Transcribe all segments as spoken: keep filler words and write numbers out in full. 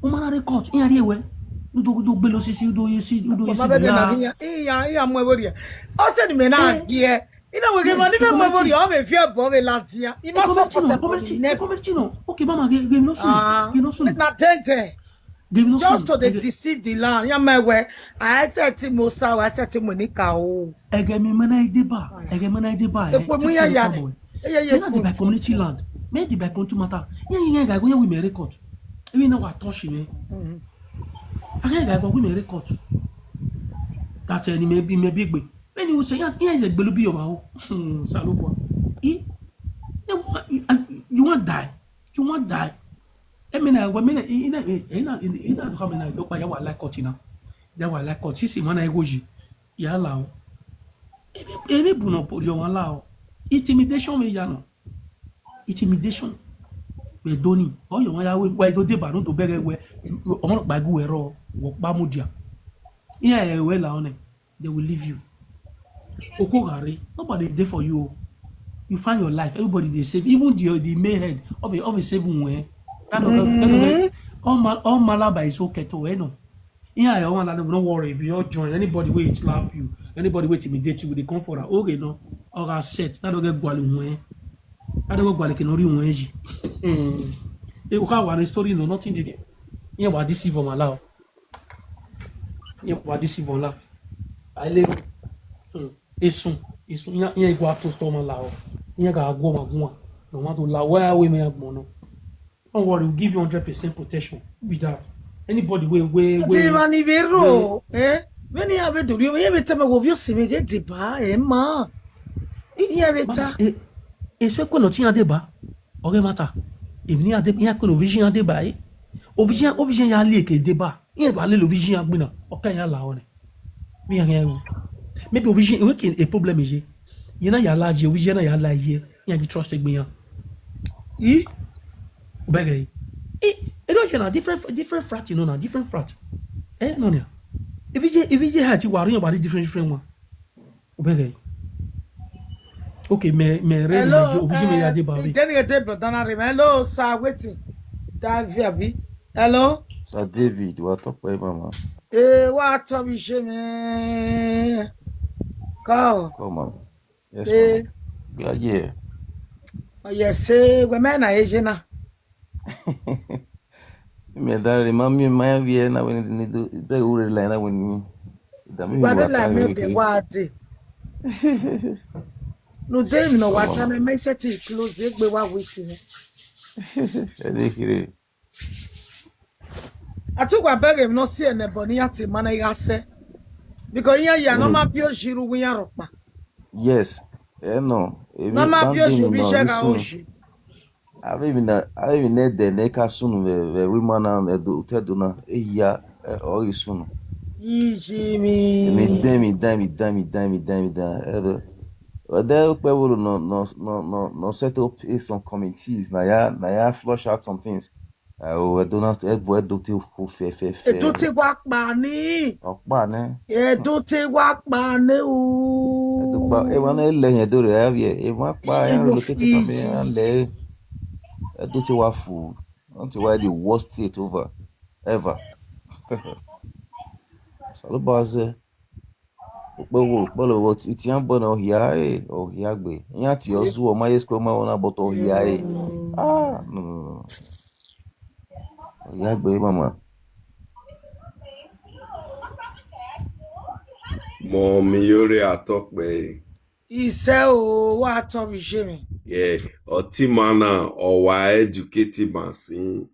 U ma na rre court, iran rhie wẹ. U do, u do gbe lọ sisi, u do ye si, u do ye si. Iran, iran, iran mu ẹvbo rhie. Ọ sẹ ne imẹ na gie. I na wẹ ghe emwa ni vbe mu ẹvbo rhie, ọ vbe viẹ obọ vbe ladian. I ma support nọ, community nọ. Okay, mama, ghe, ghe emwi ne ọ sunu, ghe emwi ne ọ sunu. Na dẹndẹn. Ghe emwi ne ọ sunu. Just to dey deceive the land. Ya ma wẹ, a accept mu Osa, a accept mu enikaro. Ẹghẹ mẹ ma na deba, ẹghẹ mẹ na deba, eh. Ekpo mu ya ya ne. Eye ye. Mẹ na deba community land. Mẹ deba community matter. Iran, iran gha wẹ, iran wẹ mẹ rre court. Even now I touch him, eh. A gha gha wẹ mẹ rre court. That, eh, ni mẹ bi, mẹ bi egbe. Vbene u sẹ, iran, iran ze gbele ubi ọmwa o. Hmm, Osanobua. I, you wan die. You wan die. Emwi na, wẹ mẹ na, I, I na, I, I na, I na, I na, I na, ya wa like court na. Ya wa like court. Sisi ma na igho yi. Ya la o. Emwi, emwi bu nọ rhie ọmwa la o. Intimidation vbe ya nọ. Intimidation. Vbe do ni, ọ ye ọmwa ya wẹ, wẹ do deba ne u do bẹghe wẹ, ọmwa nọkpa gu wẹ rrọọ, wẹ ọkpa mudia. Iran ẹ wẹ la ọnẹ, they will leave you. Oko gha rre, nobody dey for you o. You find your life, everybody dey save, even the, the main head of a, of a save wẹ. That no, that no, all mal, all mala by his own keto, eh, no. Iran ẹ ọmwa la, no worry, if you all join, anybody wey slap you, anybody wey intimidate you, we dey come for am. Okay, no, ọ gha set, that no get guali wẹ. That no get guali ke no ri wẹ yi. Eh, u kha wa the story, no, nothing dey there. Iran wa deceive ọmwa la o. Iran wa deceive ọmwa la. Aile, hmm, esun, esun, iran, iran igua to stọ ọmwa la o. Iran gha gu ọmwa guan, ne ọmwa do la, wẹ a wẹ mẹ agbọn nọ. Don't worry, we'll give you hundred percent protection. Who be that? Anybody wey, wey, wey, emwa ni vbe rro, eh? Vbene iran vbe do rhie, iran vbe tama wẹ ovbi ọse mwẹ ghe deba, eh, ma. Iran vbe ta. Eso ẹkue ne ọ tie iran deba, ọ ghe ẹmwata. Emwi ne iran de, iran kue ne ovbi iye iran deba, eh? Ovbi iye, ovbi iye iran ya le ke deba. Iran do lele ovbi iye iran gbinna, ọ ka iran la ọnẹ. Vbe iran khian ru? Maybe ovbi iye, wẹ ke a problem ye. Iye na ya la ye, ovbi iye na ya la ye, iran ghi trust egbe iran. I? Bẹghe. I, e no ye na different, different frat, you know na, different frat. Eh, no nia. If iye, if iye ha ti wa ru iran wa di different, different one. Bẹghe. Okay, mẹ, mẹ rre, hello, mẹ ye, ovbi iye mẹ ya, eh, deba vbe. Then you dey brother na re. Hello, sir, wetin? Davi abi? Hello? Sir David, wa tọkpẹ, mama. Eh, wa tọ vbe iye mwẹ. Call. Call, mama. Yes, eh, mama. We are here. Oh, yes, eh, wẹ mẹ na ye na. Mẹ da re, ma miẹn ma ya vbiẹ na wẹ ni do, bẹghe u rre la na wẹ ni. Da mi wa rre la mẹ, bẹ wa de. No dey, no wa ta mẹ, mẹ set it close, egbe wa wait ni. Ẹ de kire. A tu wa bẹghe emwi ne ọ si ẹnẹ, but ne iran te ma na gha sẹ. Because iran ya ne ọ ma bi oji ru iran rhọkpa. Yes, ẹ nọ. Ne ọ ma bi oji, ovbi iye gha ru oji. Avbe emwi na, avbe emwi ne ẹdẹ ne ka sunu vbe, vbe ẹvbo ima na, Ẹdo, otọ Ẹdo na, ehia, eh, ọ ghi sunu. Iji mi. Emwi dan, emwi dan, emwi dan, emwi dan, emwi dan, emwi dan, Ẹdo. Ẹdẹ ukpẹ vbe ro nọ, nọ, nọ, nọ, nọ set up some committees, na ya, na ya flush out some things. Ẹ o, Ẹdo na, Ẹdo, Ẹdo te khu fẹfẹfẹ. Ẹdo te wa kpa ni. Ọ kpa nẹ. Ẹdo te wa kpa nẹ o. Ẹdo kpa, emwa ne lẹ hin Ẹdo rre, a vbiẹ, emwa kpa, iran relocate family, iran lẹ. Ẹdo te wa fu. Until why the worst state over, ever. Osanobua zẹ. Ukpẹ wo, ukpẹ lo, but itian bọ na, ọ hia, eh, ọ hia gbe. Iran tie ọ zu, ọ ma ye school, ma wọ na, but ọ hia, eh. Ah, no, no, no. Ọ hia gbe, mama. Mọ mi yo re atọ kpẹ, eh. Isẹ o, wa tọ vbe iye mwẹ. Yeah, ọtẹn ima na, ọ wa educate ima sin.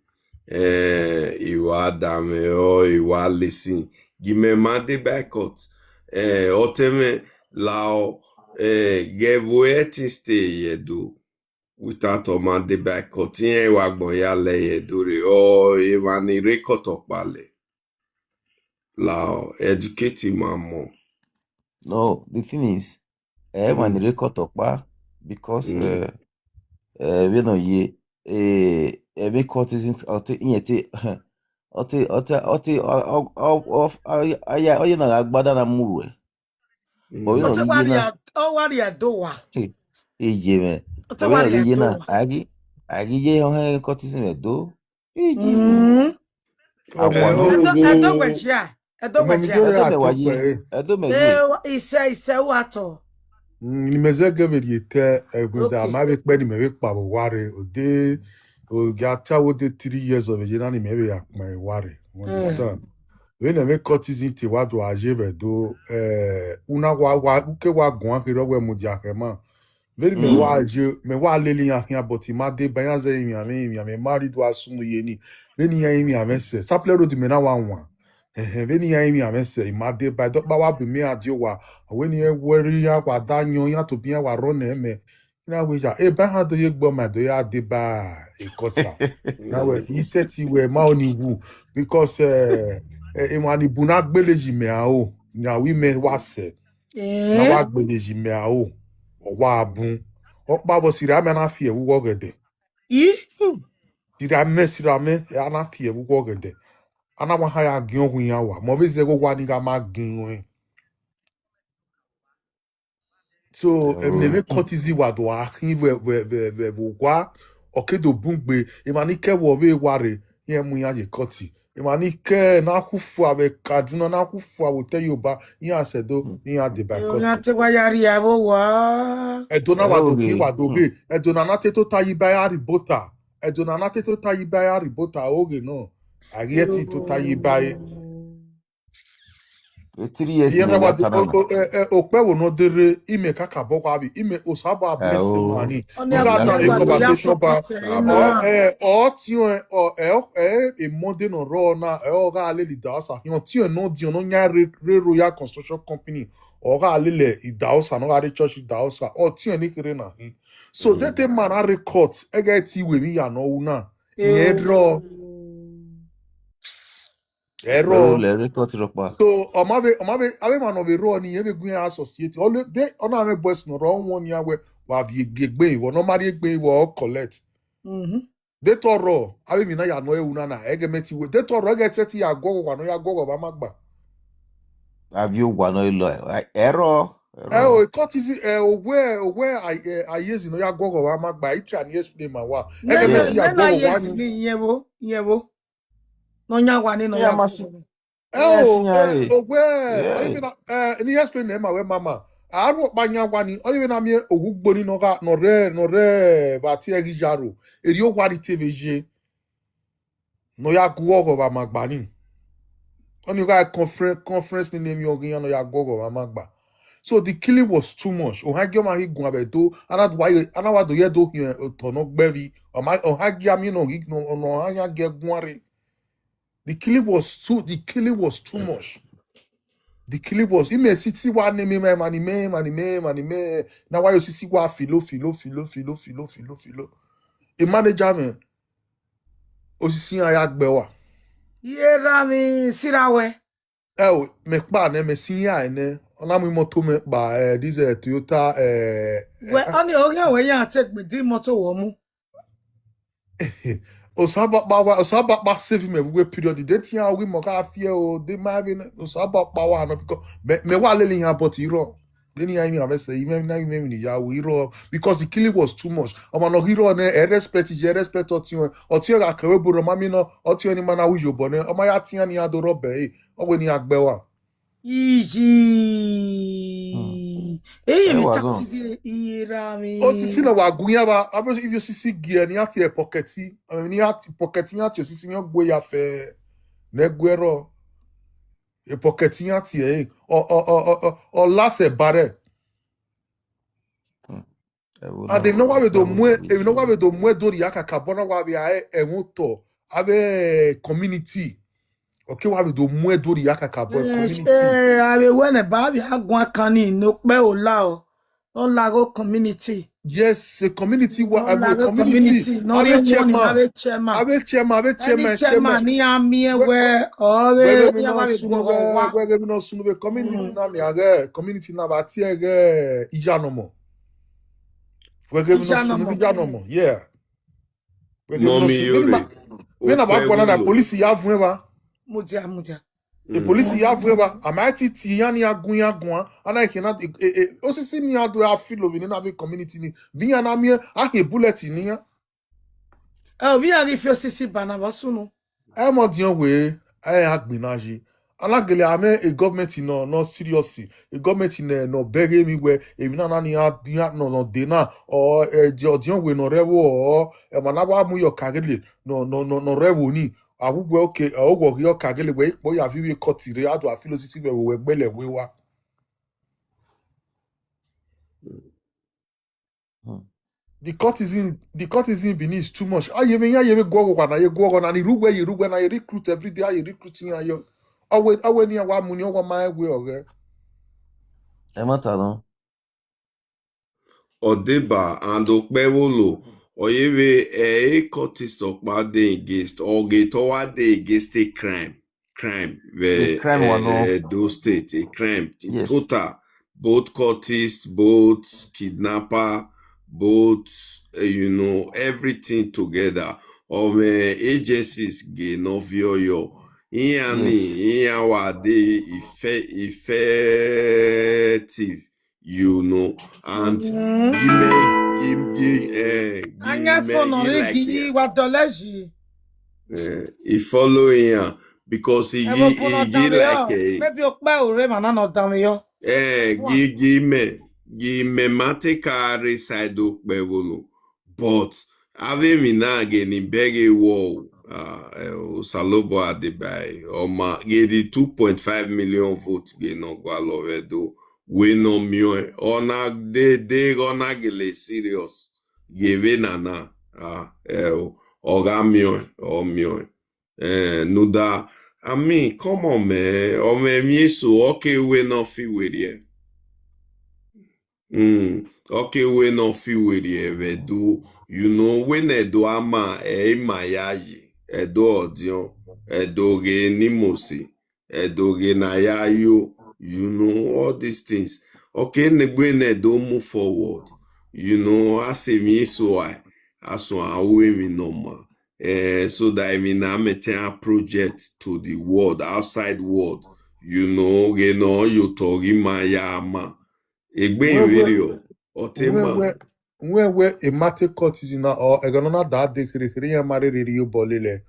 Eh, I wa danmwẹ ọre, I wa listen. Gi mẹ ma deba court. Eh, ọtẹn mwẹ la ọ, eh, ghẹ vbe ẹtin stay ye Ẹdo. Without ọ ma deba court, iran wa gbọn ya lẹ ye Ẹdo rre. Ọ, emwa ni rre court ọkpa lẹ. La ọ, educate ima mọ. No, the thing is, ẹ ma ni rre court ọkpa, because, eh, eh, vbene ọ ye, eh, ẹmwẹ court isn't, ọ te, iran te, ọ te, ọ te, ọ te, ọ, ọ, ọ, ọ, ọ, ọ, ọ ye na gha gbada na mu ruẹ. But vbene ọ te wa ye na, rhie, ọ wa rhie do wa. Iye mwẹ. Ọ te wa rhie do wa. A ghi, a ghi ye họn hẹn court isn't do. Iye mwẹ. Ẹdo, Ẹdo wẹ jia. Ẹdo wẹ jia. Ẹdo mẹ wa ye. Ẹdo mẹ ye. Isẹ, isẹ wa tọ. Mm, ne imẹ zẹgẹ vbe rhie te ẹgbẹda, ma vbe kpẹ ne imẹ vbe kpa vbe owa rre, ode, ogia ta wo de three years of age na ne imẹ vbe ya kpa vbe owa rre. You understand? Vbene ẹmwẹ courtesy te wa do a ye vbe Ẹdo, eh, una wa, wa, uke wa guan kherhe ọ wẹ mudia khẹ ma. Vbene mẹ wa ye, mẹ wa lele iran khian, but I ma deba iran zẹ emwian mwẹ, emwian mwẹ ma rhie do a sunu ye ni. Vbene iran emwian mwẹ sẹ, Sapele Road mẹ na wa wan. Ẹhẹn, vbene iran emwian mwẹ sẹ, I ma deba, ẹdọkpa wa bu imẹ iran die owa. Ọ wẹ ne iran wẹrẹ iran wa da yọn, iran tobọ iran wa rrọọ nẹ mẹ. Iran wẹ ya, eba iran do ye egbe ọma do ya deba ekọta. Na wẹ, I sẹtin wẹ ma ọni wu, because, eh, eh, emwa ni bu na gbele yi mẹ aro, ne a wi mẹ wa sẹ. Na wa gbele yi mẹ aro, ọ wa bun. Ọkpa vbọ sirra mẹ na fi ẹvbo uwu ọghẹdẹ. I? Sirra mẹ, sirra mẹ, a na fi ẹvbo uwu ọghẹdẹ. A na wa ha ya giẹn ọghe iran wa. Mẹ ọ vbe zẹ ẹghẹ owa ni gha ma giẹn ruẹn. So, emwi ne emwẹ courtesy wa do a khin vbe, vbe, vbe, vbe, vbe owa, ọ ke do bun gbe, emwa ni ke ẹvbo vbe wa rre, iran mu iran ye court. Emwa ni ke na khu fua vbe Kaduna, na khu fua vbe otọ Yoruba, iran sẹ do, iran deba court. Iran te wa ya rhie avbe owa. Ẹdo na wa do khin, wa do ghe. Ẹdo na na te tota yi ba ya rhie bota. Ẹdo na na te tota yi ba ya rhie bota, oghe nọ. A ghi ẹtin tota yi ba e. Three years iye na wa do, o, o, eh, eh, okpẹ wo nọ derre, imẹ kakabọ wa vbi, imẹ Osanobua bless ma ni. Ọ ni a gha tama conversation ba. Ọ, eh, ọ tiẹn, ọ, eh, ọ, eh, e Monday nọ rrọọ na, eh, ọ gha lele Idahosa. Ọ tiẹn nọ diọn nọ yan rre, rre Royal Construction Company. Ọ gha lele Idahosa, nọ gha rre church Idahosa. Ọ tiẹn ni kherhe na hin. So, de te ma na rre court, ẹghẹ te iwe emwi ya nọ ru na. Iẹn rrọọ. Ẹrọ. Lẹ record rọkpa. So, ọ ma vbe, ọ ma vbe, avbe emwa ne ọ vbe rrọọ ni, irẹn vbe gu iran associate. Ọ le, de, ọ na mwẹ boys ne ọ rrọọ, ọ wọn nian wẹ, wa vbe egbe, egbe vbọ, ne ọ ma rhie egbe vbọ, ọ collect. De te ọ rrọọ, avbe emwi na ya nọ ẹre una na, ẹghẹ mẹ te wẹ. De te ọ rrọọ, ẹghẹ te ya guọghọ owa ne ọ ya guọghọ vbe amagba. Avbe owa nọ lọ, ẹrọ, ẹrọ. Ẹ o, courtesy, ẹ, owẹ, owẹ, a, ẹ, ayezi ne ọ ya guọghọ vbe amagba, I try ni explain ma wa. Ẹghẹ mẹ te ya guọghọ owa ni. Iyẹn vbo, iyẹn vbo. Ne ọ yan owa ni, ne ọ ya ma si. Ẹ o, ẹ, owẹ, ọ yevbe na, ẹ, ne I explain nẹ ma wẹ mama. A ru ọkpa yan owa ni, ọ yevbe na miẹn oghugbo ni ne ọ gha, ne ọ rre, ne ọ rre vbe a tie ẹre ghi ya ro. Erriọ owa ni te vbe ye. Ne ọ ya guọghọ vbe amagba ni. Ọni gha conference, conference ni ne emwi ọghe iran ne ọ ya guọghọ vbe amagba. So the killing was too much. Ohan gie ọmwa ghi guan vbe Ẹdo, a na do wa ye, a na wa do ye do hiẹn otọ ne ọ gbe ẹvbi. Ọ ma, ohan gie a miẹn ne ọ ghi, ne ọ, ne ohan yan gie guan rre. The killing was too, the killing was too much. The killing was, imẹ sisi wa ne emwi ma, emwa ni mẹ, emwa ni mẹ, emwa ni mẹ. Na wa yo sisi wa filo, filo, filo, filo, filo, filo, filo. E manager mwẹ, osisi iran ya gbe wa. Iye ra mi sira wẹ. Ẹ o, mẹ kpa nẹ, mẹ si iran nẹ, ọ na mu imọto mẹ kpa, ẹ, this, ẹ, Toyota, ẹ, wẹ, ẹ, ọni ọ ghian wẹ ya te gbe di imọto wọ mu. Osanobua wa, Osanobua save mẹ vbe uwe period. De te iran ghi mọ gha fiẹ o, de ma vbe nẹ, Osanobua wa nọ, because mẹ, mẹ wa lele iran, but I rrọọ. Vbene iran rinmwian mwẹ sẹ, imẹ na rinmwian emwi ne I ya ru, I rrọọ, because the killing was too much. Ọmwa ne ọ ghi rrọọ nẹ, ẹ respect ye, ẹ respect ọtiọnrẹn. Ọtiọnrẹn gha kẹ vbe ebo rre, ọ ma miẹn nọ, ọtiọnrẹn ni ma na ru iyobọ nẹ, ọ ma ya tian ne iran do rre ọbẹ ẹre, ọ wẹ ne iran gbe wa. Iji. Eyi vbe ta si ghe iye ra mwẹ. Osisi na wa gu iran vba, avbe ivbi osisi gie ne iran tie pocket, eh, ne iran pocket iran tie osisi ne ọ gbe ya fẹ ne gue rrọọ. E pocket iran tie, eh, ọ, ọ, ọ, ọ, ọ, ọ last ẹ barẹ. And emwi ne ọ wa vbe do mu, emwi ne ọ wa vbe do mu ẹdo rhia kakabọ na wa vbe a ẹmwẹ otọ, avbe community. Ọ ke wa vbe do mu ẹdo rhia kakabọ community. Eh, a vbe wẹ nẹ ba vbe a guan kan ni ne okpẹ ola ọ. Ọ laghe community. Yes, a community wa, a community. Nọ rhie wọn ni, avbe chairman, avbe chairman, avbe chairman, chairman ni a miẹn wẹ, ọ vbe ya wa vbe guọghọ wa. Wẹ ghe emwi ne ọ sunu vbe community na ni a ghẹ, community na vbe a tie ẹghẹ iyanomọ. Wẹ ghe emwi ne ọ sunu vbe iyanomọ, yeah. Wẹ ghe emwi ne ọ sunu vbe na ba guan na, police ya vuẹn vba. Mudia, mudia. E police ya vuẹn vba, a ma ti tie iran ni a gun iran guan, a na khin na, e, e, osisi ni a do a filo vbe ne na vbe community ni, vbe iran na miẹn, a khin bullet ne iran. Ẹ, ovbi iran ghi fi osisi ba na vbe ọ sunu. Ẹmwẹ ọdiọn wẹẹ, ẹ i gha gbinna yi. A na gele amwẹ e government nọ, nọ serious, e government nẹ, nọ bẹghe emwi wẹẹ, emwi na na ni a dia nọ, nọ de na, ọ, ẹ, ọdiọn wẹẹ nọ rre ẹvbo, ọ, ẹmwẹ na wa mu ye ọka gele, nọ, nọ, nọ, nọ rre ẹvbo ni, a wu wẹẹ, okay, ọ, wẹ ọ ghi ọka gele, wẹ i kpọ ya viọ ivbi court rre, a do a feel osisi vbe ẹvbo, wẹ gbẹlẹ wẹ wa. Hmm. The cultism, the cultism in Benin is too much. A ye vbe, a ye vbe guọghọ na, ye guọghọ na, ni rre uwẹ, ye rre uwẹ na, ye recruit every day, a ye recruit iran yọ. Ọ wẹ, ọ wẹ ne iran wa mu ni, ọ wa ma rẹn wẹẹ ọ ghẹ. Ẹmwata nọ. Ọ deba, and okpẹvbolo, ọ ye vbe, ẹ, e cultist ọkpa dey against, ọ ghe te ọ wa dey against a crime, crime vbe, eh, Edo State, a crime total, both cultists, both kidnapper, both, eh, you know, everything together. Ọ mwẹ agencies ghe ne ọ viọ yọ. Iran ni, iran wa dey effe-, effective, you know, and gi mẹ, gi, gi, eh, gi mẹ, he like, wa dọlẹ yi. Eh, he follow iran because he, he, he like, eh, maybe okpẹ ore ma na nọ danmwehọ. Eh, gi, gi mẹ, gi mẹ ma te ka rre side okpẹvbolo, but avbe emwi na ghe ni bẹghe wọ o, ah, eh, Osalobua Adebayo, ọ ma ghe the two point five million vote ghe ne ọ gualọ vbe Ẹdo, wẹ ne ọ miẹn ọẹn, ọ na de, de ọ na gele serious ghe vbe nana, ah, eh, ọ gha miẹn ọẹn, ọ miẹn ọẹn. Eh, nuda, I mean, come on, man. Ọ mwẹ emwi eso, ọ ke wẹ ne ọ fi werriẹ. Mm, ọ ke wẹ ne ọ fi werriẹ vbe Ẹdo. You know, wẹ ne Ẹdo ama, ẹ i ma ya yi. Ẹdo ọdiọn, Ẹdo ghe ne imosi, Ẹdo ghe ne a ya yo. You know, all these things. Ọ ke ne egbe ne Ẹdo move forward. You know, a sẹ emwi eso a, a suẹn a ru emwi ne ọ ma. Eh, so that emwi na mẹ te a project to the world, outside world, you know, ghe ne ọ ye otọ ghi ma ya ma. Egbe vberriọ, ọ te ma. Wẹ, wẹ, wẹ, e ma te cultism na, ọ, ẹghẹ ne ọ na da de kherhe kherhe, iran ma rherhe rhie obọ lele.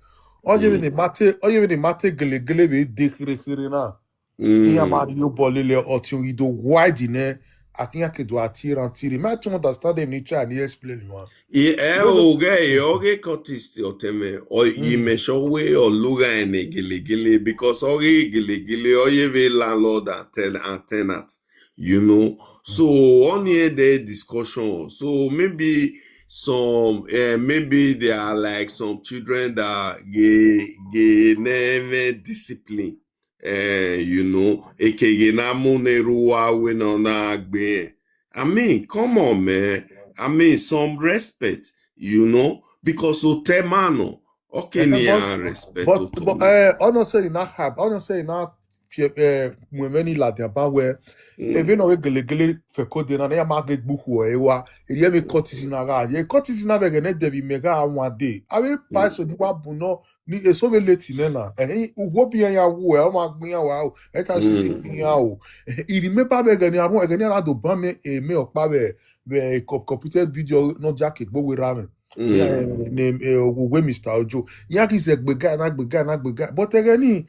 Ọ ye vbene e ma te, ọ ye vbene e ma te gelegele vbe de kherhe kherhe na. Iran ma rhie obọ lele, ọtiọnrẹn ghi do wide nẹ, a khian ke do a tie eran tie rre. Ma try understand them ni try ni explain ma. I, ẹ o, ghẹ, ọ ghe cultist ọtẹn mwẹ, ọ, imẹ sure wẹ ọ lugha ẹnẹ gelegele, because ọ ghe gelegele, ọ ye vbe landlord and ten-, and tenant, you know. So, ọni ẹdẹ discussion. So, maybe some, eh, maybe there are, like, some children that ghe, ghe nẹ mwẹ discipline. Eh, you know, ekeghe na mu ne rre uwa wẹ ne ọ na gbe rẹn. I mean, come on, man. I mean, some respect, you know, because otẹ ma nọ, ọ ke ne iran respect otọ. But, but, eh, ọ nọ sẹ na hab, ọ nọ sẹ na fi, eh, mu ẹmwẹ ni ladian ba wẹ, eve nọ ghe gelegele fẹko de na, ne iran ma ghe gbe ukhu ẹre wa, erriọ vbe cultism na gha ye. Cultism na vbe ẹghẹ ne ẹdẹ vbe imẹ gha wan dee. Avbe pa eso ni wa bu nọ, ni eso vbe late nẹ na, ẹhẹn, uwu obi iran ya wu ẹ, ọ ma gbe iran wa o, ẹ ta sisi fi iran o. Ẹhẹn, I remember vbe ẹghẹ ne a rhun, ẹghẹ ne a na do ban mẹ, eh, mẹ ọkpa vbe, vbe co-, computer video ne ọ dia ke gbe owe ra mwẹ. Eh, ne, eh, owe Mister Ojo. Iran ghi zẹ gbe guy na, gbe guy na, gbe guy. But ẹghẹ ni,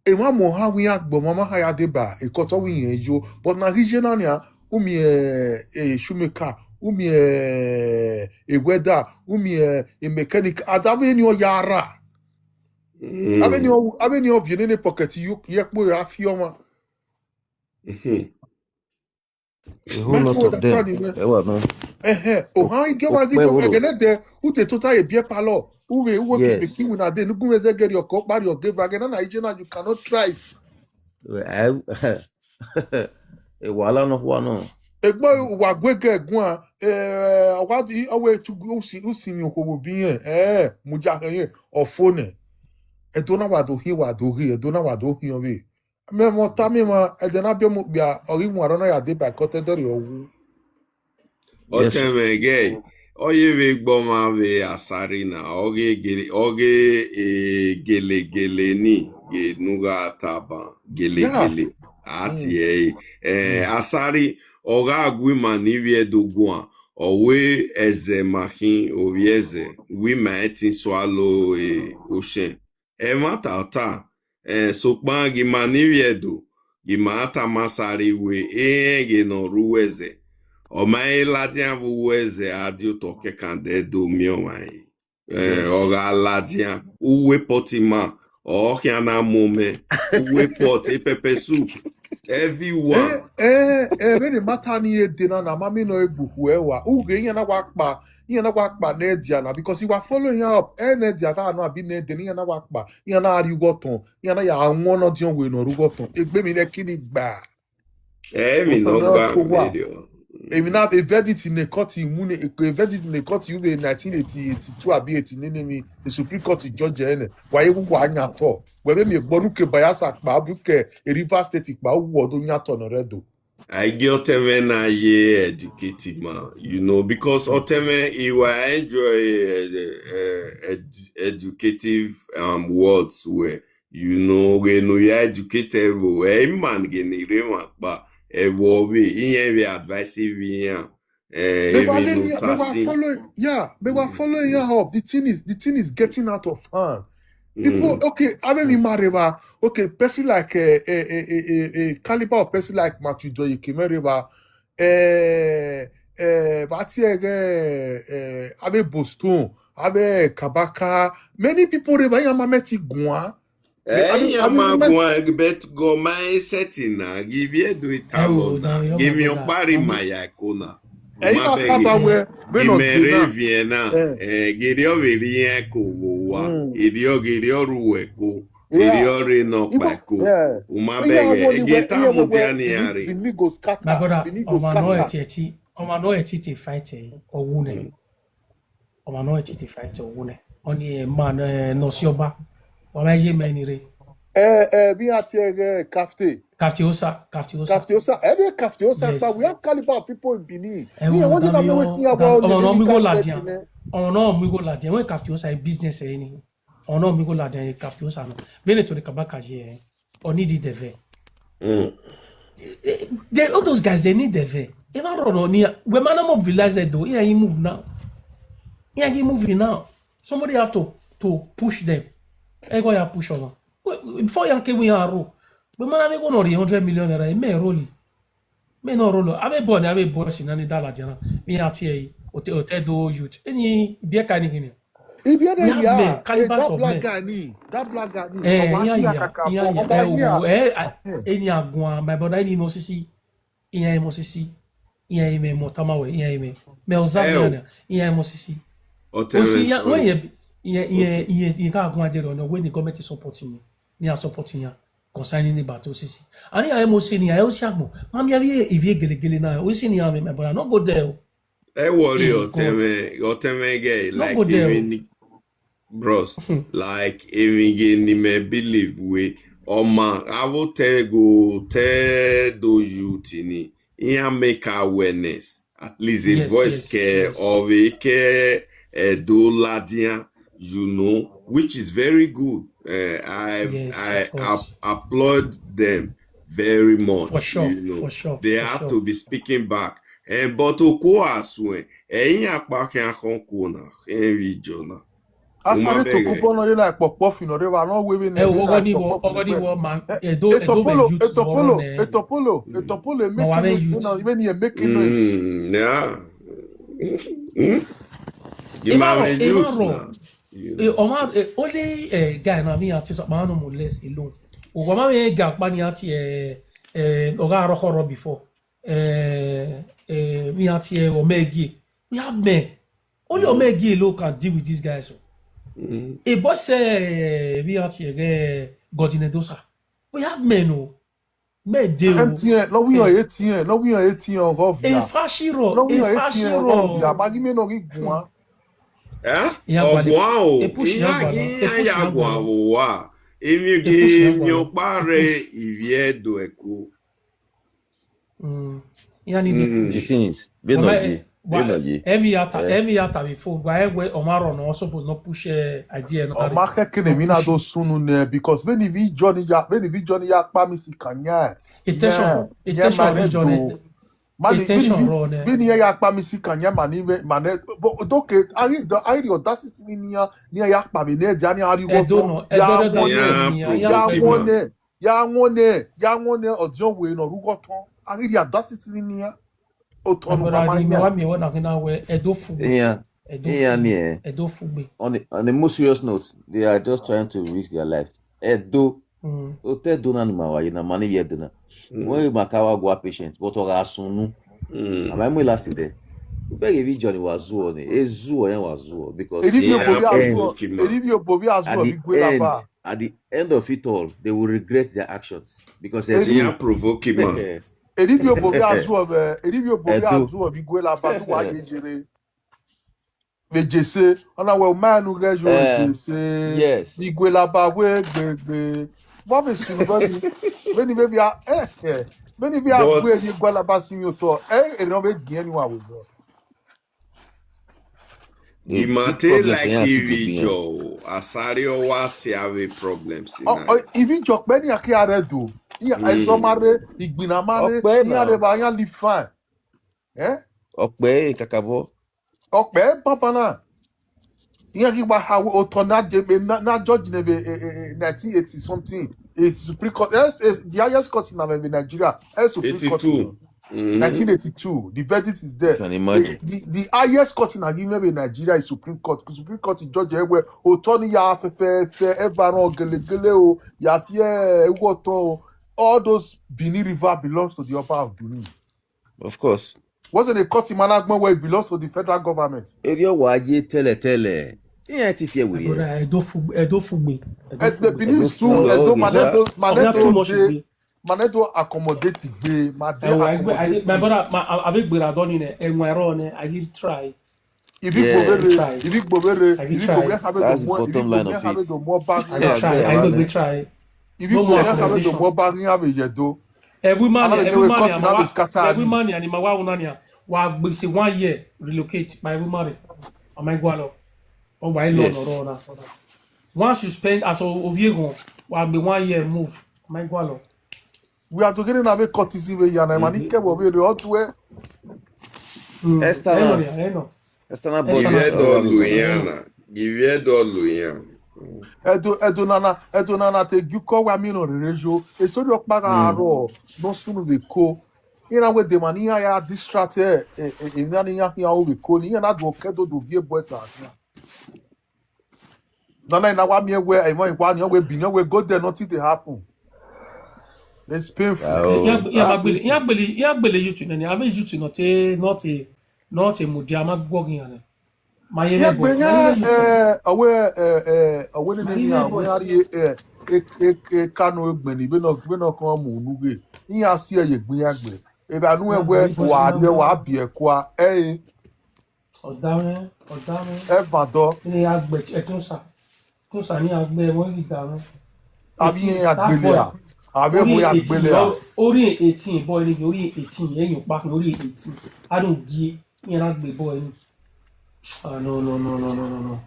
emwa mu ohan wẹ iran gbe ọmwa ma ha ya deba, ekọtọ wẹ irẹn yo. But na ghi ye na nian, u miẹn, eh, shoemaker, u miẹn, eh, welder, u miẹn, eh, mechanic, a da vbene ọ ya ra. Avbene ọ, avbene ọ viẹ nene pocket ye, ye kpo ra fi ọmwa. Ehun nọ tọ dẹ, ẹ wa nọ. Ẹhẹn, ohan igie wa ghi do ẹgẹnẹ dẹ, u te tota ye biẹ palọ, u vbe, u vbe ke be ki win na de, ne u gu mwẹ zẹ gẹrriọ kọ kpa rriọ geva, ẹgẹnẹ na iye na, you cannot try it. Wàhálà nọ khuan nọ. Egbe wa gu ẹgẹ guan, eh, ọ wa di, ọ wẹ tu, u si, u si mi okhuo vbe irẹn, eh, mudia hẹn ye, ọ fo nẹ. Ẹdo na wa do hin, wa do ghe, Ẹdo na wa do hin ọvbe. Mẹ mọ ta mẹ ma, ẹdẹ na biẹ mu okpia, ọ ghi wan arọ na ya deba ẹkọtẹ dọrriọ wu. Ọtẹn mwẹ ghẹ, ọ ye vbe gbe ọmwa vbe Asari na, ọ ghe gele, ọ ghe, eh, gelegele ni, ghe ne u gha taban, gelegele, a tie ẹre. Eh, Asari, ọ gha gu ima ne ivbi Ẹdo guan, ọ wẹ ẹzẹ ma khin, ovbi ẹzẹ, wẹ ima ẹtin swallow, eh, ocean. Ẹmwata ọta, eh, sokpan gie ima ne ivbi Ẹdo, gie ima tama sare wẹẹ, erẹn ghe ne ọ rre uwu ẹzẹ, ọ ma he ladian vbe uwu ẹzẹ, a die otọ kẹkan dẹ do miẹn ọmwa ẹre. Eh, ọ gha ladian, uwu airport ima, ọ khian na mu mẹ, uwu airport, pepper soup, everyone. Eh, eh, eh, vbene matter ni ye dena na, ma miẹn ne ọ gbe uhu ẹre wa. Ughe iran na wa kpa, iran na wa kpa ne ẹdia na, because I wa follow iran up. Eh, ne ẹdia gha nọ abi ne ẹdẹ ne iran na wa kpa, iran na rrie ughọtọn, iran na ya wọn ne ọdiọn wẹẹ ne ọ rre ughọtọn. Egbe emwi nẹ kini gba. Emwi ne ọ gba vberriọ. Emwi na, a verdict ne court mu ne, a verdict ne court ru vbe nineteen eighty, eighty-two abi eighty nene emwi, the Supreme Court judge ẹre nẹ. Wa ye wa yan otọ. Wẹ vbe miẹn egbe ne u ke Bayelsa kpa, bu ke Rivers State kpa, u wọ do yan otọ ne ọ rre Ẹdo. I get ọtẹn mwẹ na ye educate ma, you know, because ọtẹn mwẹ, I wa enjoy, eh, eh, ed-, educative, um, words wẹ, you know, ghe ne u ya educate ẹvbo, ẹ, ima ghe ne I rre emwa kpa, ẹvbo ọvbe, iran vbe advice vbe iran, eh, Mẹ wa emwi le ne u iran, mẹ wa ta sin. Follow, yeah, mẹ wa follow iran up. The thing is, the thing is getting out of hand. People, okay, avbe emwi ma rre evba, okay, person like, eh, eh, eh, eh, eh, eh, caliber of person like Matthew Udoyeke ma rre evba, eh, eh, vbe a tie ẹghẹ, eh, avbe Boston, avbe Kabaka, many people rre evba, iran ma mẹ ti guan. Ẹ, iran ma guan, but gọ ma e sẹtin na, ghi vbi Ẹdo ta lọ na, ghi emwi ọkpa rre ima ya ẹko na. Ẹ, I ma kaba wẹ, vbene ọ dee na. Imẹ rre eviẹn na, eh, ghe erriọ vbe rri iran ẹko vbe owa, erriọ ghe erriọ rre uwẹ ẹko, erriọ rre nọkpa ẹko. U ma bẹghe, ẹgie ta mudia ne iran rre. My brother, ọmwa ne ọ ẹti ẹti, ọmwa ne ọ ẹti te fight ẹre, ọ wu nẹ. Ọmwa ne ọ ẹti te fight, ọ wu nẹ. Ọni, eh, ma ne, eh, ne ọ si ọba. Wa ma ye mẹ ni rre. Eh, eh, vbe iran tie ẹghẹ Kafte. Kafte Osa, Kafte Osa. Kafte Osa, ẹ vbe Kafte Osa kpa, we have caliber of people in Benin. Iran wa ni na miẹn wetin iran wa ọmwa ne ọ mu igho ladian. Ọmwa ne ọ mu igho ladian, wẹ Kafte Osa, e business ẹre ni. Ọmwa ne ọ mu igho ladian, e Kafte Osa nọ. Vbene Tony Kabaka ye, eh, ọ need dẹvẹ. Eh, they, all those guys, they need dẹvẹ. If I run on here, we man mobilize it though. Yeah, he move now. Yeah, he moving now. Somebody have to, to push them. Ẹ gọ ya push ọmwa. Before iran ke win iran roll. But man, avbe igho ne ọ rre hundred million naira, e mẹ roll. Mẹ ne ọ roll. Avbe boy ni, avbe boy si na ni da ladian na. Vbe iran tie ẹre, Ote, Ote do youth. Eni biẹ ka ni kini. Ibiẹdẹ ya, eh, that black guy ni, that black guy ni. Eh, iran ya, iran ya. Eh, eni aguan, my brother, eni mọ sisi. Iran mọ sisi. Iran mẹ mọ tama wẹ, iran mẹ. Mẹ observe iran na, iran mọ sisi. Osi iran, wẹ iran, iran, iran, iran ka guan jẹ rẹ ọnọ, wẹ ni government support iran. Ni a support iran concerning ni ba to sisi. Ani a emo se ni a o si agbọn. Ma mi avie ivie gelegele na. O si ni a me, my brother, no go there o. Ẹ worry ọtẹn mwẹ, ọtẹn mwẹ gẹ, like, even ni, bros, like, even gẹ ni me believe we, ọma, avo te go te do you tini, iran make awareness, at least a voice ke ọvbe ke Ẹdo ladian, you know, which is very good. Uh, I I applaud them very much. For sure, you know, for sure, they have to be speaking back. And but okuo asuen, ẹ̀yin akpa khian khọn kuo na, ẹ̀yin vbe ijọ na. Asare Tokubọ nọ ye na kpọkpọ fi nọ rre evba nọ wẹ vbene. Ẹ wo, ọgọ ni wọ, ọgọ ni wọ ma, Edo, Edo vbe youth wọ nẹ. Etopolo, Etopolo, make noise na, even here make noise. Mm, yeah. Mm? Ima vbe youth na. Ọmwa, only guy na mi ya tie sọkpa no more less alone. Owa ma vbe ga kpa ni ya tie, eh, ọ gha rọkhọ rọ before. Eh, eh, mi ya tie Ọmẹgie. We have men. Only Ọmẹgie alone can deal with these guys. A boy say, eh, mi ya tie, eh, Godin Edosa. We have men o. Mẹ de o. M T N, nọ wi họn A T M, nọ wi họn A T M ọghọ via. Efashiro, nọ wi họn A T M ọghọ via, ma ghi mẹ nọ ghi guan. Eh? Ọguan o, iran ghi iran ya guan vbe owa. Emwi ghi emwi ọkpa rre ivie do ẹko. Mm. Iran ni the things, be no ye, be no ye. Every ata, every ata before, wa ẹwẹ ọmwa rọ nọ, suppose no push, eh, idea no. Ọma khẹke ne emwi na do sunu nẹ, because vbene ivbi John ya, vbene ivbi John ya kpa mi si kan yan. Attention, attention, John. Mani, vbene, vbene iran ya kpa misi kan yan mani vbe, mani, but okay, a ghi do, a ghi rhie audacity ni nian, ne iran ya kpa vbe ne dia, ne iran rhie igho otọ, ya wọnẹ, ya wọnẹ, ya wọnẹ, ya wọnẹ ọdiọn wẹ ne ọ rre igho otọ. A ghi rhie audacity ni nian. Otọ ne uwa ma yan. Wa miẹn wẹ na khin na wẹ Ẹdo fugbe. Iran, Ẹdo iran fugbe. Nian. Ẹdo fugbe. On a, on a more serious note, they are just trying to risk their lives. Ẹdo. Mm. Otọ Ẹdo na ni ma wa ye na, mani vbe Ẹdo na. Mm. Wẹ ma ka wa gua patient, but ọ gha sunu. Mm. A ma mu last there. U bẹghe vbe John wa zuọ ni, e zuọ iran wa zuọ, because Erivie obọ vbe a zuọ, Erivie obọ vbe a zuọ vbe Iguelaba. At the end of it all, they will regret their actions because Eri- Ẹdo iran provoke man. Erivie obọ vbe a zuọ vbe, Erivie obọ vbe a zuọ vbe Iguelaba, ne uwa ye yere. Vbe Jese, ọ na wẹ, u ma rẹn ne u ghẹ yo vbe Jese. Yes. Iguelaba wẹ gbegbe. Vbọ vbe sunu vbọ ni? Vbene vbe via, eh, eh. Vbene via gbe Iguelaba sin mwẹ otọ, eh, erriọ vbe giẹn ni wa wẹ vbọ. Ima te problem, like Ivijọ o, asare ọ wa si avbe problems na. Ivijọ ọkpẹ ni a ke a rẹ do. Iran ẹsọ ma rre, igbinna ma rre, iran rre vbe iran live fine. Eh? Ọkpẹ kakabọ. Ọkpẹ banbanna. Iran ghi wa ha otọ na debe na, na judge ne vbe, eh, eh, eh, nineteen eighty something. Eh, Supreme Court, eh, eh, the highest court na vbe Nigeria, eh, Supreme Court. Eighty-two. Mm-hmm. Nineteen eighty-two, the verdict is there. Can imagine. The, the, the highest court na ghi mwẹ vbe Nigeria is Supreme Court. Supreme Court judge ẹ wẹ otọ ni ya fẹfẹfẹ, ẹ ba rẹn gelegele o, ya fi igho otọ o. All those Benin River belongs to the Oba of Benin. Of course. Wasn't a cut him an agbọn where it belongs to the federal government. Erriọ wa ye tẹlẹtẹlẹ. Iran ti fi ẹwẹ rhie. Brother, Ẹdo fugbe, Ẹdo fugbe. Eh, the Benin is too, Ẹdo, Manedo, Manedo, Manedo accommodate gbe, Manedo accommodate. My brother, my, I, I be gbera dọ ni nẹ, ẹwọn ẹrọ nẹ, I will try. Ivigbo vbe rre, Ivigbo vbe rre, Ivigbo vbe have do more, Ivigbo vbe have do more bag. I will try, I will try. Ivigbo vbe have do more bag, iran vbe ye do. Every man, every man, every man, and ma wa una nia, wa gbe se one year relocate by every man. Am I go along? Or why not? Once you spend as of year one, wa gbe one year move. Am I go along? We are together na vbe courtesy vbe ya na, man, he kept over the hot way. Esther, Esther na boy. Give you a dollar, yeah. Give you a dollar, yeah. Ẹdo, Ẹdo nana, Ẹdo nana te gi ukọ wa miẹn nọ rere yo. Eso rhie ọkpa gha rrọọ, nọ sunu vbe Eko. Iran wẹ de ma ne iran ya distract ẹ, ẹ, ẹ, emwi na ne iran khian ru vbe Eko, ne iran na do kẹ do do viẹ boys a khian. Nana na wa miẹn wẹ, emọ igua ni, ọ wẹ bi ni, ọ wẹ go there, nothing dey happen. It's painful. Iran gbe-, iran gbe-, iran gbele, iran gbele YouTube nene, avbe YouTube nọ te, nọ te, nọ te mudia ma guọghọ iran nẹ. Ma ye vbe boys. Iran gbe iran, eh, ọwẹ, eh, eh, ọwẹ nene iran, ọwẹ iran rhie, eh, e, e, e, Kanu egbẹn ni, vbene, vbene ọ kọn mu unu ghe. Iran si ẹre ye egbe iran gbe. Evba nu ẹwẹ wa rhie wa biẹ kua, ẹre. Ọdamwẹ, ọdamwẹ. Ẹban dọ. Ine ya gbe ẹtun sa. Ẹtun sa ni ya gbe ẹvbo ghi damwẹ. Avbe iran ya gbele a. Avbe ẹvbo ya gbele a. Ori eighteen, boy ni, ori eighteen, ẹyin ọkpa khin, ori eighteen. A do gie, iran na gbe boy ni. Ah, no, no, no.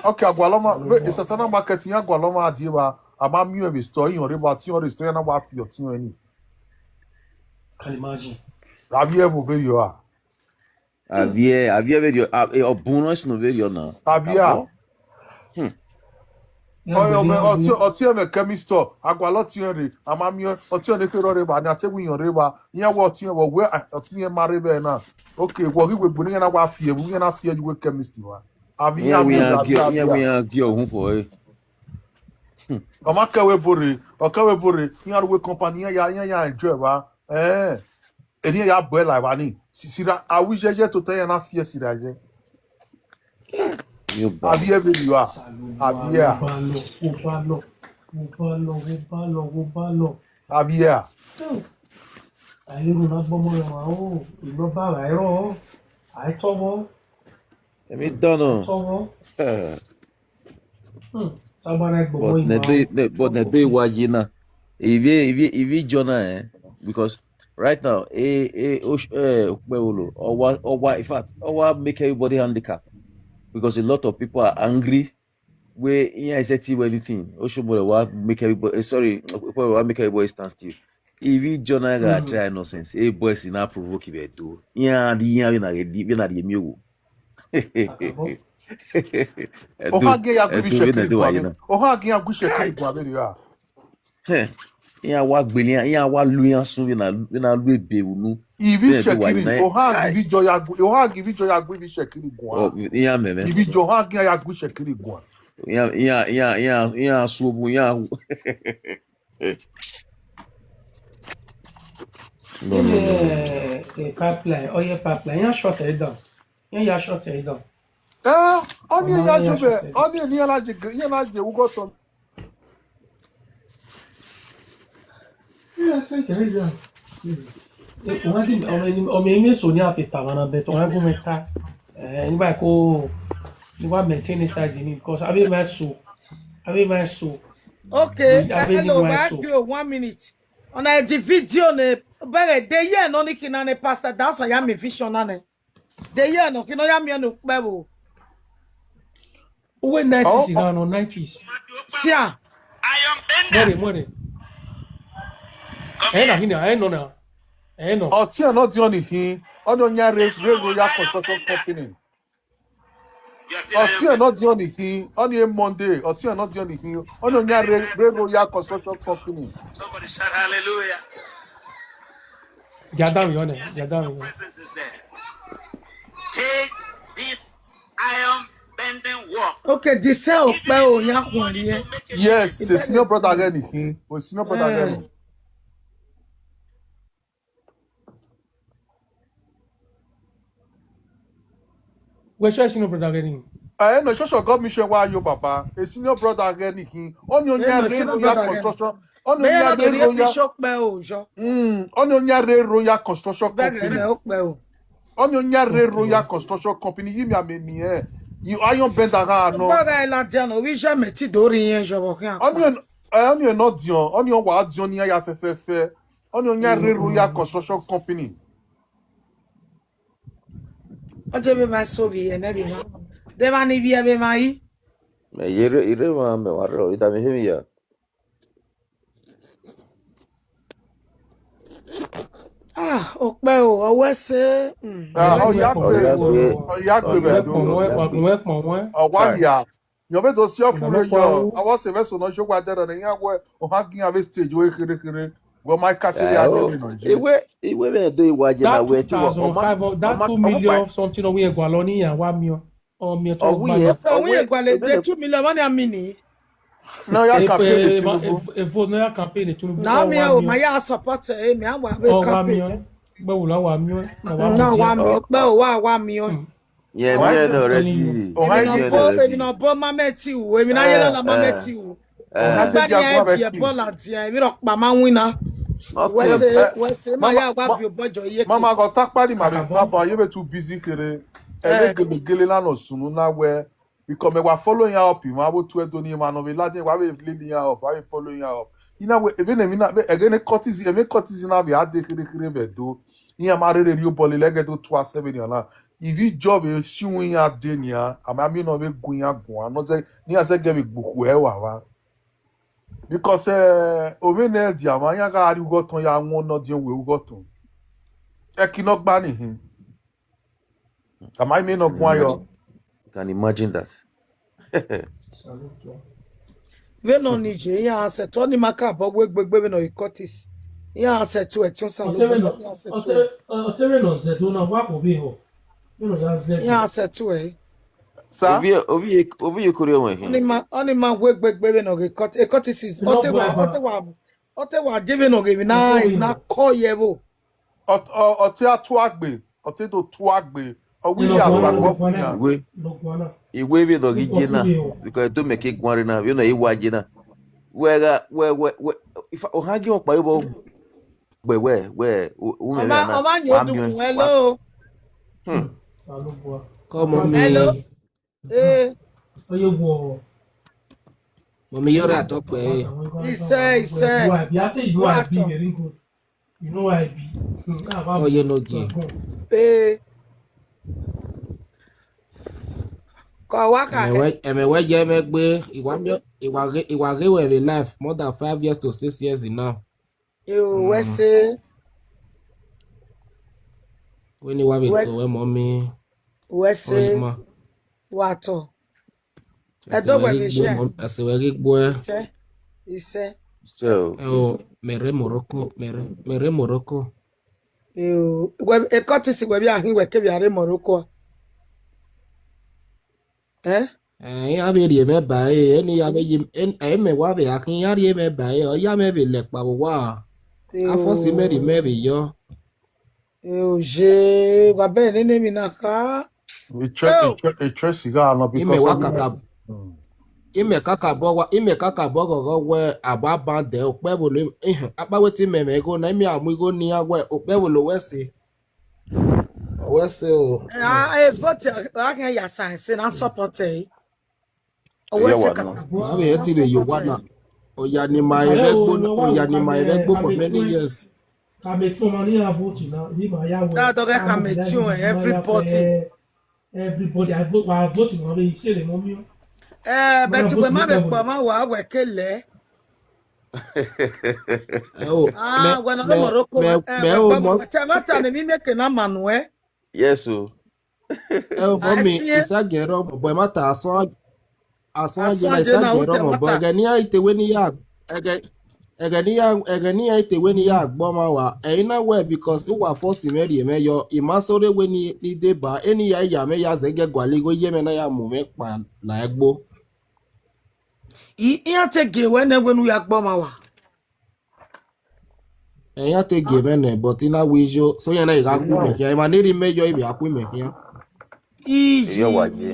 Okay, Agualoma, wait, Satana Market, iran Agualoma a die vba, a ma miẹn vbe store, iran rre vba, tiọn rre store, iran na wa fi ọtiọn ni. Can imagine. Avbe ẹvbo vberriọ a. Avie, avie vberriọ, a, e, ọ bun nọ sunu vberriọ na. Avie a. Hmm. Ọtiẹn, ọtiẹn mwẹ chemist, a gualọ ọtiẹn rre, a ma miẹn ọtiẹn ne kherhe rre vba, ne a te wẹ iran rre vba, iran wẹ ọtiẹn vbe wẹ, a, ọtiẹn ma rre vbe na. Okay, wọ ghi wẹ egbe ne iran na wa fi ẹvbo, iran na fi ẹvbo chemist vba. Avie iran wẹ iran gie, iran wẹ iran gie ohun fo ẹre. Ọ ma kẹ wẹ ebo rre, ọ kẹ wẹ ebo rre, iran ru wẹ company, iran ya, iran ya enjoy vba. Eh. Eni ya bọe la evba ni. Sira, a wi yẹyẹ tota iran na fi sira ye. Avie vbe ni wa. Avie a. Wo ba lọ, wo ba lọ, wo ba lọ, wo ba lọ. Avie a. Aye ru na gbọmọ rẹ wa o, ìlọ bá ra ẹrọ o, àìtọwọ. Èmi dọnọ. Tọwọ. Eh. Hmm. But ne do, ne, but ne do iwa ye na. Ivie, ivie, ivie Jonah, eh? Because right now, eh, eh, osh-, eh, okpẹ wo lo, ọ wa, ọ wa, in fact, ọ wa make everybody handicap. Because a lot of people are angry. Wẹ iran sẹtin wẹ anything. Oshomole wa make everybody, eh, sorry, okpẹ wa make everybody stand still. Ivbi Jọ na gha try nonsense. E boys na provoke vbe Ẹdo. Iran rhie iran vbene a ghe di, vbene a rhie miẹn owo. Ẹdo, Oha ghi ya gu ivbi Ẹdo vbene Shekiri Ẹdo wa guan ye vbe, na. Oha ghi ya gu Shekiri guan vbe rria. Hẹ, iran wa gbele iran, iran wa lu iran sun vbene, vbene a lu ebe vbe unu. Ivbi Vbene Ẹdo wa ye Shekiri, na. Oha ghi Ivbi Jọ ya gu, Oha ghi Ivbi Jọ ya gu ivbi Shekiri guan. Ọ, iran mẹmẹ. Ivbi Jọ, Oha ghi ya gu Shekiri guan. Iran, iran, iran, iran, iran su obun, iran. No, no, no, no. Eh, eh, pipeline, oil pipeline. Iran shut it down. Iran ya shut it down. Eh, ọni Ọmọ ya iran jọ shut bẹ, it down. Ọni ni iran na je, iran na je ugho tọn. Iran shut it down. Eh, ọmọ ẹni, ọmọ ẹni so ni a te ta mwa na, but ọmọ ẹni ta. Eh, anybody ko, ni wa maintain inside ni, because I be my soul. I be my soul. Okay, I be hello, ni my soul. One minute. Ọna the video ne, bẹghe de ye nọ ni kina ne Pastor Dawson ya mi vision na nẹ. De ye nọ kina ya mi ne ukpẹ vbo. Uwe nineties, oh, oh. Gha nọ nineties. Sia. Muẹre, muẹre. Ẹ na hina, ẹ nọ na. Ẹ nọ. Ọtiẹn nọ diọn ni hin, ọni ọ yan rre, rre Royal Construction Company. Ọtiẹn nọ diọn ni hin, ọni e Monday, ọtiẹn nọ diọn ni hin, ọni ọ yan rre, rre Royal Construction Company. Somebody shout hallelujah. Jada mi ọnẹ, jada mi ọnẹ. Take this iron bending work. Okay, the cell pẹ o yan khuan ni ẹ. Yes, a senior brother ghẹ ni hin, a senior brother ghẹ ni. Wẹ sure senior brother ghẹ ni? Ẹ nọ, social government wa yo baba. A senior brother ghẹ ni hin. Ọni ọ yan rre Royal Construction. Ọni ọ yan rre Royal. Bishop pẹ o jọ. Mm, ọni ọ yan rre Royal Construction Company. Ọni ọ yan rre Royal Construction Company. Yi mi ame ni ẹ. You iron bender gha nọ. Baba ila dia no, we je me ti do ri yen jọ bọ khian. Ọni, ẹ, ọni nọ diọn, ọni ọ wa diọn ni ya fẹfẹfẹ. Ọni ọ yan rre Royal Construction Company. Ọ je vbe emwa eso vbe irẹn nẹ vbe emwa. De emwa ni vbiẹ vbe emwa yi. Mẹ ye rre, irre emwa mẹ wa rrọọ, I tama him ya. Ah, okpẹ o, ọ wẹ sẹ, mm. Ah, ọ ya gbe, ọ ya gbe vbe do. Ọ wa ya. Yọ vbe do si ọfurre yọ, avbe ọse vbe eso ne ọ jọ wa dẹrẹ ne iran wẹ, ọ ha gie iran vbe stage wẹ kherhe kherhe, wẹ ọ ma ka te ya de vbe nọ ye. Iwe, iwe vbe do iwa ye na wẹ ti wọ, ọ ma, that two thousand five hundred, that two million something ọ wẹ gualọ ni iran wa miẹn, ọ miẹn tọ gba. Ọ wẹ gualọ de two million, mani a mini. Na ya campaign Tinubu. Evo na ya campaign Tinubu. Na mi o, ma ya support e, mi a wa vbe campaign. Gbe wula wa miẹn, na wa miẹn, kpẹ o, wa wa miẹn. Yeah, mi ẹ nọ already. Èmi nọ bọ, èmi nọ bọ ma mẹ ti wu, èmi na yẹ la ma mẹ ti wu. Ọha te dia gua vẹ ki. Bọla dia, èmi rọ kpa ma win na. Wẹ se, wẹ se, ma ya gba vi obọjọ iye. Mama gọ ta kpari ma vbe ta ba, ye vbe too busy kere. Ẹ vbe gelegele na nọ sunu na wẹ. Because mẹ wa follow iran up, ma vbe tu ẹdo ni ma nọ vbe ladian, wa vbe lele iran up, wa vbe follow iran up. Ina wẹ, even èmi na, ẹgẹ ne courtesy, èmi courtesy na vbe a de khere khere vbe do. Iran ma rherhe rhie obọ lele ẹghẹ do tua seven nian na. Ivbi Jọ vbe si uwu iran de nian, a ma miẹn ne ọ vbe gu iran guan, nọ zẹ, ne iran zẹgẹ vbe gbe okhuo ẹre vba. Because, eh, ovbi ne ẹdia mwa, iran gha rrie ughọtọn ya wọn ne ọ diọn wẹ ughọtọn. Ẹki ne ọ gba ni hin. A ma miẹn ne ọ guan yọ. You can imagine that. Vbene ọ ni ye, iran sẹtin, ọni ma ka bọ wẹ egbegbe vbene ọ ye Curtis. Iran sẹtin ẹtin Osanobua, iran sẹtin. Ọtẹn vbene ọ zẹdẹ na, wa kho vbe họ. Vbene ọ ya zẹdẹ. Iran sẹtin ẹre. Sa? Ovie, ovie, ovie kori ọmọ ẹkhin. Ọni ma, ọni ma wẹ egbegbe vbene ọ ye Curtis. Curtis is, ọtẹn wa, ọtẹn wa, ọtẹn wa je vbene ọ ye emwi na, emwi na kọ ye vbo. Ọ, ọ, ọtẹn a tua gbe, ọtẹn do tua gbe, ọ wẹ iye atuagbọ fian. Iwe, iwe vbe nọ ghi ye na, because do mẹ ke guan rre na, vbe nọ i wa ye na. Wẹ gha, wẹ, wẹ, wẹ, ifa, ọ ha gi ọkpa yobọ gbe wẹ, wẹ, u mẹ na. Ọ ma yin odukun, hello. Hmm. Come on, hello. Eh. Oye wo. Mọmi yọrọ atọ pẹ. Isẹ, isẹ. You are be, I tell you, you are be very good. You know I be. Oye no gi. Eh. Kọ wa ka. Ẹmẹ wẹ, ẹmẹ wẹ ye mẹ gbe, iwa mi, iwa ghe, iwa ghe wẹ vbe life more than five years to six years now. Eo, wẹ se. Wẹ ni wa vbe tọ wẹ mọ mi. Wẹ se. Wa tọ. Ẹdọ wẹ vbe share. Ẹse wẹ ghi gbuẹ. Isẹ. Isẹ. So, eo, mẹ rre Morocco, mẹ rre, mẹ rre Morocco. Eo, wẹ, ekọtisi wẹ vbe a khin wẹ kevbe a rre Morocco. Eh? Eh, iran vbe rhie mwẹ ba ẹre, ẹni ya vbe yi, ẹn-, ẹmẹ wa vbe a khin, iran rhie mwẹ ba ẹre, ọ ya mwẹ vbe lẹ kpa vbe owa. Afọsi mẹ rhie mwẹ vbe yọ. Eo, je, wa bẹ nene emwi na kha. Eo. Chelsea gha nọ. Imẹ because wa of kaka, imẹ kaka bọ wa, imẹ kaka bọ ghọghọ wẹ aba ban dẹ okpẹ vbe lo, akpa wẹ te imẹ mwẹ igho na, imẹ a mu igho ne iran wẹ okpẹ vbe lo wẹ se. Wẹ se o. Eh, a, eh, vote, a khian ya sa ẹse na support ẹre. Ọ wẹ se kaka bọ. Ma vbe hẹ te vbe ye owa na. Oya ni ma ẹvẹ gbo, oya ni ma ẹvẹ gbo for many years. Khama etu ọmọ ne iran vote na, ne ima ya wẹ. Da dọghe khama etu, everybody. Everybody, I vote, wa vote ma vbe isele mọ miẹn. Eh, but wẹ ma vbe kpọ ma wa wẹ kele. Ẹ o, ah, wẹ na Morocco, mẹ, eh, mẹ o, mọ te ma ta ni mi make na ma nuẹ. Yes o. Ẹ o, mọ mi, isa gẹrọ, but ẹ ma ta asọn, asọn je na isa gẹrọ mọ, but ẹghẹ ne iran te wẹ ne iran, ẹghẹ, ẹghẹ ne iran, ẹghẹ ne iran te wẹ ne iran gbe ọmwa wa, ẹre na wẹ because uwa force mwẹ rhie mwẹ yọ, I ma sẹ ọre wẹ ni, ni deba, eni ya ya mwẹ ya zẹgiẹ gualọ igho ye mwẹ na ya mu mwẹ kpa na ẹgbo. I, iran te gie wẹ nẹ wẹ ne u ya gbe ọmwa wa. Iran te gie mwẹ nẹ, but I na wẹ iye, so iran na gha khu imẹ khian, emwa ne rhie mwẹ yọ, ivbi a khu imẹ khian. Iyọ wa ye.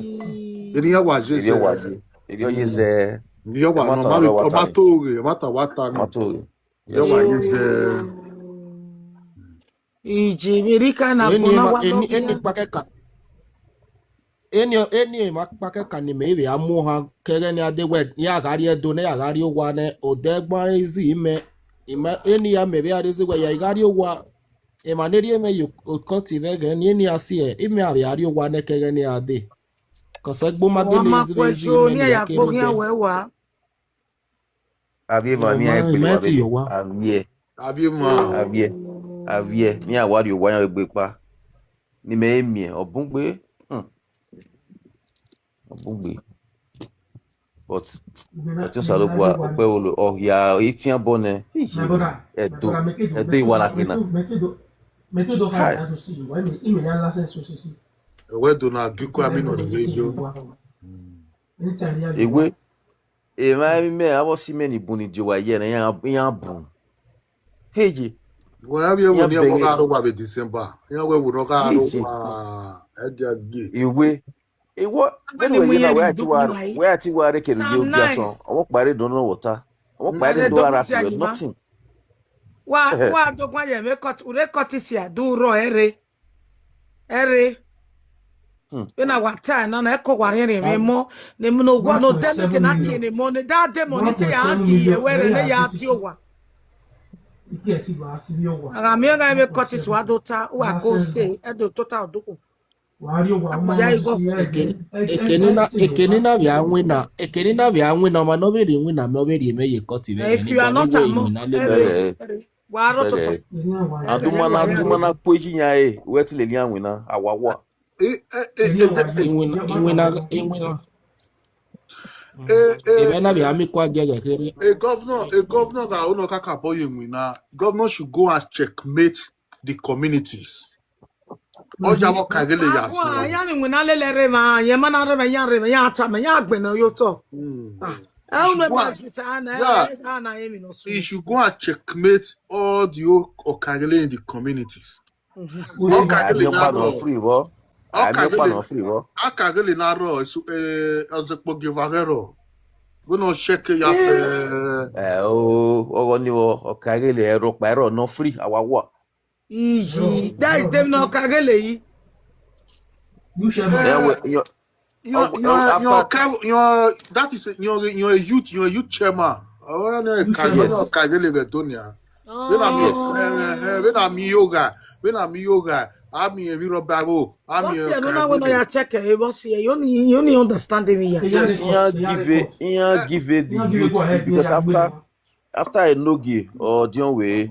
Eni iran wa ye zẹ. Iyọ wa ye. Iyọ ye zẹ. Iyọ wa nọ, ọ ma to ghe, ọ ma ta wa ta ni. Ma to ghe. Iyọ wa ye zẹ. Ije, America na gbona wa eni, eni kpakẹka. Eni, eni emwa kpakẹka ni mẹ vbe a mu ohan kẹghẹ ne a de wẹ, ne a gha rrie Ẹdo, ne a gha rrie owa nẹ, odẹ gban ezi mẹ, ima, eni ya mẹ vbe a rre ezi wẹ ya i gha rrie owa, emwa ne rhie mwẹ ye okọti vbe ẹghẹ ni, eni a si ẹ, imẹ a vbe a rrie owa nẹ kẹghẹ ne a de. Cause ẹgbo ma gele ezi vbe ezi mẹ ni ya ke mu dẹ. Avie emwa ne iran gbele wa vbe, avie. Avie emwa. Avie, avie, ne iran wa rrie owa iran vbe gbe kpa. Ne imẹ i miẹn, ọ bun gbe. Hmm. Ọ bun gbe. But, ọtẹn Osanobua, okpẹ vbe lo, ọ hia itian bọ nẹ. Ẹdo, Ẹdo iwa na khin na. Kai. Ẹwẹ Ẹdo na gi ikọ ami nọ rhie yo. Ewe, emwa ẹrinmẹ, avbe ọse imẹ ni bun ni die owa ye nẹ, iran, iran bun. Heye. Wẹ a vbe ẹvbo ne iran gha rre owa vbe December. Iran wẹ ẹvbo ne ọ gha rre owa, ẹgiagie. Ewe, ewe, vbene wẹ ye na, wẹ a ti wa, wẹ a ti wa rre kere uye ogiasọn. Ọmọ kpa rre do nọ wọta. Ọmọ kpa rre do ara si nothing. Wa, wa do guan ye vbe cut, u re cut isi a, do rọ ẹre. Ẹre. Hmm. Vbene a wa ta na, na ẹko wa rhiẹnrhiẹn mwẹ emọ, ne emọ ne owa ne odẹ ne ke na kie ne emọ, ne da dẹ emọ ne te ya gi ye wẹ rẹ ne ya tie owa. A gha miẹn gha vbe cut isi wa do ta, wa ko stay, ẹ do tota odukhu. Akpọya igho. Eke, eke ni na, eke ni na vbe a winna, eke ni na vbe a winna, ọmwa ne ọ vbe rhie iwinna mẹ, ọ vbe rhie mẹ ye cut vbe. If you are not among, winna lele. Ẹre, ẹre. Wa rọ toto. Aduma na, aduma na ku eyi yan e, wẹ te lele iran winna, a wa wa. E, e, e, e, e, Iwinna, iwinna, iwinna. E, e, Emẹ na vbe a miẹn ikua giẹgiẹ kherhe. E governor, e governor gha ro ne ọ kakabọ ye iwinna, governor should go and checkmate the communities. Ọ ya vbe ọka eghele ya sunu. Iran ni winna lele rre emwa, iran ma na rre emwa, iran rre emwa, iran ta mẹ, iran gbẹnnẹ ye otọ. Hmm. Ah, ẹ unu ma si ta na, ẹ na emwi nọ sunu. He should go and checkmate all the o-, ọka eghele in the communities. Ọka eghele na rọ. Free vbọ? Ọka eghele na rọ, eso, eh, ọzekpo gie vbe aghẹ rọ. Vbene ọ check ya fẹ. Eh, o, ọghọ ni vbọ, ọka eghele ẹrọ kpa ẹrọ nọ free, a wa wa. Iyi, that is them no ka gele yi. You shall not. Eh, well, your, your, oh, your, oh, your, after ca-, your, that is a, your, your youth, your youth chairman. Oh, no, you ka, shall, no, yes, ka gele Betonia. When I mean, yes, eh, eh, eh, when I mean yoga, when I mean yoga, I mean, we rub Bible, I mean, boss, yeah, no, no, when I check it, boss, yeah, you only, you only understand me, yeah. Yes. Iyan give it, iyan give it the youth, because after, after Enogie or Dionwe,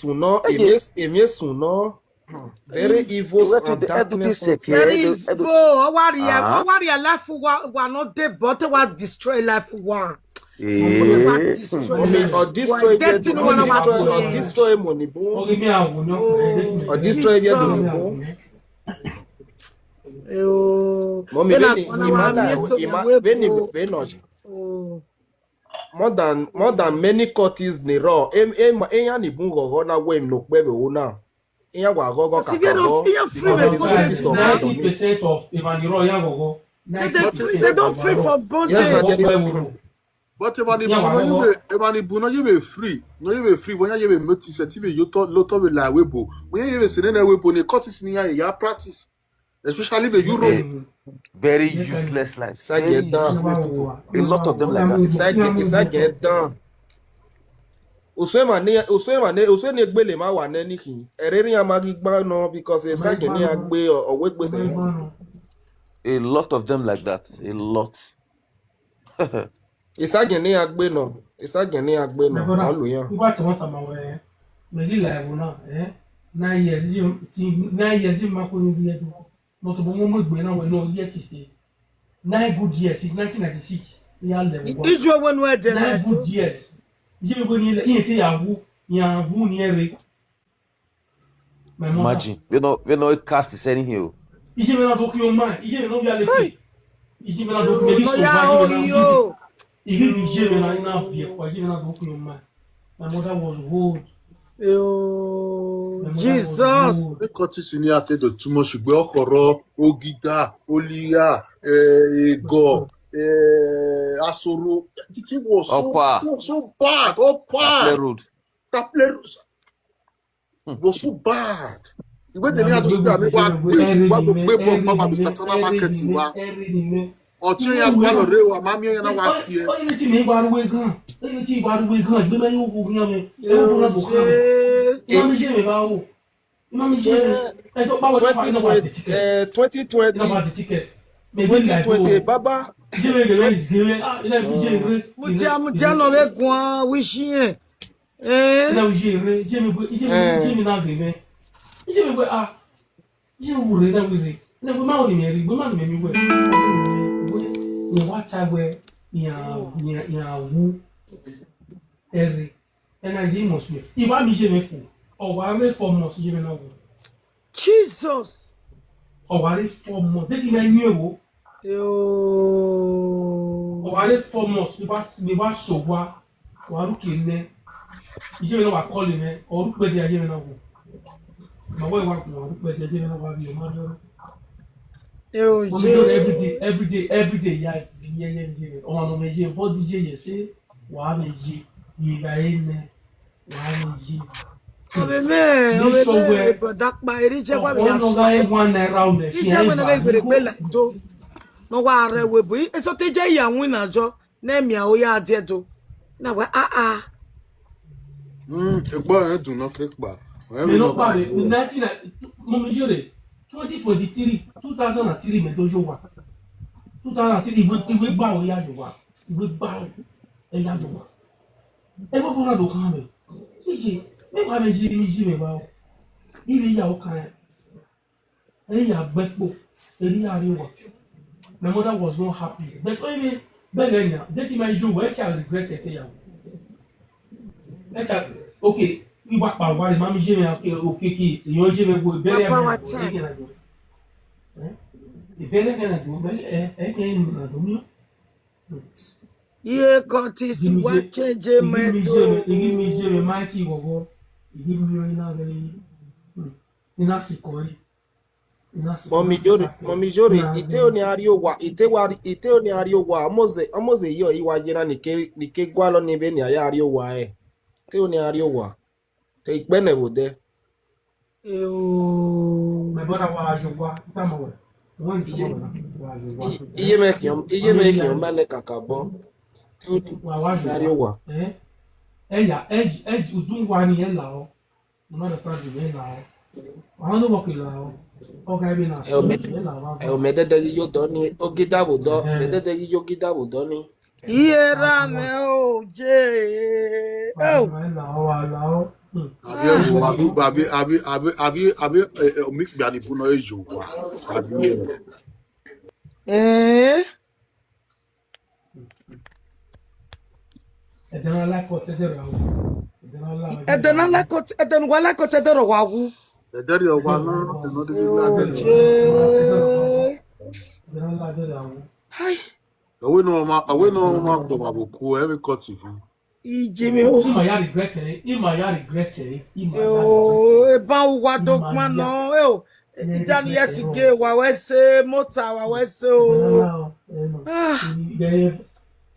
esun nọ, emwi esun nọ. Very evil and darkness. Very evil. Ọ wa rhie, ọ wa rhie life wa, wa nọ debọ, te wa destroy life wa. Ọ destroy, ọ destroy, ọ destroy money bun. Ọ destroy everything bun. Mọmi, vbene ima na, ima, vbene, vbene ọ more than, more than many cultists ni rrọọ, em, em, eyan ni bun ghọghọ na wẹ emwi ne okpẹ vbe ro na. Iran wa ghọghọ kakabọ, because there is no peace of mind on it. Ninety percent of emwa ni rrọọ iran ghọghọ. They, they free, they don't free from bondage. Yes, na, there is. But emwa ni bun nọ ye vbe, emwa ni bun nọ ye vbe free, nọ ye vbe free, vbe ọ yan ye vbe notice, te vbe ye otọ, lotọ vbe la ẹvbo ebo. Vbe ọ yan ye vbe sẹ nene ẹvbo ebo ne cultists ni iran ya practice, especially vbe Europe. Very useless life. Very useless people. A lot of them like that. Isagẹ, Isagẹ dan. Osuẹn emwa ne, osuẹn emwa ne, osuẹn ne egbele ma wa nẹ ni khin. Ẹre iran ma ghi gban nọ because Isagẹ ne iran gbe ọ, ọ wegbe sẹ. A lot of them like that. A lot. Isagẹ ne iran gbe nọ. Isagẹ ne iran gbe nọ. A lo iran. Uba tama tama wẹ, mẹ ghi la ẹvbo na, eh? Nine years, you see, nine years, you ma ko ni bi ẹdun. But obo mu egbe na wẹ nọ, year ti stay. Nine good years since nineteen ninety-six. Iran lẹ vbe wa. Iju owe nu ẹdẹ. Nine good years. Iye vbe ni le, iye te ya wu, ya wu ni ẹre. My mother. Imagine. We no, we no cast is anything o. Iye vbe na do ki o ma, iye vbe no ya le pe. Iye vbe na do ki o ma. Iye vbe na, na fi ẹkua, iye vbe na do ki o ma. My mother was old. Yo. Jesus. Make all this thing here take the too much. Igbe ọkhọrọ, ogida, oliya, eh, ego, eh, asoro. The thing was so, Ọkpa. Was so bad. Ọkpa. Taple Road. Taple Road. Hmm. Was so bad. Ìwé tèmi àti síbẹ̀ àmì wá gbé, wá gbé bọ̀ pápá bí Satana market wa. Ọtí yẹn wà lọ rẹ wa, màmí yẹn náà wá fi ẹ. Oye ti mi gba ruwe gan. Oye ti gba ruwe gan. Gbé mẹ yóò wo gan mi. Ẹ wọ́n bọ́lá bò kàn. Ẹ má mi ṣe mi bá wò. Ẹ má mi ṣe mi. Ẹ tó bá wọ́n tó wà nínú wa di ticket. Twenty twenty. Nínú wa di ticket. Maybe like, twenty twenty, oh, baba. Ṣé mi gẹ̀rẹ́ ìṣ gẹ̀rẹ́? Ah, ilé mi ṣe ìwé. Mutia, mutia lọ vẹ guan wishi yẹn. Eh? Ilé mi ṣe ìwé. Ṣé mi gbé, ṣé mi, ṣé mi náà gẹ̀rẹ́? Ṣé mi gbé, ah. Ye wure na wire. Na we ma wo ni mẹ ri, we ma ni mẹ mi wẹ. We, yẹn wa ta wẹ, iran, iran, iran wu ẹre. Ẹna ye must be. I wa mi ye mẹ fo. Ọ wa re four months ye mẹ na wo. Jesus. Ọ wa re four months. Deti na ni ewo. Yo. Ọ wa re four months. Mi wa, mi wa so wa. Wa ru ke nẹ. Iye mẹ na wa call nẹ, ọ ru kpẹdẹ iye mẹ na wo. Ma wa wa gun, wa ru kpẹdẹ iye mẹ na wa vbiẹ, ma rriọ. Eo, ọmọ je. Every day, every day, every day, ya vbiẹ ye iye mẹ. Ọmọ nọ mẹ ye, body ye ye se, wa mẹ ye, ye gha ye nẹ, wa mẹ ye. Ọmọ mẹ, ọmọ mẹ, brother kpa, eri je wa mi ya so. One naira, one naira. Ije wẹ na ghe gberegbe la do. No wa rre we bu, eso te je ya win na jọ. Ne miẹn aro ya diẹ do. Na wẹ, ah, ah. Mm, egbe ọnrẹn dun nọ ke kpa. Ọnrẹn vbe nọ kpa vbe nineteen, mo mi yere, twenty twenty-three, two thousand and three mẹ do yo wa. Two thousand and three, iwe, iwe gba aro ya yo wa. Iwe gba aro ya yo wa. Ẹvbo ẹvbo na do khan mẹ. Iye, mẹ wa mẹ ye, mẹ ye mẹ wa o. Iye ya o kan. Ẹ ya gbe kpo, ẹ ya rrie owa. My mother was not happy. But even bẹghe nian, deti ma yo wẹ, ẹ ca regret ẹte ya. Ẹ ca, okay, I wa kpa owa re, ma mi ye mẹ, okay, okay, ke, iyọn ye mẹ wo, bẹrẹ mẹ, ẹ gẹ na do. Ẹ bẹrẹ gẹ na do, ẹ, ẹ gẹ na do mi. Iye kan ti si wa change my do. Igi mi ye mẹ, igi mi ye mẹ, ma ti wọwọ. Igi mi yo ina ghe. Ina sikọ re. Mọmi Yore, Mọmi Yore, ite oni a rrie owa, ite wa, ite oni a rrie owa, ọmọzẹ, ọmọzẹ yọ i wa yena ni ke, ni ke gualọ ni vbene a ya rrie owa ẹre. Ite oni a rrie owa. Te ikpẹ nẹ vbe odẹ. Eo. My brother, wa jọ wa, tama wẹ. Wọ́n ní tama wẹ, wa jọ wa. Iye mẹ khian, iye mẹ khian ma nẹ kakabọ. Ite oni a rrie owa. Ẹ ya, ẹ, ẹ, udun wa ni ẹ la ọ. No matter something, ẹ la ọ. Ọmọ no work la ọ. Ọ ga ebe na so, ẹ la ọ. Ẹ o mẹ dẹdẹ ghi yo dọ ni, ogidavbo dọ, mẹ dẹdẹ ghi yo ogidavbo dọ ni. Iye ra mẹ o je. Ẹ la ọ, wa la ọ. Hmm. Àbí ẹ wo, àbí, àbí, àbí, àbí, àbí, àbí, ẹ, ẹ, omi ìgbà ni buna ẹ yo wa. Àbí ẹ. Eh? Ẹdẹ na like ọ, ẹdẹ rẹ o. Ẹdẹ na like ọ, ẹdẹ ne uwa like ọ, ẹdẹ rẹ wa wu. Ẹdẹ rẹ wa na, ẹdẹ na de like. Oje. Ẹdẹ na like ẹdẹ rẹ wa wu. Hai. Ọwẹ nọ ma, ọwẹ nọ ma gbọ ma bo ku, ẹ vbe cut you. Ijemi o. Ima ya regret ẹ, ima ya regret ẹ, ima ya regret ẹ. Eo, eban uwa do gbọn nọ, eo. Ima ya regret ẹ. Daniel Sige, wa wẹ se, Mota, wa wẹ se o. Ẹdẹ na la ọ, ẹ nọ. Ah. Ẹ,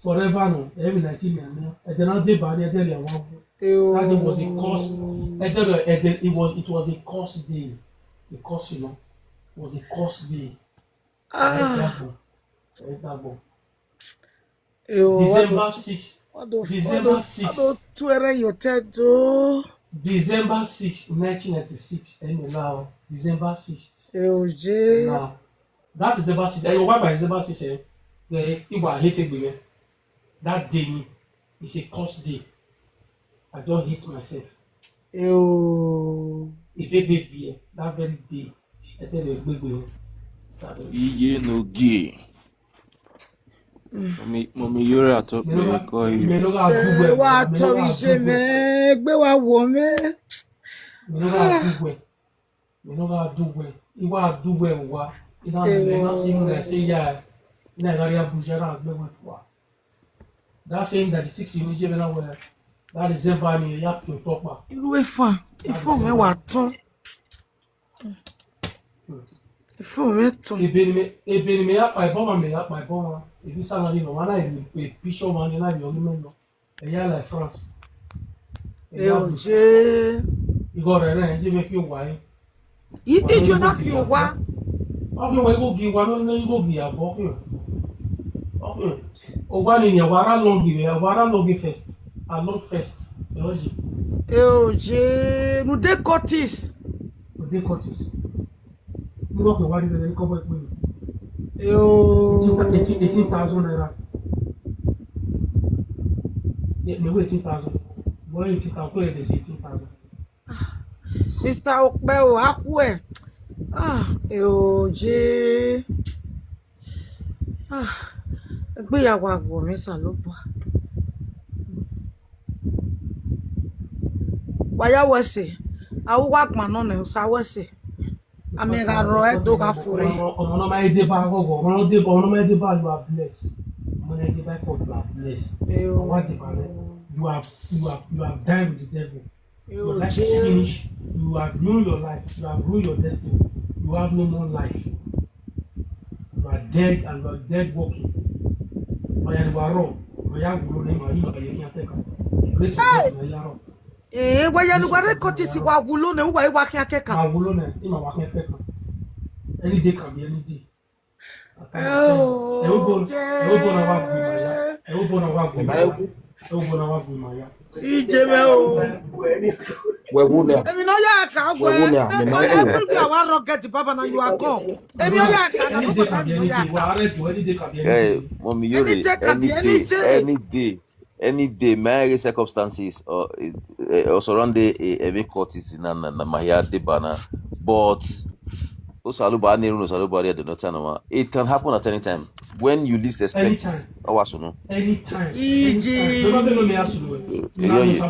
forever nọ, ẹ vbe nineteen years nọ. Ẹdẹ na deba ni, ẹdẹ rẹ wa wu. Eo. That day was a curse. Ẹdẹ rẹ, ẹdẹ, it was, it was a curse day. A curse, you know. It was a curse day. Ah. Ẹ dàgbọn. Ẹ dàgbọn. Eo, December six. December six. Wa do tuẹrẹ ye otọ do. December six, nineteen ninety-six. Ẹ nọ now. December sixth. Eo je. Now, that December six, ẹ, why by December six, eh? Eh, I wa hate egbe mwẹ. That day ni, it's a curse day. I just hate myself. Eo. Iveve viẹ, that very day, ẹdẹ rẹ gbegbe. Iye no gie. Mọmi, Mọmi Yore atọ pé kọ iye. Sẹ wa tọ iye mẹ, egbe wa wọ mẹ. Mi no gha du wẹ. Mi no gha du wẹ. I wa du wẹ wa. I na mẹ, I na si mu na se ya. I na gha rhie Abuja na gbe wẹ fua. That same ninety-six, you know, Jimmy, now, uh, That December ni ya to tọkpa. Irú efa, ifo mwẹ wa tọn. Ifo mwẹ tọn. Ebe ne mẹ, ebe ne mẹ ya kpa ẹbọ mwa, mẹ ya kpa ẹbọ mwa. Ebe sa na ni nọ, mwa na ri picture mwa ni na ri ọghe mẹ nọ. Ẹ ya la France. Ẹ ya Eo bu. Je. Igho rẹ rẹ, je mẹ khin owa ẹre. I, iju na khin owa. Ọ khin owa, igho gi owa, nọ, nọ, igho gi ya bọ khin. Ọ khin. Owa ni, ni, wa ra long vbe, wa ra long first. A long first. Ẹ ọ je. Eo je, nu de Curtis. Nu de Curtis. Igho khin owa ni, ni, ni, kọbọ ikpe. Eo. Eighteen, eighteen, eighteen thousand naira. Yeah, maybe eighteen thousand. Boy, eighteen thousand, call it eighteen thousand. Mister Okpẹvbo, akhuẹ. Ah, eo je. Ah, egbe ya wa wọ mwẹ Osanobua. Wa ya wẹ ẹse, a ru uwa gbọn nọ nẹ, Osa wẹ ẹse. A miẹn gha rrọọ, ẹ do gha fo rre. Ọmọ, ọmọ ne ọ ma deba ọghọghọ, ọmọ ne ọ deba, ọmọ ne ọ ma deba, you are blessed. Ọmọ ne ọ deba, you are blessed. Eo. Ọmọ deba rẹ, you are, you are, you are dying with the devil. Your life is finished. You have ruined your life. You have ruined your destiny. You have no more life. You are dead and you are dead walking. Ọ ya ni wa rrọọ, ọ ya wulo nẹ, ima, ima ye khian kẹkan. The grace of God na ya rrọọ. Eh, wa ya ni wa re Curtis wa wulo nẹ, uwa i wa khian kẹkan. Ma wulo nẹ, ima wa khian kẹkan. Any day can be any day. Eo, ẹvbo na wa gbe ima ya. Ẹvbo na wa gbe ima ya. Ẹvbo na wa gbe ima ya. Ije mwẹ o. Wẹ wu nẹ. Emwi ne ọ ya ka wẹ. Wẹ wu nẹ, mẹ ma wẹ. Every day I wan rock get baba na you are gone. Emwi ọ ya ka na. Any day can be any day. Wa are do any day can be any day. Hey, mommy, you any day can be any day. Any day. Any day, ma ghe circumstances or, eh, eh, or surround the, eh, every court is na, na, na ma hia deba na. But Osanobua, ne unu Osanobua rhie do not tell no one. It can happen at any time. When you least expect it. Anytime. Ọ wa sunu. Anytime. Easy. Anytime. Never be no me ask you. Eh, yeah, yeah.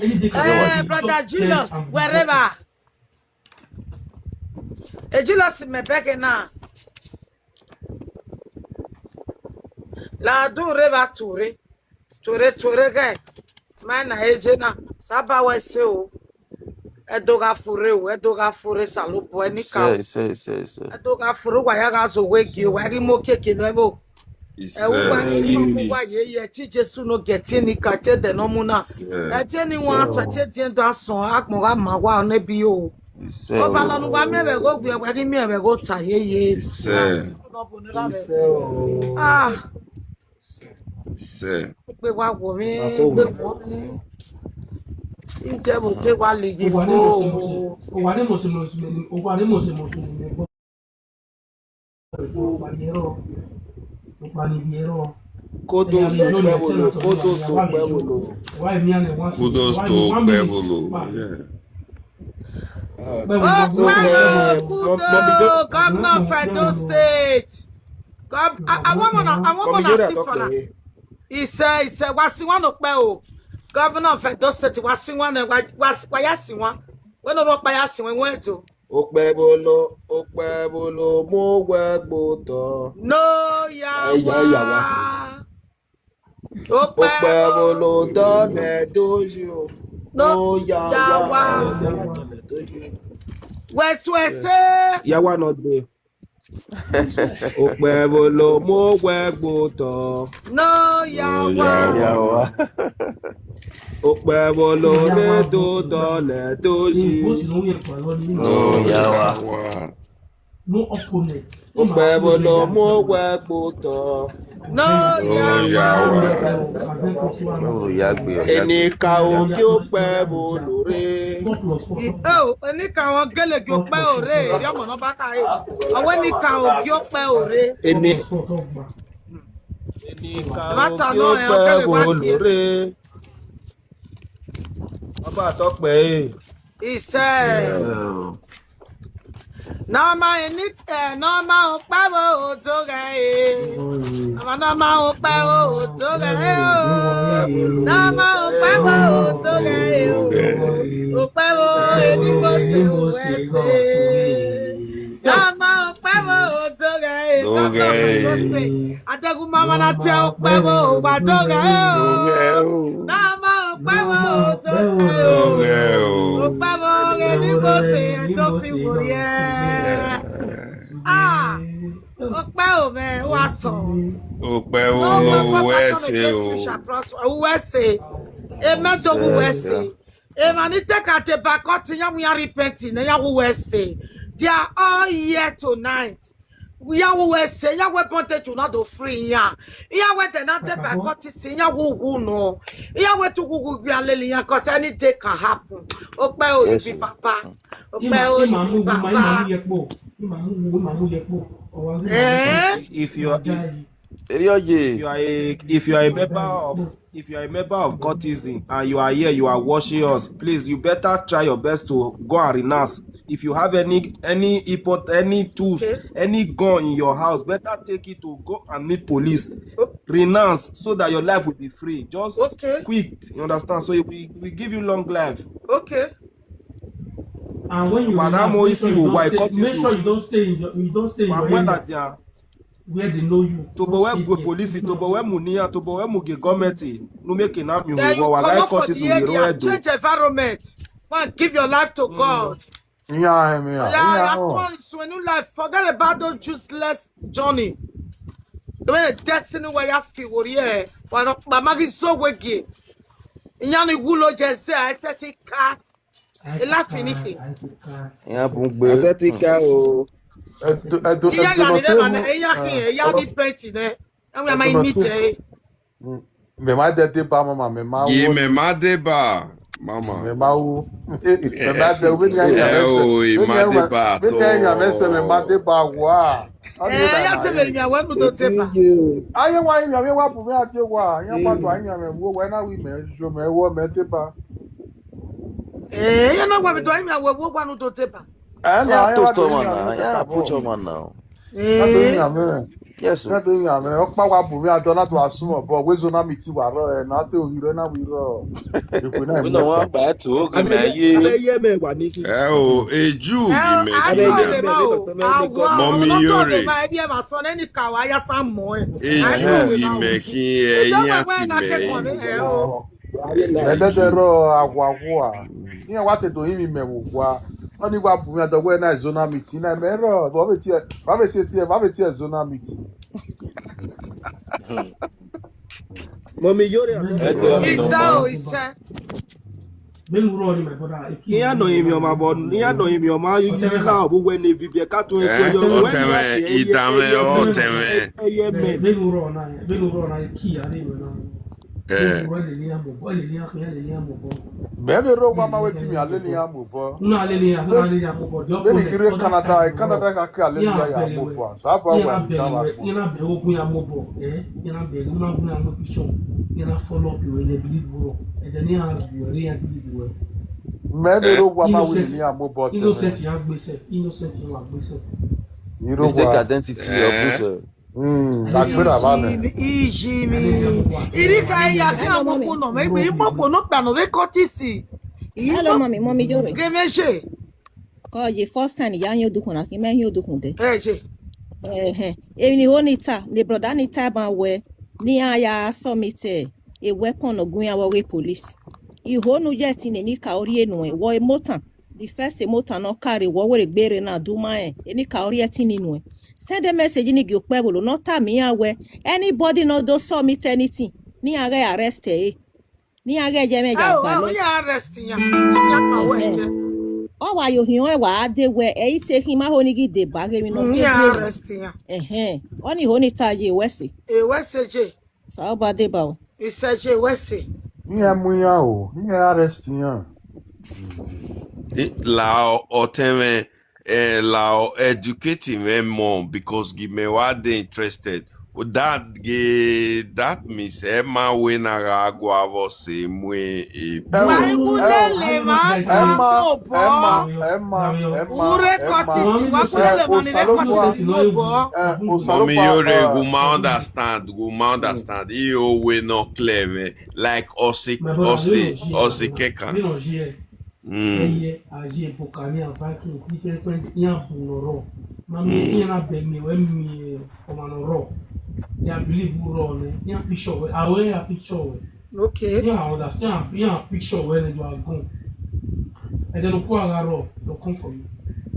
Anything can happen. Eh, brother Julius, wherever. Eh, Julius, me beg now. La do reva tore. Tore, tore ghẹ. Ma na eje na. Saba wẹ ẹse o. Ẹ do gha fo rre o, ẹ do gha fo rre Osanobua, ẹ ni ka o. Ẹ do gha fo rre, uwa ya gha zo wẹ gie, uwa ghi mu okiekie nọ ẹvbo. Ẹ uwa ni tọn mu uwa ye ye, ẹtin Jesu ne ọ gie ẹtin ni ka tie ẹdẹ ne ọ mu na. Ẹtin ni wan sẹ tie diẹn do asọn, agbọn gha ma wa ne bi o. Ọba la ne uwa miẹn vbe ẹghẹ owiẹ, uwa ghi miẹn vbe ẹghẹ ota ye ye. Ah. Sẹ. Gbe wa wọ mwẹ, gbe wọ mwẹ. Ije vbe te wa ligi fo. Owa ne mose mose, owa ne mose mose. Kudos to Okpẹvbolo, kudos to Okpẹvbolo. Kudos to Okpẹvbolo. Yeah. Okpẹvbolo, governor of Edo State. Gov-, I, I want una, I want una see for that. He said, he said, wa si wan Okpẹvbolo. Governor of Edo State, wa si wan, wa, wa, wa ya si wan. Wẹ ne ọ rhọkpa ya si wan, wẹ do. Okpẹvbolo, Okpẹvbolo, mu owẹ gbe otọ. No ya wa. Okpẹvbolo dọlẹ doji o. No ya wa. Wẹ suẹse. Ya wa nọ de. Okpẹvbolo mu owẹ gbe otọ. No ya wa. Okpẹvbolo re do dọlẹ doji. No ya wa. Okpẹvbolo mu owẹ gbe otọ. No ya wa. Eni ka ogie Okpẹvbolo rre. Oh, eni ka wọn gele gie Okpẹvbolo rre, eri ọmọ nọ ba ka re. Ọwẹ eni ka ogie Okpẹvbolo rre. Eni. Eni ka ogie Okpẹvbolo rre. Ọba tọkpẹ e. Isẹ. Nọma eni, eh, nọma Okpẹvbolo do ghẹ e. Nọma, nọma Okpẹvbolo do ghẹ e o. Nọma Okpẹvbolo do ghẹ e o. Okpẹvbolo eni mo te wẹ se. Nọma Okpẹvbolo do ghẹ e. Oghẹ. Adẹguma ma na tie okpẹvbo wa doghe o. Oghẹ o. Na ma okpẹvbo doghe o. Oghẹ o. Okpẹvbo ghe ni mo se ẹdọ fi woriẹ. Ah, okpẹvbo mwẹ wa tọ. Okpẹvbo, no, no, no, uwẹ ẹse o. Uwẹ ẹse. Emẹ do uwẹ ẹse. Emwa ni te ka deba court, iran mu iran repent, ne iran wu uwẹ ẹse. They are all here tonight. Iran wu uwẹ ẹse, iran wẹ bondage na do free iran. Iran wẹ de na deba court si, iran wu uwu nọ. Iran wẹ tu uwu iran lele iran, 'cause any day can happen. Okpẹvbo, you be papa. Okpẹvbo, you be papa. Eh? If you are, if, if you are a, if you are a member of, if you are a member of cultism and you are here, you are watching us, please, you better try your best to go and renounce. If you have any, any import, any tools, any gun in your house, better take it to go and meet police. Renounce so that your life will be free. Just quick, you understand? So we, we give you long life. Okay. And when you renounce, make sure you don't stay, make sure you don't stay in your, you don't stay in your area. Where they know you. Tobọ wẹ gu police, tobọ wẹ mu nian, tobọ wẹ mu gie gọọmenti, ne u mieke na miẹn uwa, wa gha cut is uwẹ ro ẹdo. Change environment. Man, give your life to God. Iran hẹ mwẹ iran. Yeah, iran hẹ. Suẹn new life. Forget about those useless journey. The way the destiny where you feel, what, yeah, wa nọ kpa ma ghi zo wege. Iran ni wulo je ze, I expect it ka. E life ni khin. Iran bun gbe. Asẹti ka o. Ẹdo, ẹdo, iran ya ni rẹ ma nẹ, iran khin, iran ni pẹnti nẹ. Ẹwẹ ma imite. Mẹ ma dẹ deba, mama, mẹ ma wo. Mẹ ma deba, mama. Mẹ ma wo. Mẹ ma dẹ, vbene iran ya mwẹ sẹ, vbene iran ya mwẹ sẹ, mẹ ma deba wa. Eh, ya te vbe yan wẹ nu do deba. Aye wa yan mwẹ wa bu mwẹ a tie wa. Yan wa do yan mwẹ wo wẹ na wi mẹ, yo mẹ wo mẹ deba. Eh, ya na wa vbe do amian wẹ vbe owa ne u do deba. Ẹ na, ya to store man na, ya put your man now. Eh. Yes, sir. Ọkpa wa bu mwẹ adọ na do asumọ bọ, wẹ zona meeting wa rrọọ, ẹ na te ohi rrọọ na wi rrọọ. Ekwe na wa ba to oge mẹ ye. Ẹ o, eju ghi mẹ khin. Mọmi Iyore. Eju ghi mẹ khin, ẹ, iran ti mẹ. Ẹdẹdẹ rọ ahuahua. Iran wa te do rinmwian mẹ vbe owa. Ọni wa bu mwẹ adọ wẹ na zona meeting na mẹ rrọọ, vbe ọ vbe tie, vbe ọ vbe tie, vbe ọ vbe tie zona meeting. Mọmi Iyore. Isa o, isa. Iran nọ emwi ọma vbọ, iran nọ emwi ọma la ọvbu wẹ ne evi biẹ ka tun eku ẹyọ. Ọtẹn mwẹ, idan mwẹ, ọtẹn mwẹ. Ẹyẹ mẹ. Vbene u rrọọ na, vbene u rrọọ na, e ki a rre na. Eh. Mẹ vbe rre owa ma wẹ te imẹ a lele iran mu obọ. Vbene I ghi rre Canada, Canada ka ke a lele iran ya mu obọ. Saba wa ni ka wa. Iran bẹghe okun iran mu obọ, eh, iran bẹghe, iran gu iran mu picture, iran follow up your, they believe you. Ẹdẹ ne iran gu ẹre, iran believe you. Mẹ vbe rre owa ma wẹ te imẹ a mu obọ. Innocent iran gbese, innocent iran wa gbese. Mistaken identity ọ gbese. Mm, la gbera vba nẹ. Ijimi, ijimi. Iri ka ya khin amokpo nọ, mẹ igbe imokpo nọ kpa nọ rre kọtisi. Hello, mommy, mommy, Iyore. Gẹmẹse. Kọ ye first time ya hin odukhun na, khin mẹ hin odukhun dẹ. Ẹ je. Ẹhẹn. Emwi ne I ho ni ta, ne brother ni ta ban wẹ, ne iran ya submit, eh, a weapon ne ọ gu iran vbe ọghe police. I ho ne u ye ẹtin ne eni ka ọ rhie nuẹn, wọ emotan. The first emotan ne ọ ka rre, wọ were gbe rre na, du ma rẹn, eni ka ọ rhie ẹtin ni nuẹn. Send a message ni gie okpẹvbo lo, ne ọ tama iran wẹ, anybody ne ọ do submit anything, ne iran ghẹ arrest ẹre. Ne iran ghẹ ye ẹmwẹ ya gbalọ. Iran arrest iran. Iran kpa wẹ je. Ọ wa ye ohiẹn ọnrẹn wa de wẹ, ẹ i te khin ma ho ni ghi deba ghe emwi ne ọ te iran arrest iran. Ẹhẹn. Ọni ho ni ta ye wẹ ẹse. E wẹ ẹse je. Sa ọba deba o. Isẹje wẹ ẹse. Iran mu iran o, iran arrest iran. La ọtẹn mwẹ, eh, la educate mwẹ more because ghi mẹ wa dey interested. That ghe, that means ẹ ma wẹ na gha gua vbọ sẹ mu e. Wa iwu lele ma ta obọ. Ure kọtisi, wa iwu lele ma nene kọtisi obọ. Mọmi Iyore, gu ma understand, gu ma understand. I ho wẹ ne ọ clear mwẹ. Like ọse, ọse, ọse kẹkan. Mm. Ẹyẹ, aye, Buccaneer, Vikings, different, different, iran bu nọ rọ. Ma miẹn iran na bẹghe miẹn wẹ miẹn ọmwa ne ọ rrọọ. They believe u rrọọ nẹ, iran picture wẹ, a wẹ iran picture wẹ. Okay. Iran understand, iran picture wẹ nẹ you are gone. And then okua gha rrọọ, they'll come for you.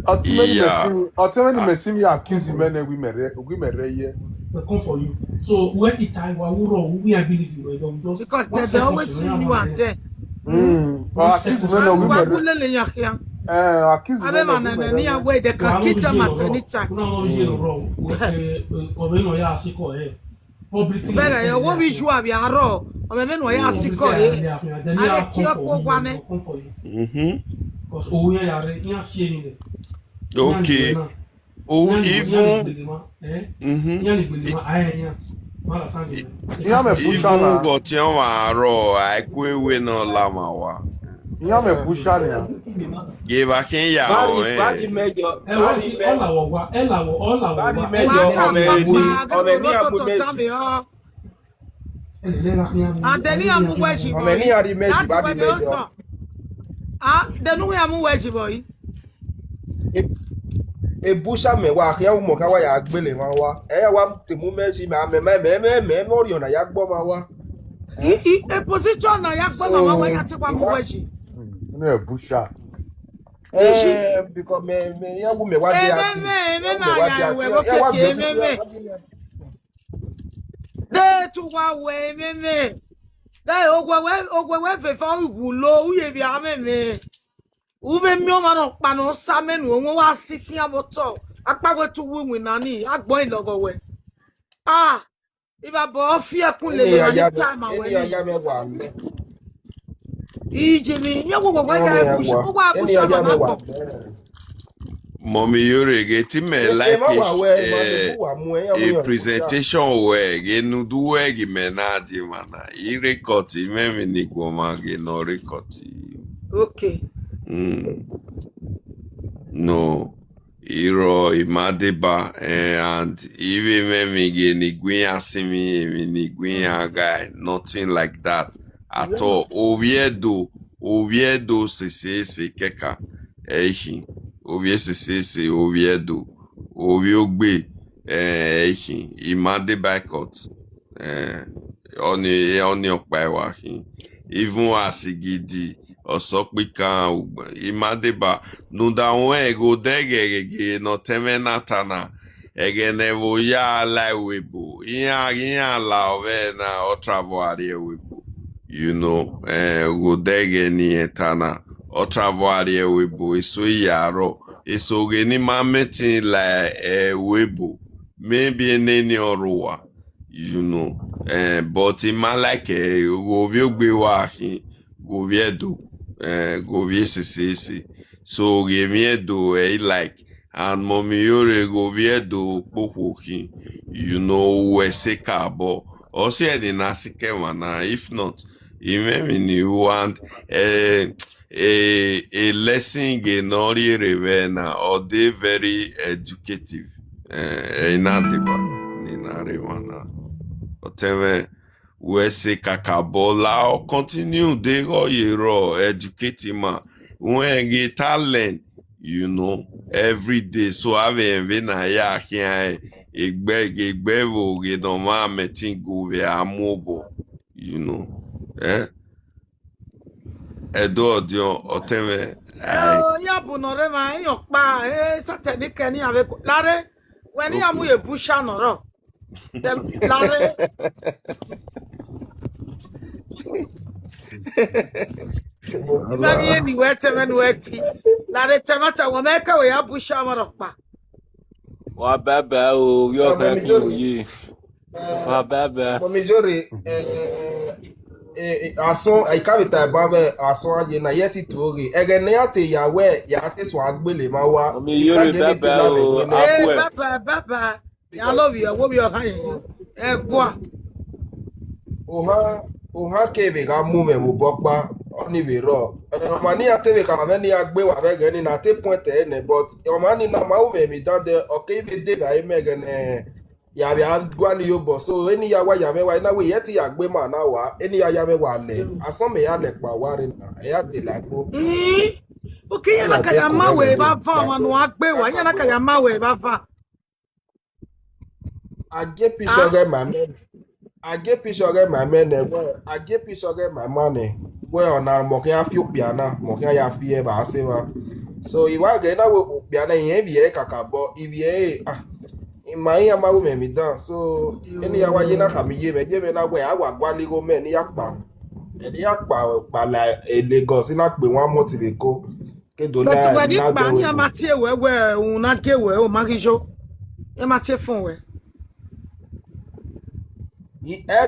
Ọtẹn mwẹ ni mẹ Yeah. si, ọtẹn mwẹ ni mẹ si mi accuse mẹ nẹ, wi mẹ rẹ, wi mẹ rẹ ye. They'll come for you. So wẹ ti ta wa u rrọọ, we I believe you, we don't just Because they, they always see you and there. Mm. Accuse mẹ nẹ, wi Wa mẹ rẹ. Wu lele yan khian. Eh, accuse Abe mẹ nẹ, ma wi mẹ nana rẹ ni ye. Awe, they can kill them at any time. Una no ye no wrong. Ọmọ náà ya sikọ ẹ. Publicly. Bẹghe yo, wo vbe ju avbe arọ, ọmọ ẹmwẹ ne ọ ya sikọ ẹ. Ade ki ọkpọ wa nẹ. Mhm. Because owo ya ya re, iran si eni nẹ. Okay. Even mhm. Iran mẹ pusha Even na. Gọtiẹn ọmwa arọ, a i ku ewe ne ọ la ma wa. Iran mẹ pusha nia. Ye vba khian ya Bari, ọnrẹn. Bari mẹjọ, Ẹ wá Bari ti mẹ. Ọla wọ wa, ẹ la wọ, ọla wọ Bari wa. Mẹjọ, Wa ta ọmọ mi, ẹni, wa ọmọ ẹni a mu Messi. Ẹ lẹ lẹ ra khian. Adeni a mu wẹ ji Ọmọ ẹni boy. A ri Messi, That's Bari why they mẹjọ. Don't talk. Ah, then we a mu wẹ ji boy. E, e pusha mẹ wa, khian u mọ khian wa ya gbele mwa wa. Ẹ ya wa te mu Messi, mẹ, mẹ, mẹ, mẹ, mẹ, mẹ, mẹ, ọriọ na ya gbọ ma wa. I, I, a position na ya gbọ ma wa, So, wẹ ya te wa mu wẹ ji. Mm, ne pusha. Eh, because me, me, ya wu me wa de Eme, ati. Me, me, Wu me ma wa de ya ati. wẹ Ya wa okeke, gbesi. Eme, me. De tu wa wẹ, Eme, me. De ogwe we, ogwe we fefa u wu lo, u ye vbe ame me. U vbe miẹn ọmwa ne ọkpa ne ọ sa mẹ nu, owẹ wa si khian vbe otọ. Akpa we tu wu iwinna ni, agbọn ilọghọ wẹ. Ah, Ivbabọ ọ fi ẹkun Eni lele ya ma ya ni me, ta ma wẹ eni ya ni. ya me wa mẹ. Iji ni, ye wo wo wa Eni ya ya me push, wa. Wa Eni push ya ya ma me na wa. Kpọ. Mọmi Iyore ghe te imẹ E, e like ma wa wẹ, ma de eh, bu wa mu ẹ, ya mu a yan push ya. Presentation wẹ ghe ne u du wẹ ghe imẹ na die emwa na. I record imẹ emwi ni guọmwa ghe ne ọ record. Okay. Mm. No. I rrọọ, I ma deba, eh, and I vbe mwẹ emwi ghe ne I gu iran sinmwi, emwi ne I gu iran ghae, nothing like that at all. Ovbi Ẹdo, ovbi Ẹdo sese ese kẹkan, ẹ i khin. Ovbi sese ese, ovbi Ẹdo, ovbi Ogbe, eh, ẹ i khin. I ma deba court. Eh, ọni, ọni ọkpa ẹre wa khin. Even Asigidi, Ọsọkpikan, Ugba-, I ma deba, ne u da ruẹn ghe odẹ ghẹghẹghẹ ne ọtẹn mwẹ na ta na, ẹghẹ ne ẹvbo ya la ẹvbo ebo, iran, iran la ọvbẹ na, ọ travel a rrie ẹvbo ebo. You know, eh, ghe odẹ ghẹ ne irẹn ta na, ọ travel a rrie ẹvbo ebo, eso ya rrọọ, eso ghe ne ima mẹtin la ẹvbo ebo, maybe nene ọ rre owa. You know, eh, but I ma like, eh, ghe ovbi Ogbe wa khin, ghe ovbi Ẹdo, eh, ghe ovbi esese ese. So ghe emwi Ẹdo, eh, I like. And Mọmi Iyore ghe ovbi Ẹdo kpokhuo khin, you know, wẹ sẹ ka obọ. Ọ si ẹre ne I na sikẹ emwa na, if not, I mwẹ emwi ne I ru and, eh, a, a lesson ghe ne ọ rhie rre vbe na, ọ de very educative. Eh, ẹ i na deba ne I na rre emwa na. Ọtẹn mwẹ, wẹ sẹ kakabọ la, ọ continue deghẹ ọ ye rrọọ, educate ima. Wẹ ghe ta learn, you know, every day. So avbe ẹmwẹ na ya khian egbe, egbe vbe oghe ne ọ ma mẹtin go vbe a mu obọ, you know. Eh? Ẹdo ọdiọn, ọtẹn mwẹ, ai. Eo, ya bu nọ rre emwa, iran ọkpa, eh, Satan ni kẹ ne iran vbe gu-, lare, wẹ ne iran mu ye busha nọ rrọọ. Dem, lare. Ima ghi ye ni wẹ tẹmwẹ ne uwẹ ki. Lare tẹmwata, wẹ mẹ kẹ wẹ ya busha ọmwa rhọkpa. Wa bye bye o, yo, Ọmọ mi thank you, Iyore. Ye. Eh, Wa bye bye. Mọmi Iyore, eh, eh, eh, asọn, I ka vbe ta ẹban vbe asọn a ye na, yẹ ti tuo ghe. Ẹghẹ ne iran te ya wẹ, ya te suẹn agbele ma wa. Mọmi Iyore, Mister Gele bye te bye la vbe o, wẹ nẹ. Eh, Abuẹ. Bye bye, bye bye. Ya Because lo vbiẹ, wo vbiẹ ọkhan yẹn. Ẹ gua. Ohan, ohan kevbe gha mu mwẹ vbe obọ ọkpa, ọni vbe rrọọ. Eh, ọma ne iran te vbe khama mwẹ ne iran gbe wa vbe ẹghẹ ni na te point ẹre nẹ, but ọma ni na ma ru mwẹ emwi dandẹ, ọ keghi vbe de vbe aro mẹ ẹghẹ ne ya vbe a gualọ iyobọ. So, eni ya wa ya mwẹ wa, I na wẹ, I yẹ te ya gbe ma na wa, eni ya ya mwẹ wa lẹ. Asọn mẹ ya lẹ kpa wa rre na, ẹ ya de la ẹkpo. Mm. Oke, iran na ka ya ma wẹ vbe ava, ọmwa ne uwa gbe wa, iran na ka ya ma wẹ vbe ava. A gie picture ọghe ma mẹ, a gie picture ọghe ma mẹ nẹ, wẹ, a gie picture ọghe ma ma nẹ, wẹ ọna mẹ ọ khian fi okpia na, mẹ ọ khian ya fi ẹe vbe a sẹ evba. So, I wa ghe na wẹ okpia na, irẹn ivbi ẹre kakabọ, ivbi ẹre, ah, ima iran ma ru mwẹ emwi dan. So, eni ya wa ye na khama iye mwẹ, iye mwẹ na wẹ, a wa gualọ igho mẹ ne I ya kpa, ne I ya kpa, kpa la, eh, Lagos, I na kpe one month vbe Eko. Ke do But la wẹ ghi na kpa, gbe iran wẹ ma tie wẹ, wẹ u na gie wẹ, u ma ghi yo. Iran ma tie fọn wẹ. I, eh,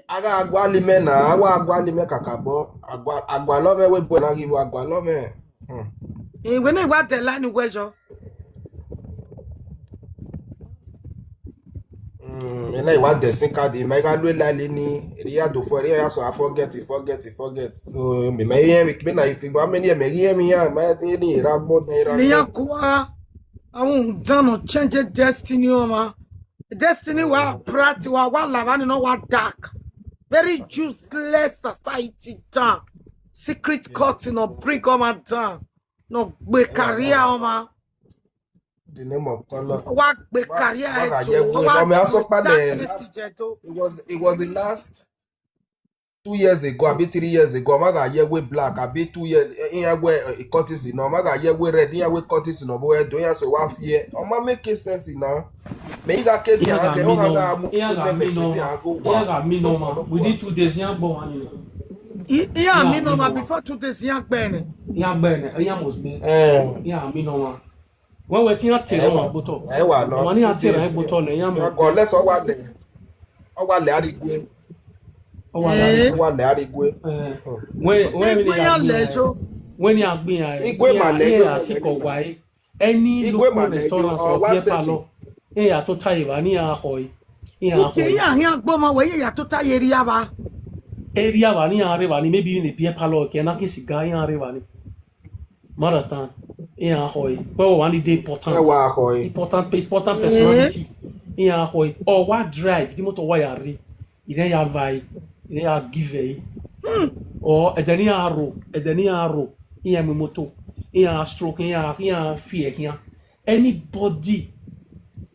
a gha gualọ imẹ na, a wa gualọ imẹ kakabọ, a gua-, a gualọ mwẹ wẹ bu ẹre na ghi ru, a gualọ mwẹ. Hmm. Iwẹ ne I wa dẹ la ni wẹ yọ. Mm, ena I wa dẹ sin card, ma I gha lu elali ni, erriọ I ya do fo, erriọ I ya so a forget, forget, forget. So, me, me, me, me, me na, if you want me, me, me, me, ya, ma, ni, ni, era mo, era Ni mo. Ya kua, a won't done or change a destiny, ọmwa. Destiny wa bright, wa, wa lava ni no wa dark. Very useless society down. Secret court no bring ọmwa down. No gbe career ọmwa. The name of color. Wa gbe career wa ga ye we, wa no, me aso pa de. It was, it was the last two years ago, abi three years ago, ma ga ye we black, abi two years, eh, iran we, eh, cut is no, ma ga ye we red, iran we cut is no, but do iran so wa fear. O ma make sense now. Me I ga ke ti a ke, o ga ga mu, iran ga mi no, iran ga mi no. Within two days, iran gbe ọmwa ni. Iran mi no ma before two days, iran gbe ne. Iran gbe ne, iran must be. Eh. Iran mi no ma. Wẹ wẹ te iran te rẹ ọmwa gbe otọ. Ẹ wa nọ. Ọmwa ne iran te rẹ gbe otọ nẹ, iran mọ. Ọ lẹsẹ ọ wa lẹ, ọ wa lẹ arigue. Ọ wa lẹ arigue. Ọ wa lẹ arigue. Wẹ, wẹ, wẹ ni a gbẹn iran lẹ. Wẹ ni a gbẹn iran. Igue ma lẹ iran yo. Iran ya sikẹ wa e. Ẹni local restaurant or beer parlour. Iran ya tota ye evba ne iran khọ e. Iran khọ e. Iran hian gbọmọ wẹ, iran ya tota ye erriọ avba. Erriọ avba ne iran rre evba ni, maybe even a beer parlour, ke na ki cigar iran rre evba ni. Ma understand? Iran khọ e. Wẹ wa ni dey important. Ẹ wa khọ e. Important, important personality. Iran khọ e. Ọ wa drive, the motor wa ya rre. Irẹn ya va e, irẹn ya give ẹre. Or ẹdẹ ne iran rro, ẹdẹ ne iran rro, iran mu imoto, iran stroke, iran, iran fi ẹre khian. Anybody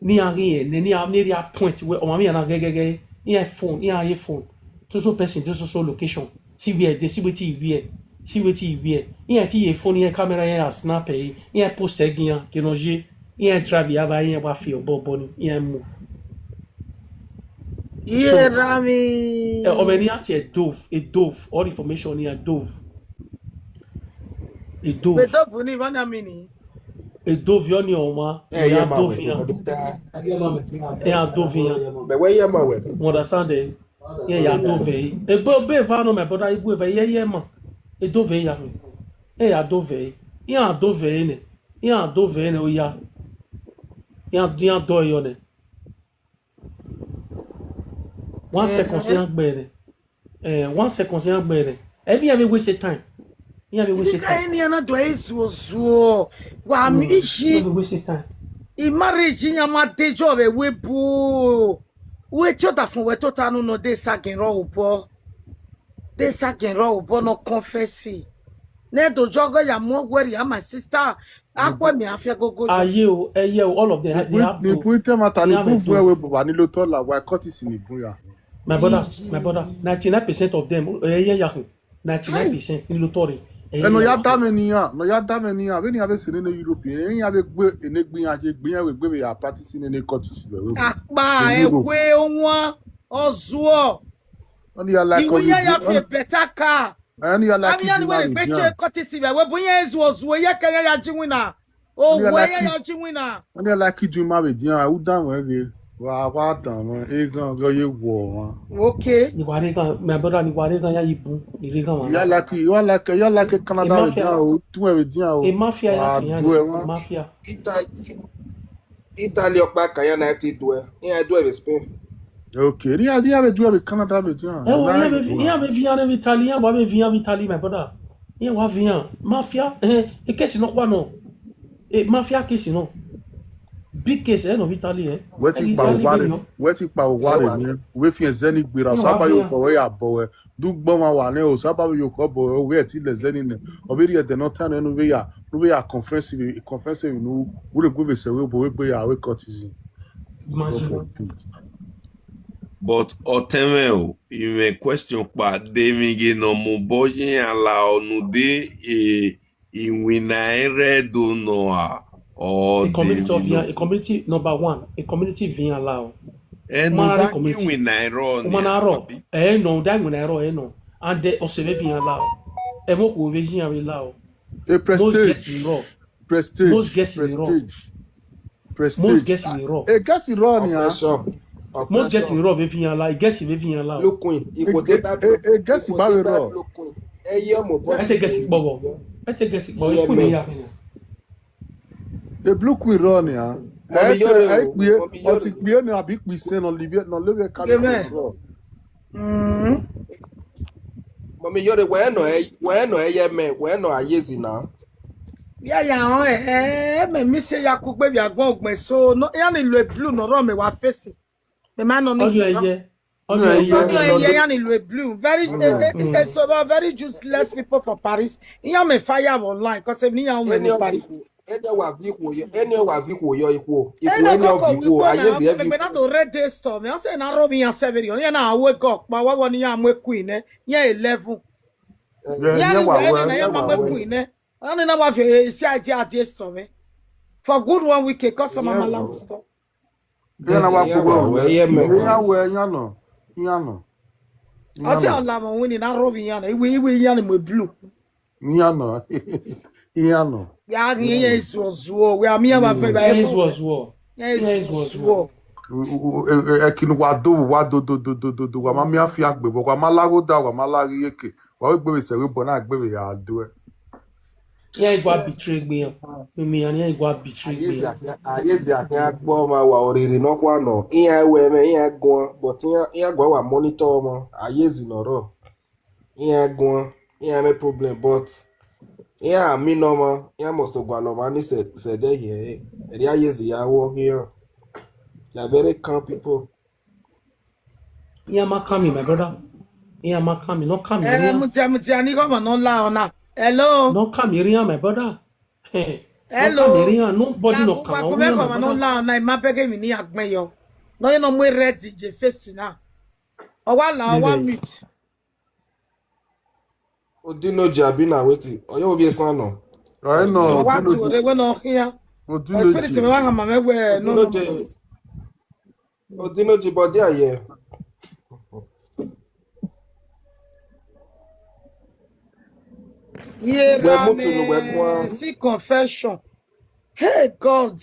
ne iran ghi rẹn nẹ, ne iran, ne erriọ point wẹ, ọmwa mwẹ iran na ghẹghẹghẹ, iran phone, iran ye phone. So so person, so so location. See where e dey, see wetin e wear, see wetin e wear. Iran te ye phone, iran camera, iran ya snap ẹre, iran post ẹre gi iran, ke nọ ye, iran drive ya vba, iran wa fi obọ obọ ni, iran move. Iye ra mi. Eh, ọmọ ne iran tie Dove, e Dove, all information iran Dove. E Dove. Be Dove ni, vbọ na mi ni? E Dove yọ ni ọmwa, eh, iran Dove iran. Iran Dove iran. Mẹ wẹ ye ma wẹ. You understand, eh? Iran ya Dove. Ebo be eva nọ, my brother, ibu eva, iye ye ma. E Dove ya mi. Iran ya Dove. Iran Dove nẹ. Iran Dove nẹ, oya. Iran, iran dọ yọ nẹ. One second, iran gbe nẹ. Eh, one second, iran gbe nẹ. Ẹmwẹ iran vbe waste time. Iran vbe waste time. Iran na do ezuozuo. Wa mi yi. Iran vbe waste time. I marriage iran ma dejo vbe webo. Uwẹ te ọdafẹn wẹ tota nu nọ, de sa gẹn rọ obọ. De sa gẹn rọ obọ nọ confess. Ne do jọ gọ ya mu ọgwẹ ria, my sister. Akpọ mi afia gogo jọ. Aye o, ẹyẹ o, all of them, they have to. Ni point ma ta ni bu bu ẹwe baba ni lo tọ la, wa cut is ni bu ya. My brother, my brother, ninety-nine percent of them, ẹyẹ ya hu. Ninety-nine percent ni lo tọ re. Ẹnọ ya da mẹ niyan, nọ ya da mẹ niyan, vbene iran vbe sẹ nene Europe, iran vbe gbe ene gbe iran ye, gbe iran vbe gbe vbe ya practice nene cut is vbe. Akpa ẹwe wọn ọzuọ. Ọni ya like. Iwu ya ya fi better car. Ẹni ya like iran ni wẹ gbe che cut is vbe, wẹ bu iran ezuozuo, iye kẹ ya ya ji winna. O wẹ ya ya ji winna. Ẹni ya like iran ma vbe dian, u dan mwẹ ghe. Wa, wa dan mwẹ, eghan ghe ye wọ wan. Okay. Ni wa re ghan, my brother, ni wa re ghan ya yi bu, ni re ghan wa. Ya like, ya like, ya like Canada vbe dian o, tu mwẹ vbe dian o. E mafia ya ti yan, e mafia. Italy ọkpa ka iran na ti duẹ, iran duẹ vbe Spain. Okay, iran, iran vbe duẹ vbe Canada vbe dian. Ẹ wo, iran vbe, iran vbe vian vbe Italy, iran wa vbe vian vbe Italy, my brother. Iran wa vian. Mafia, eh, e case nọkhua nọ. E mafia case nọ. Big case, eh, no Vitaly, eh. Wẹ ti kpa owa rre, wẹ ti kpa owa rre ni, wẹ fi ẹzẹ ni gberra, Osabayo kọ wẹ ya bọ wẹ. Du gbọ ọmwa wa nẹ, Osabayo kọ bọ wẹ, wẹ ti lẹ ẹzẹ ni nẹ. Ọ vbe rhie ẹdẹ ne ọ ta nẹ, ne u vbe ya, ne u vhe ya conference, conference ne u, wẹ rhe gu vbe sẹ wẹ obọ wẹ gbe ya wẹ cut easy. God forbid. But ọtẹn mwẹ o, I mwẹ question kpa, de emwi ghe ne ọ mobọ ye iran la ọ ne u de, eh, iwinna ẹre do nọ a, ọ A de community of emwi nọ? A community number one, a community vian lao. Ẹ ne u da ghi winna ẹre ọnii, ma na rọ, abi? Ẹ nọ, u da winna ẹre ọnii nọ. And eh, ọse vbe vian lao. Ẹmwẹ okhuo vbe yi iran vbe lao. A Most girls prestige. In rọ. Prestige. Most girls in Europe. Prestige. Prestige. Most girls in Europe. A guest in Europe nia. Oppression. Most girls in Oppression. Europe vbe vian la, girls vbe vian la. Blue queen. A, a, a guest ba vbe rọ. Blue queen. Ẹ yẹ ọmọ bọ. Ẹ te girls kpọghọ. Ẹ te girls kpọghọ. Iye ikú ni mẹ. Ya kẹyan. A blue queen rọ nia. Mọmi Ẹ te, Yore ẹ o, kpie, Mọmi Yore. Ọ ti kpie ni abi kpie isen nọ live, nọ live California. Amen. Rọ. Mm. Mọmi Yore, wẹ nọ ẹ, wẹ nọ ẹ yẹ mẹ, wẹ nọ Ayezi na. Ya ya họn ẹ, ẹ, mẹ mi se ya kugbe vbe agbọn ọgbẹn so, no, iran ni lo blue nọ rọ mẹ wa face. Mẹ ma nọ ni Ọdọ hiẹ nọ. Ẹyẹ, ọdọ Ẹyẹ, ẹyẹ. Ọdọ ẹyẹ, iran ni lo blue. Very, Mm. eh, eh, eh, so very useless people for Paris. Iran mẹ fire online, 'cause if iran wẹ Eni ni ọ Paris. Eni ọ wa vi ikhuo yọ, eni ọ wa vi ikhuo yọ ikhuo, ikhuo Eni eni ọ koko vi ikhuo, ikhuo na, Ayezi ẹ vi ikhuo. Mẹ na do red day store, mẹ ọ sẹ na rọ vbe iran sẹveri, iran na wake up, kpa wa wọ ni iran mu queen nẹ, iran eleven. Ẹ, Iran iran ni wa wẹ, wẹ na iran iran ma wa mu wẹ. Queen nẹ. Iran ni na wa fi esi a di a di store mẹ. For good one week, a customer Iran ma la wa mu wẹ. Store. Iran na wa Iran gbogbo wa wẹ, iran mẹ. Iran wẹ, iran nọ, iran nọ. Ọ sẹ Iran nọ. Ọlamọ winna na rọ vbe iran nẹ, iwe, iwe iran ni mu blue. Iran nọ. Iran nọ. Wẹ a ghi iran zuọ zuọ, wẹ a miẹn vbe afẹ vbe Iran aye. Zuọ zuọ. Iran Iran zuọ zuọ zuọ. zuọ. U, u, u, e, e, ẹki ne uwa do, uwa do, do, do, do, do, do, wa ma miẹn afiangbe, wa ma la gho da, wa ma la ghi eke, wa wẹ gbe vbe sẹ vbe bọ na gbe vbe ya do ẹ. Iran gua betray egbe iran. Mimi iran, iran gua betray egbe Ayezi iran. Akhian, Ayezi Akhian agbọ ma wa orere nọkhua nọ. Iran wẹ mwẹ, iran guan, but iran, iran gua wa monitor ọmọ. Ayezi nọ rọ. Iran guan, iran mwẹ problem, but iran mi nọ ọmọ, iran must gualọ ọmọ ni sẹ, sẹ ẹdẹ hiẹ. Ẹre Ayezi ya wọ khian. They are very calm people. Iran ma kan mi, my brother. Iran ma kan mi, nọ kan mi, Eh, iran. Mudia, mudia, ni gọmọ nọ la ọna. Hello. Nọ kan mi, iran, my brother. Hello. Nọ kan mi, iran. Nobody nọ kan, wa gọmọ nọ la ọna, ima bẹghe mi ni agbẹn yọ. Nọ ye nọ mu red je face na. Ọ wa la, ọ wa mute. Odinoji abi na weti. Ọ ye ovbi esan nọ. Ẹ nọ, Ọ wa Odinoji. Tu ore wẹ nọ khian. Ọ spirit Odinoji. Mẹ wa hama mẹ wẹ nọ. Odinoji. Odinoji body aye. Ye wẹ ra mutu nu wẹ guan. See confession. Hey God.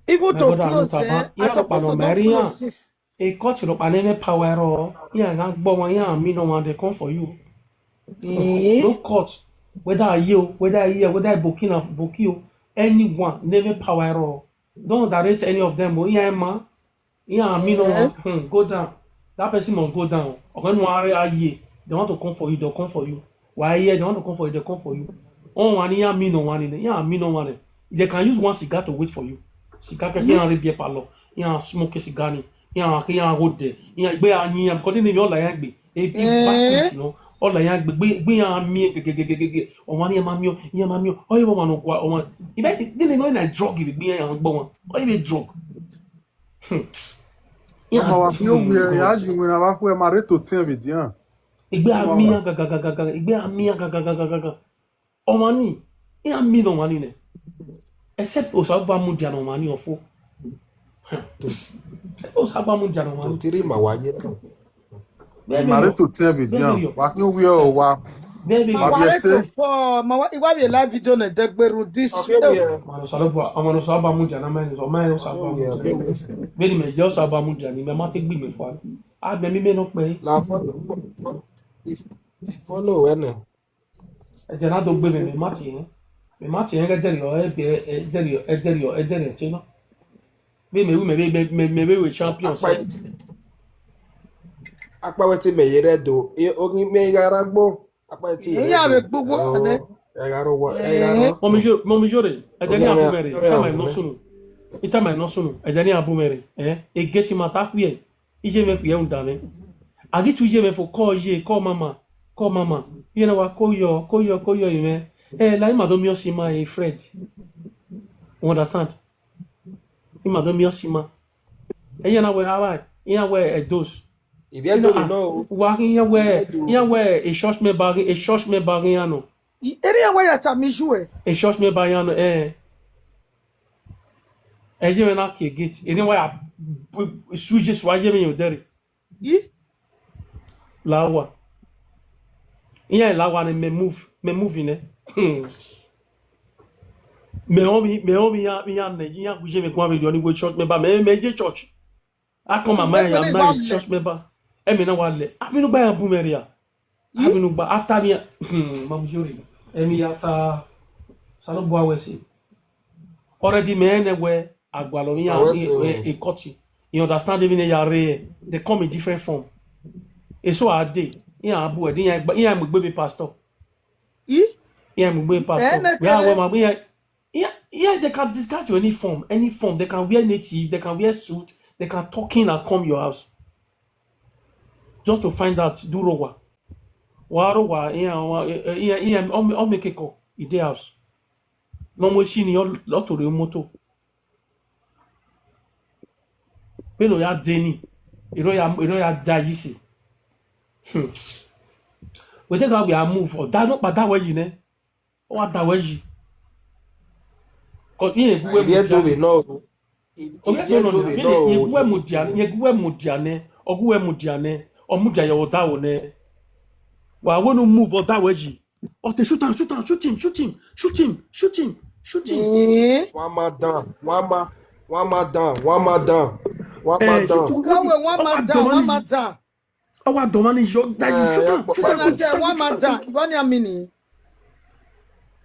Even to close, eh, I supposed to not close this. E court rhọkpa ne mwẹ power ẹrọ, iran gha gbe ọmwa, iran mi ne ọmwa, they come for you. Eh? No court, whether a ye o, whether a ye, whether a Burkina, Burkina, anyone, ne mwẹ power ẹrọ. Don't underrate any of them o, iran ma, iran mi ne ọmwa, hmm, go down. That person must go down. Ọghe ne a ye, they want to come for you, they'll come for you. Wa ye, they want to come for you, they come for you. Ọmwa ni iran mi ne ọmwa ni nẹ, iran mi ne ọmwa nẹ. They can use one cigar to wait for you. Cigar kẹkẹ iran rre beer parlour, iran smoke cigar ni, iran khe iran gho dẹ, iran gbe iran yin iran, because they name all iran gbe. A big basket, you know. All iran gbe, gbe, gbe iran mi gẹgẹgẹgẹgẹ. Ọmwa ni iran ma miẹn, iran ma miẹn. Ọ ye ọmwa ne ọ gua, ọmwa. Ibe, they name all na drug ibe gbe iran gbe ọmwa. Ọ ye drug. Hmm. Ọmọ wa fi owie, ya yi iwinna vbe akhuẹ, ma rre to tẹn vbe edian. Egbe a miẹn gagagagaga, egbe a miẹn gagagagaga. Ọmwa ni, iran mi ne ọmwa ni nẹ. Except Osanobua mudia ne ọmwa ni ọfo. Except Osanobua mudia ne ọmwa ni. Totiri ma wa ye. Vbene Ma rre yo, to tẹn vbe vbene edian. Yo. Wa khin uwie ọ wa. Vbene yo. Wa wa rre to fo, ma wa, I wa vbe live video ne dẹgbe ru this. Okay, yeah. Ọmwa ne Osanobua, ọmwa ne Osanobua mudia na ma, ma Osanobua mudia. Vbene mẹ ye Osanobua mudia ni, mẹ ma te gbe mẹ fua. A mẹ mi mẹ nọ kpẹre. La follow, follow, follow, follow wẹ nẹ. Ẹdẹ na do gbe mẹ, mẹ ma tie ẹn. Mẹ ma tie ẹn ghe ẹdẹrriọ, ẹdẹrriọ, ẹdẹrriọ, ẹdẹrriọ tie na. Vbe mẹ ru mẹ vbe, mẹ, mẹ, mẹ vbe wẹ champion. Akpa ẹti, akpa ẹti mẹ ye rẹ do. E, oghi mẹ gha ra gbọn. Akpa ẹti Eya vbe gbogbo nẹ. Ẹ gha rọ wa, ẹ gha rọ. Mọmi yo, mọmi yo re. Ẹdẹ ni a bu mẹ re. Tama ẹ nọ sunu. Ita ma nọ sunu, ẹdẹ ne iran bu mwẹ rre, eh? Egeti ma ta khuiẹ, iye mwẹ khuiẹ rhunmwuda mwẹ. A ghi tu iye mwẹ fo, call iye, call mama, call mama. Iye na wa ko yọ, ko yọ, ko yọ, imẹ. Eh, la ima do miẹn ọse ima, eh, Fred. You understand? Ima do miẹn ọse ima. Iye na wẹ, all right, iran wẹ, eh, those. Ivbi Ẹdo nọ o. Wa ghi iran wẹ, iran wẹ, a church member, a church member ghi iran nọ. Ere iran wẹ ya tama iye uẹ? A church member iran nọ, eh. Ẹ ye mwẹ na kie gate. Ene wa ya bu- bu- su Jesu, a ye mwẹ yan odẹ rre. Yi? La owa. Iran la owa ne mẹ move, mẹ move nẹ. Hmm. Mẹ ọ mi, mẹ ọ mi ya, mi ya nẹ, iran gu ye mwẹ guan vberriọ ni wẹ church member, mẹ, mẹ ye church. How come am I am now a church member? Ẹmwẹ na wa lẹ. Avbe ne u gba iran bu mwẹ rria. Avbe ne u gba after me, hmm, ma mu yori. Ẹmwẹ ya ta, Osanobua wẹ sin. Already mẹ rẹn nẹ wẹ a gualọ iran, eh, eh, cut. You understand, even ya rre, they come in different form. Eso a dey, iran bu ẹdẹ, iran gba- iran mu egbe vbe pastor. Yi? Iran mu egbe vbe pastor. Ẹnẹ wẹ a wẹ kẹrẹ. Ma, iran, iran, iran, they can disguise you any form, any form. They can wear native, they can wear suit, they can talking and come your house. Just to find out, do rọ owa. Wa rọ owa, iran, wa, eh, eh, iran, iran, ọ make call, e dey house. Ne ọ mu esi ni, ọ, ọ to rre moto. Vbene ọ ya dee ni, erha ya, erha ya da yi si. Hmm. Wẹ te gha wẹ a move, ọ da nọkpa da wẹ yi nẹ. Ọ wa da wẹ yi. Cause iran gu wẹ mudia nẹ. Ọ ghẹ do nọ nia, vbene iran gu wẹ mudia nẹ, iran gu wẹ mudia nẹ, ọ mudia ye ọvbọdaro nẹ. Wa wẹ ne u move, ọ da wẹ yi. Ọ te shoot am, shoot am, shoot him, shoot him, shoot him, shoot him, shoot him. Wa ma dan, wa ma, wa ma dan, wa ma dan, wa ma dan. Wa wẹ wa ma dan, wa ma dan. Ọ wa dọmwa ni yọ, da yi, shoot am, shoot am, shoot am, shoot am. Wa ma dan, wa ni amini.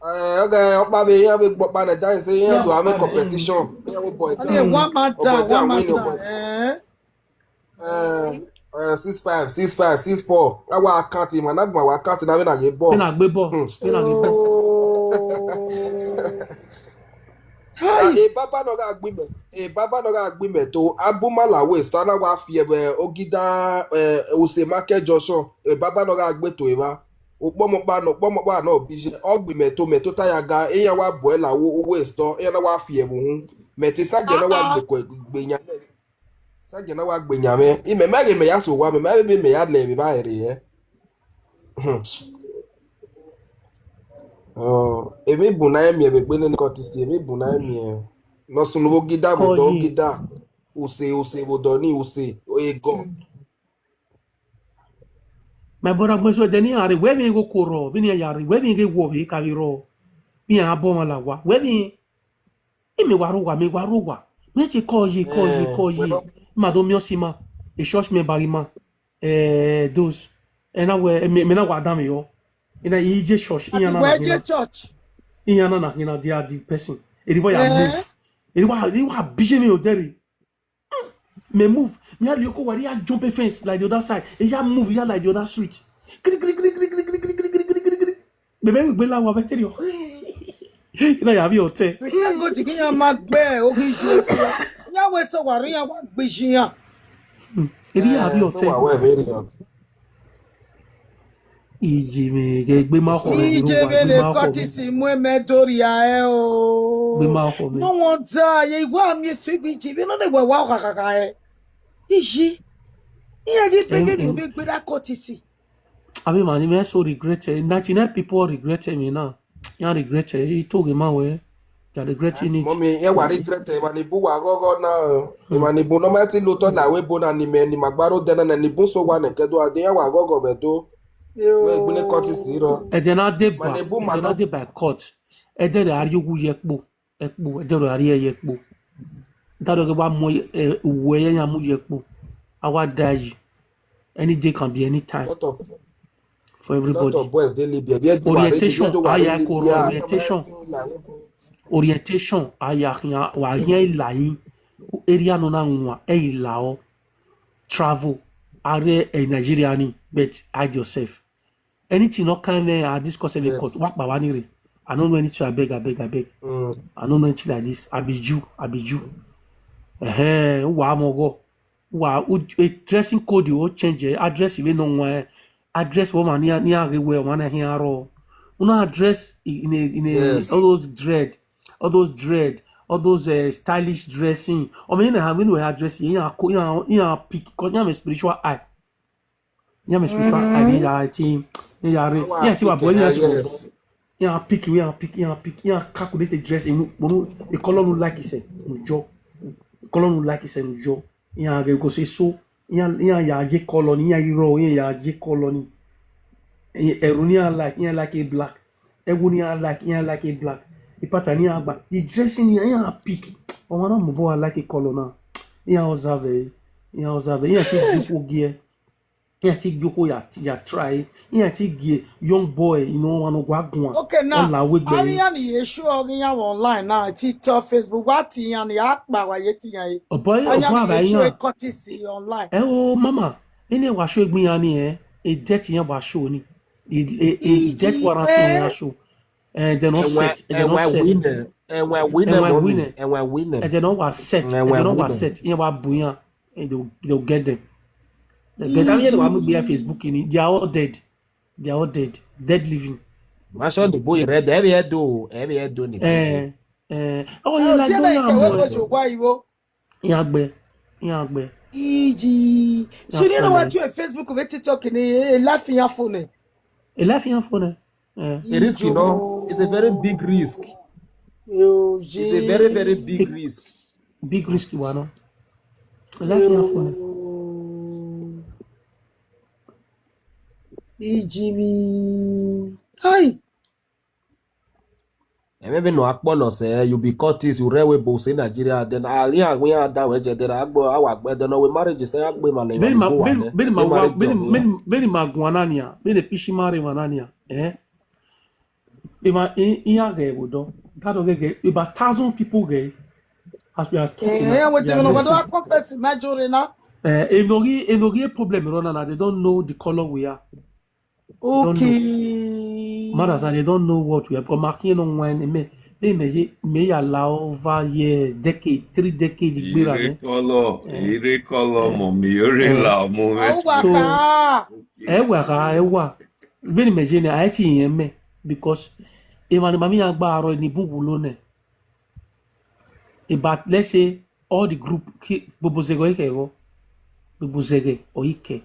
Eh, okay, ọkpa vbe iran vbe gbọkpa nẹ, that is say iran do have a competition. Iran vbe boy. Wa ma dan, wa ma dan. Eh. Eh, eh, six five, six five, six four. A wa count him, and a wa count na vbe na ghe ball. Vbe na gbe ball. Hmm. Vbe na gbe ball. Oh. Hai. Ebaba ne ọ gha gbe imẹ, ebaba ne ọ gha gbe imẹ to, a bu ma la West, a na wa fi ẹvbo Ogida, eh, Use Market Junction, ebaba ne ọ gha gbe to evba. Ukpọmọkpa nọ, ukpọmọkpa nọ bi iye, ọ gbe imẹ to, mẹ tota ya ga, iran wa bu ẹre la West, iran na wa fi ẹvbo uhunmwu. Mẹ te sa jẹ na wa gbe kue gbe yan. Sagiẹ na wa gbe yan mwẹ. Imẹ ma ghe mẹ ya so owa, mẹ ma vbe mẹ ya lẹ vbe evba rre hẹ. Hmm. Ọ, emwi bun na i miẹn vbe egbe nene kọtisi, emwi bun na i miẹn. Ne ọ sunu vbe Ogida vbe odọ Ogida. Use, Use vbe odọ ni Use, egọ. My brother, gbẹn so ẹdẹ ne iran rre, wẹ vbe iran ghe oko rrọọ, vbene iran ya rre, wẹ vbe iran ghe wọ vbe ka vbe rrọọ, vbe iran bọ ọmwa la owa, wẹ vbe iran, imẹ wa rre owa, mẹ wa rre owa, mẹ te call ye, call ye, call ye, ma do miẹn ọse ima, a church member ima, eh, those, ẹ na wẹ, mẹ, mẹ na wa danmwehọ, ena i je church, iran na na khin na, iran na na khin na, they are the person, erriọ ya move, erriọ, erriọ bi ye mwẹ odẹ rre. Mẹ move, mẹ ya rhie oko, wa rhie ya jump fence like the other side. E ya move, ya like the other street. Kiri, kiri, kiri. Mẹ mẹ gbe la owa vbe ẹtẹrriọ. I na ya vbe otẹ. Mẹ te go di iran ma gbe, o ghi yo so. Iran wẹ sẹ wa rre iran wa gbe yi iran. Hmm. Erriọ ya vbe otẹ. Wa wẹ vbe rre. Iye mwẹ, ghe gbe ma khọ mwẹ, Ije vbe ne kọtisi mu emẹ do rria ẹre o. Gbe ma khọ mwẹ. No wonder, ye wa miẹn eso igbe Ije vbe nọ ne wa wa ọkhakhakha ẹre. Ije. Iran ye beghe ni vbe gbe da kọtisi. Avbe emwa ni mwẹ so regret ẹ. Ninety-nine people regret ẹ mwẹ na. Iran regret ẹ, I to ghe ma wẹ. They are regretting it. Mummy, iran wa regret emwa ni bun wa ghọghọ na o. Emwa ni bun ne ọ ma te lotọ la wẹ ebo na ni mẹ ni ma gba rre odẹ na, ni bun so wa nẹ kẹdo a de iran wa ghọghọ vbe Ẹdo. Wẹ egbe ne court si rrọọ. Ẹdẹ na deba, emwa ni bun ma ẹdẹ na deba court. Ẹdẹ rẹ a rrie uwu ye ẹkpo, ẹkpo, ẹdẹ rẹ a rrie ye ẹkpo. That wa mu, eh, uwu ẹre iran mu ye ẹkpo. A wa da yi. Any day can be any time. Lot of, for everybody. Lot of boys dey Libya. Vbe Ẹdo wa rre, orientation, vbe Ẹdo wa rre Libya. Orientation. Orientation, a ya khian, wa khian i la yi, area nọ na wan, ẹ i la ọ, travel, a rre, eh, Nigeria ni, but hide yourself. Anything nọ kan mwẹ, a discuss ẹmwẹ court, wa kpa wa ni rre. I no know anything, abeg, abeg, abeg. I no know anything like this. I be Jew, I be Jew. Ẹhẹn, wa mọ ọghọ. Wa, u, e dressing code o change, address vbe nọ wan, address vbe ọmwa ne iran ghe wẹ ọmwa na khian rrọọ. Una dress in a, in a, all those dread, all those dread, all those, eh, stylish dressing. Ọ mẹ na ha, when we address, iran ko, iran, iran pick, 'cause iran have a spiritual eye. Iran have a spiritual eye, iran ya ti, iran ya re, iran ti wa bọ, iran so. Iran pick, iran pick, iran pick, iran calculate the dress, unu, unu, the color unu like sẹ, unu yọ. The color unu like sẹ, unu yọ. Iran ghe go sẹ so, iran, iran ya ye color ni, iran ghi rrọọ, iran ya ye color ni. Ẹru ne iran like, iran like black. Ẹwu ne iran like, iran like black. Pattern ne iran gba. The dressing iran, iran pick. Ọmwa na mobọ wa like color na. Iran observe, iran observe. Iran ti gie okhuo gie. Iran ti gie okhuo ya, ya try. Iran ti gie young boy, you know, ọmwa ne ọ gua guan. Okay, now, ọ la wegbe. Avbe iran ni ye show ọghe iran vbe online na, TikTok, Facebook, wa tie iran ni, a kpa wa ye tie iran ye. Ọ boy, ọ gua vbe iran. Show courtesy online. Ẹ o, mama, ene wa show egbe iran ni, eh, e debt iran wa show ni. E, e, e debt warrant iran show. Eh, they not set, they not set. Ẹwẹn winner, ẹwẹn winner, ẹwẹn winner. Eh, they not wa set, they not wa set. Iran wa bu iran. Eh, they will, they will get them. They get, I mean, they will make their Facebook in it. They are all dead. They are all dead. Dead living. Ma sọ ni boy red, every head do, every head do ni. Eh, eh. Oh, yeah, like, don't know. Iran gbe, iran gbe. Iji. So you know what, you Facebook with TikTok ni, eh, life iran phone. Eh, life iran phone. Eh. A risk, you know. It's a very big risk. It's a very, very big risk. Big risk, wa no. Life iran phone. Iji mi. Hi. Ẹmwẹ vbene ọ kpọlọ sẹ, you be cultist, you rẹ wẹ bo sẹ Nigeria, then a ghi a wẹ iran da wẹ jẹ, then a gbe, a wa gbe, then ọ wẹ marriage sẹ, a gbe ma ne vbene ma, vbene ma wa, vbene, vbene, vbene ma guan na nia, vbene pishi ma rre emwa na nia, eh? Emwa, i, iran ghẹ vbe odọ, that of ghẹ, about thousand people ghẹ, as we are talking now, they are less. Eh, enoghi, enoghi problem rọ na na, they don't know the color we are. Okay. Mothers, and they don't know what we have. Because ma khian no wine me, me me ye, me ya la over years, decade, three decade gbera ne. Ire kọlọ, ire kọlọ, mọ mi ore la ọmọ mẹ. So, ẹ wa gha, ẹ wa. Vbene mẹ ye nẹ, a i ti yẹn mẹ, because emwa ne ma mi ya gba aro ni bu wulo nẹ. About, let's say, all the group, ki, gbogbo zẹghẹ ọ i khẹ vbọ, gbogbo zẹghẹ ọ i khẹ.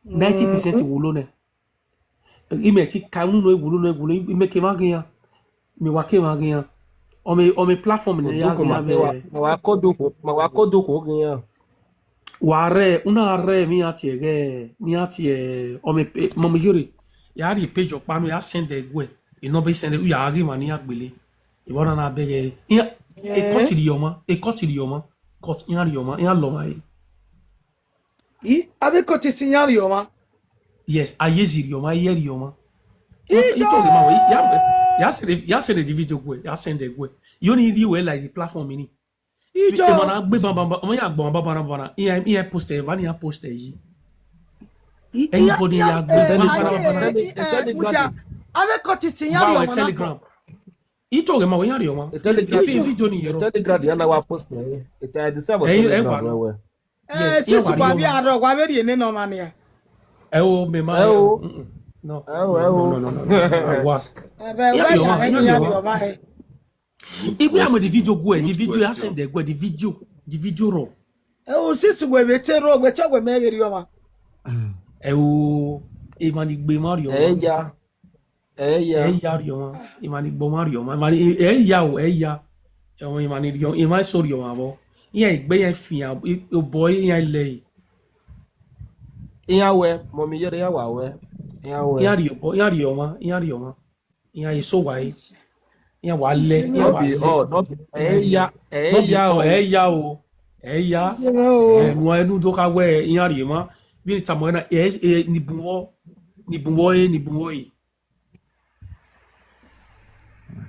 Ninety percent wulo nẹ. Imẹ ti ka unu no wulo no wulo, imẹ ke mwa ghe iran. Mẹ wa ke mwa ghe iran. Ọ mẹ, ọ mẹ platform ne ya ghe iran vbe. Ma wa kodo kho, ma wa kodo kho ghe iran. Wa rẹ, una rẹ, mi a tie ghe, mi a tie, ọ mẹ, mọ mi yore. Ya rhie page ọkpa nu, ya send ẹguẹ. E number send, u ya ghi ma ni ya gbele. Ivọ na na bẹghe. Iran, e cut rhie ọmwa, e cut rhie ọmwa. Cut, iran rhie ọmwa, iran lọ ọmwa re. I, avbe cut si iran rhie ọmwa. Yes, a ye zi rhie ọmwa, iye rhie ọmwa. Ito ghe ma wẹ, ya, ya send, ya send the video guẹ, ya send the guẹ. You only view like the platform ini. Ito. Ọmọ na gbe baba, ọmọ ya gbọn baba na baba na. Iran, iran post ẹ, va ni iran post ẹ yi. Anybody ya gbe baba na baba na. Avbe cut si iran rhie ọmwa. Telegram. Ito ghe ma wẹ iran rhie ọmwa. Telegram. Video ni yẹrọ. Telegram dia na wa post ẹ. Ita ẹ di sẹ Telegram wẹ. Eh, yes, since wa vbe arọ, wa vbe rhie nene ọmwa nia. Ẹ o, mẹ ma. Ẹ o. Mm-mm. No. Ẹ o, ẹ o. No, no, no, no, no, no. Wa. Ẹ bẹ wẹ ya, ya rhie ọmwa hẹ. If we have the video guẹ, the video ya send the guẹ, the video, the video raw. Ẹ o, since we vbe te raw, we te wẹ mẹ vbe rhie ọmwa. Ẹ o, emwa ni gbe ma rhie ọmwa. Ẹ ya. Ẹ ya. Ẹ ya rhie ọmwa, emwa ni gbe ọmwa rhie ọmwa, emwa ni, ẹ ya o, ẹ ya. Ẹmwẹ emwa ni rhie, emwa eso rhie ọmwa vbọ. Iran egbe iran fian, obọ iran lẹe. Iran wẹ, mọ mi yẹrẹ iran wa wẹ. Iran wẹ. Iran rhie obọ, iran rhie ọmwa, iran rhie ọmwa. Iran eso wa e. Iran wa lẹ, iran wa lẹ. No be all, no be, ẹ ya, ẹ ya o. Ẹ ya o, ẹ ya. Ẹ nuẹn enu do kha wẹ iran rhie ọmwa. Vbene tama na, ẹ, ẹ, ni bun vbọ, ni bun vbọ e, ni bun vbọ e.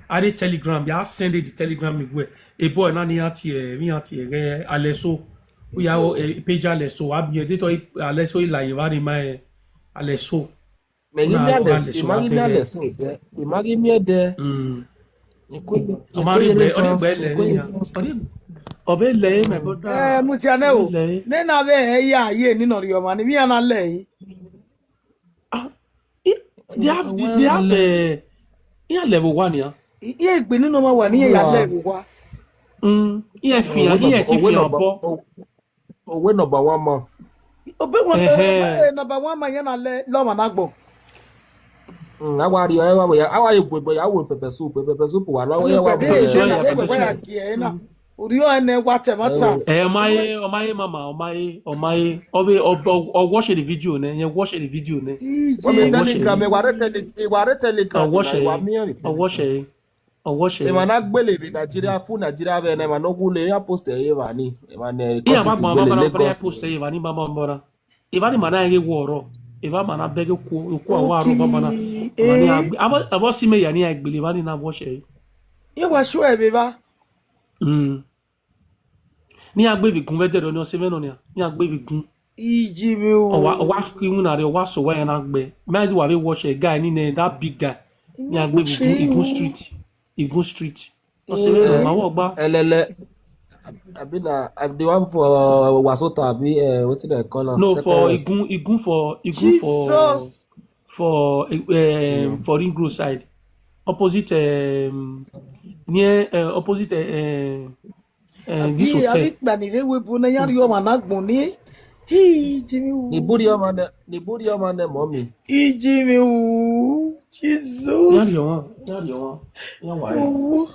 A rhie Telegram, ya send the Telegram ni wẹ. E boy na ni iran tie, iran tie ghe Aleso. U ya o, eh, page Aleso, a biẹ de to Aleso i la ye vba ni ma, eh, Aleso. Mẹ ghi miẹn Alex, I ma ghi miẹn Alex odẹ, I ma ghi miẹn ẹdẹ. Mm. Ọ ma rhie egbe, ọ rhie egbe lẹ iran. Ọ vbe lẹ, my brother. Eh, Mutia nẹ o. Nena vbe ẹ ya ye ni nọ rhie ọmwa ni, vbe iran na lẹ ẹre. Ah, they have, they have, eh, iran lẹ vbe owa nian. Iran egbe ni nọ ma wa ni iran ya lẹ vbe owa. Mm, iran fian, iran ti fian obọ. Owe number one man. Obe wọn, eh, number one man iran na lẹ, lọ ọmwa na gbọn. Mm, a wa rhie, a wa, a wa ye egbe ya wo pepper soup, pepper soup wa, a wa ye wa pepper soup, pepper soup ya gie ẹre na. Urriọ ẹnẹ wa tẹ mata. Eh, ọ ma ye, ọ ma ye mama, ọ ma ye, ọ ma ye. Ọ vbe, ọ, ọ, ọ watch the video nẹ, yẹn watch the video nẹ. Wa mẹ Telegram, wa rre Tele-, wa rre Telegram, ọ watch, wa miẹn rhie. Ọ watch. Ọ watch. Emwa na gbele vbe Nigeria, fu Nigeria vbe ne emwa ne ọ wu le, ya post ẹre evba ni. Emwa ne iran ma cuttings gbọn gbele Lagos. Post ẹre evba ni, ma ma mọra. Evba ni ma na ghe wọ rọ. Evba ma na bẹghe okuo, okuo awa rọ baba na. Emwa ni a gbe, avọ, avọ si mẹ ya ni a gbele evba ni na watch ẹre. Ye wa show ẹre evba. Mm. Ne iran gbe vbe igun vbe ẹdẹrriọ ni, ọ sẹ mwẹ nọ nia, ne iran gbe vbe igun. Iji mwẹ o. Ọ wa, ọ wa khin iwinna rre, ọ wa sẹ owa iran na gbe. Mẹ i do wa vbe watch a guy ni nẹ, that big guy. Ne iran gbe vbe igun, igun street. Igun street. Ọ sẹ mwẹ nọ, ma wọ gba. Ẹlẹlẹ. Abi na, abi the one for, uh, Wasota, abi, uh, wetin dem call am? No, for Second West. Igun, igun for, igun for, Jesus. For, um, for Ring Road side. Opposite, um, near, uh, opposite, uh, uh, this hotel. Abi ikpia ni rre webo na ya rhie ọmwa na gbọn ni. Hi, Jimmy wu. Ni buri ọmwa nẹ, ni buri ọmwa nẹ, mommy. Hi, Jimmy wu. Jesus. Ya rhie ọmwa, ya rhie ọmwa. Ya wa. Owo.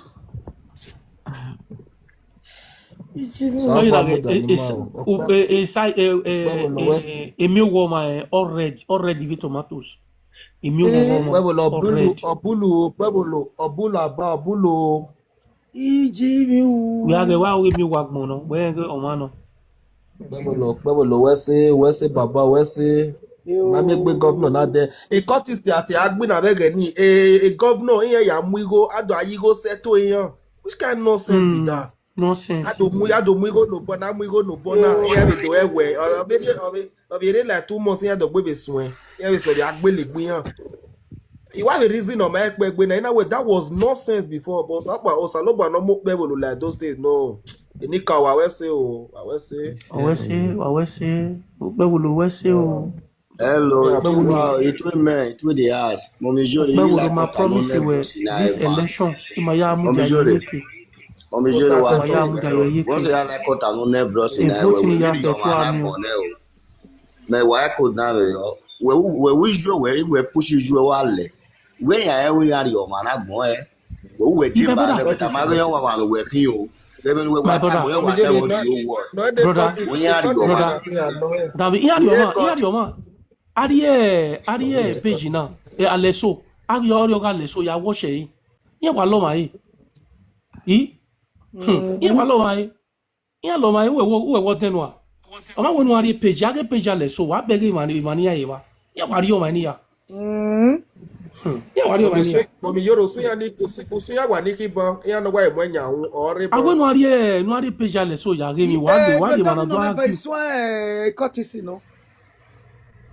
Hi, Jimmy wu. Sa ọmwa mẹ da ni ma o. Emi owa ọmwa, eh, all red, all red with tomatoes. Emi owa ọmwa. Kpẹvbolo, all red. Ọbulu, kpẹvbolo, ọbulu aba, ọbulu. Iji mi wu. Wẹ a ghẹ wa ghe miẹn owa agbọn nọ, wẹ ghe ọmwa nọ. Kpẹvbolo, kpẹvbolo, wẹ sẹ, wẹ sẹ baba, wẹ sẹ. Yo. Ma miẹn egbe governor na dẹ. E courtist a te a gbe na vbe ẹghẹ ni, e, e governor iran ya mu igho, a do a ya igho settle iran. Which kind nonsense be that? Nonsense. A do mu, a do mu igho nobọ na, mu igho nobọ na. Iran vbe do ẹwẹ, ọ vbe, ọ vbe, ọ vbe rre like two months iran do gbe vbe suẹn. Iran vbe sẹ vbe a gbele egbe iran. I wa vbe reason ọ ma kpẹ egbe na, in a way, that was nonsense before, but Osanobua, Osanobua ne ọ mu kpẹvbolo like those days, no. Enikaro, wa wẹ sẹ o, wa wẹ sẹ. Wa wẹ sẹ, wa wẹ sẹ, kpẹvbolo wẹ sẹ o. Hello, it will, it will, man, it will the house. Mommy Jori, you like what I know, promise you, this election, ima ya mu dia ye ke. Mommy Jori, wa ya mu dia ye ke. Once you like what I know, bro, si na, we will be on my phone, eh. Mẹ wa ko dan vbe yọ. Wẹ u, wẹ u ijo wẹ, wẹ push ijo wa lẹ. Wẹ ya ẹ, wẹ ya rhie ọmwa na gbọn ẹ. Wẹ u wẹ de ba nẹ, but ama vbe yọ wa wa wẹ khin o. Vbe ne wẹ wa ta wẹ wa dẹ wo di o wọ. Brother, wẹ ya rhie ọmwa. David, ya rhie ọmwa, ya rhie ọmwa. A rhie, a rhie page na. E Aleso. A rhie ọrriọ gha Aleso ya watch ẹre. Iran wa lọ ọmwa re. I? Hmm. Iran wa lọ ọmwa re. Iran lọ ọmwa re, uwẹ wọ, uwẹ wọ dẹn nua. Ọ ma wẹ ne uwa rhie page, a ghe page Aleso, wa bẹghe emwa ni, emwa ni ya ye evba. Iran wa rhie ọmwa ni ya. Hmm. Hmm. Iran wa rhie ọmwa ni ya. Mommy Jori, usun iran ni, usun, usun iran wa ni khiban, iran ne ọ wa mu ẹyan ru, ọ rre. A wẹ ne uwa rhie, ne uwa rhie page Aleso ya ghe emwi, wa le, wa le emwa na do argue. Isun, eh, courtesy nọ.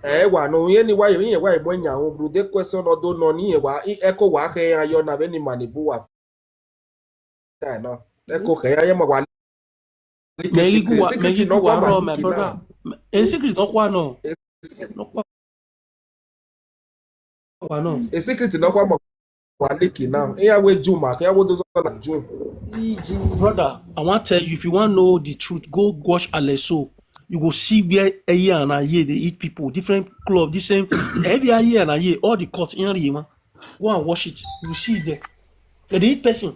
Ẹ wa nọ, iran ni wa, iran wa mu ẹyan ru, bro, the question ọ do nọ ni iran wa, i, ẹko wa khẹ iran yọ na vbe ni ma ni bu wa. Time now. Ẹko khẹ iran, iran ma wa. Mẹ ghi gu wa, mẹ ghi gu wa rọ, my brother. E secret nọ kua nọ. Nọ kua. Wa nọ. A secret nọ kua ma wa leak now. Iran wẹ June mark, iran wẹ those na June. Brother, I wan tell you, if you wan know the truth, go watch Aleso. You go see where Eye and Aye dey eat people, different club, the same. Every Eye and Aye, all the court, iran rhie emwa. Go and watch it. You see it there. They dey eat person.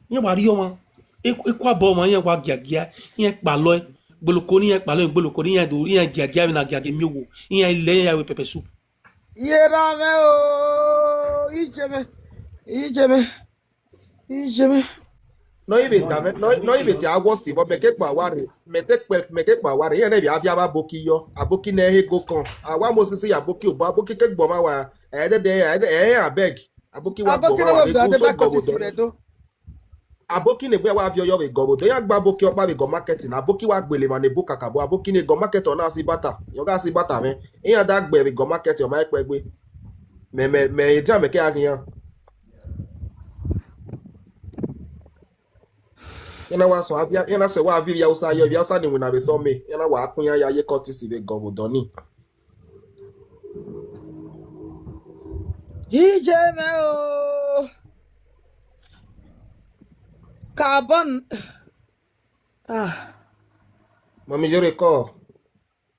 Iran wa rhie ọmwa. E, e kua bọ ọmwa, iran wa giagia. Iran kpalọ ẹ. Gboloko ni iran kpalọ ẹ, gboloko ni iran do, iran giagia vbe na giagia miẹn owo. Iran lẹ iran ya wẹ pepper soup. Yera mwẹ o, ije mwẹ, ije mwẹ, ije mwẹ. Nọ i vbe da mwẹ, nọ, nọ i vbe da worst, but mẹ ke kpa wa rre, mẹ te kpẹ, mẹ ke kpa wa rre, iran ne vbe avia vbe aboki yọ, aboki ne he go kan, a wa Moses ya aboki obọ, aboki ke gbọ ma wa, ẹ dẹdẹ, ẹ dẹ, ẹ abeg, aboki wa gbọ ma wa, aboki ne we vbe so gọ vbe odọ. Aboki ne egbe wa viọ yọ vbe gọ vbe odọ, iran gbe aboki ọkpa vbe gọ market na, aboki wa gbele emwa ne bu kakabọ, aboki ne gọ market ọ na si bata, yọ gha si bata mwẹ, iran da gbe vbe gọ market ọ ma kpẹ egbe. Mẹ, mẹ, mẹ, edia mẹ ke a khian. Iran na wa sọ, iran na sẹ wa viọ ivbi Hausa yọ, ivbi Hausa ni winna vbe sọ mẹ. Iran na wa kun iran ya ye courtesy vbe gọ vbe odọ ni. Iye mwẹ o. Carbon. Ah. Mọmi Iyore kọ.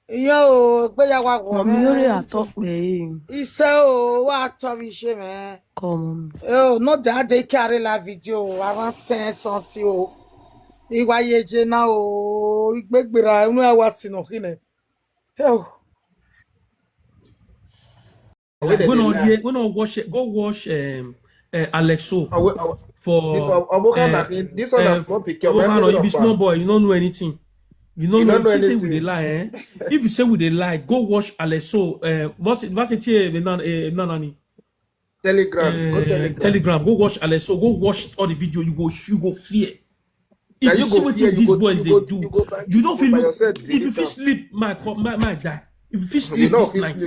Iye o, egbe ya wa wọ Mọmi mwẹ. Iyore atọ kpẹre. Isẹ o, wa tọ vbe iye mwẹ. Come on. Eo, no da de ke a rre la video, around ten something o. I wa ye je na o, igbegberra, unu a wa si nọ khin nẹ. Eo. Like, when I hear, when I watch it, go watch um, uh, Alexo for this one, uh, this one na uh, small pikin, Obokhano, you be small boy, you don't know anything. You don't know, you see say we dey lie, eh? If you say we dey lie, go watch Alexo. Uh, what's it, what's it here? Eh, na, eh, na, nani? Telegram, go uh, Telegram. Telegram, go watch Alexo, go watch all the video, you go, you go fear. If you see wetin these boys dey do, you don't feel look. If you fit sleep, my co- my my die. If you fit sleep this night,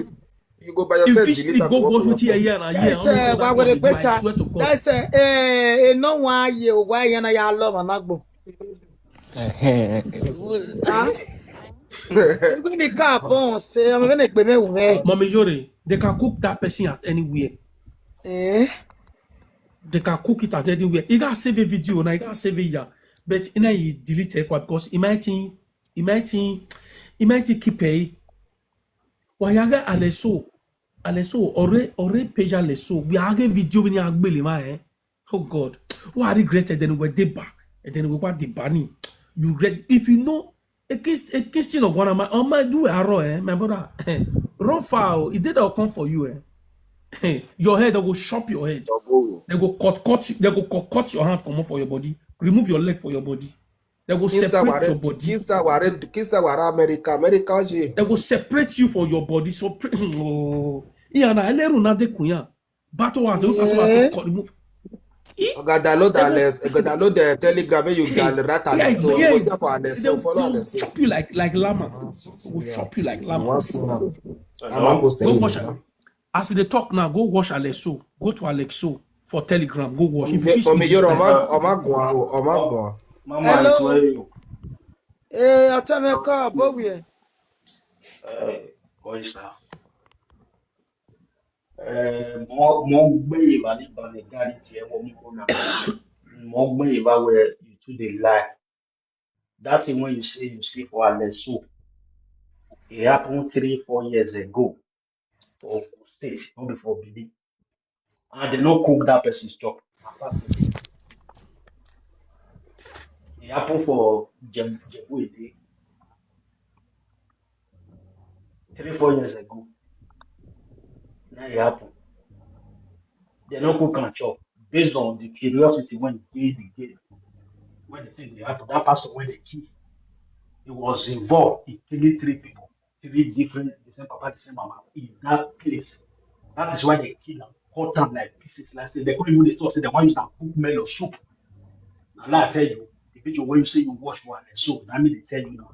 you go by if you yourself fit delete sleep, am go comot watch for wetin your phone. Hear and hear. That's uh, why we dey better. I swear to God. That's uh, eh, eh, no one year why yana ya love anagbo. Huh? Even the car born say I'm gonna pay me. Mommy Yori, they can cook that person at anywhere. Eh? They can cook it at anywhere. He gotta save a video now. He gotta save it here. But you know he delete it because he might think, he might think, he might think keep it. Why you got Alexo? Alexo, ore ore page Alexo. We are get video when you are eh. Oh God. Why I regret it then we deba. And then we what the banning. You regret if you know a Christ- a Christian of one of my on my do arrow, eh, my brother. Run far. Oh, it did all come for you, eh. Your head, they go chop your head. They go cut cut you, they go cut, cut your hand, come off for your body, remove your leg for your body. They go separate your body. Kingston ware, Kingston ware America, America je. They go separate you for your body. So pre- oh. Iye na eleru na de kunya. Battle was the battle was to cut remove. Oga download Alex, oga download the Telegram, make you download that Alex. So you go start for Alex. So follow Alex. Chop you like like llama. They will chop you like llama. Once more. I'm not posting. Go watch it. As we dey talk now, go watch Alexo. Go to Alexo for Telegram. Go watch. If you fit Mọmi Yori, ọma ọma gua o, ọma gua. Mama, hello. Eh, Atameka, but we. Eh, boy, sir. Eh, mo mo gbe iva ni ba me gari ti e wo mi ko na. Mo gbe iva where you too dey lie. That thing when you say you see for Alexo, it happened three, four years ago for Ogun State, not before Benin. And they no cook that person's chop. It happened for Jem- Jebu Ede. Three, four years ago. Now it happened. They no cook and chop. Based on the curiosity when they the game, when the thing they happen, that pastor when they kill, he was involved in killing three people, three different, the same papa, the same mama, in that place. That is why they kill them, cut them like pieces. Like say, they couldn't even they talk, say they want use and cook melon soup. Now, let I tell you, the video when you say you watch one, so that mean they tell you now.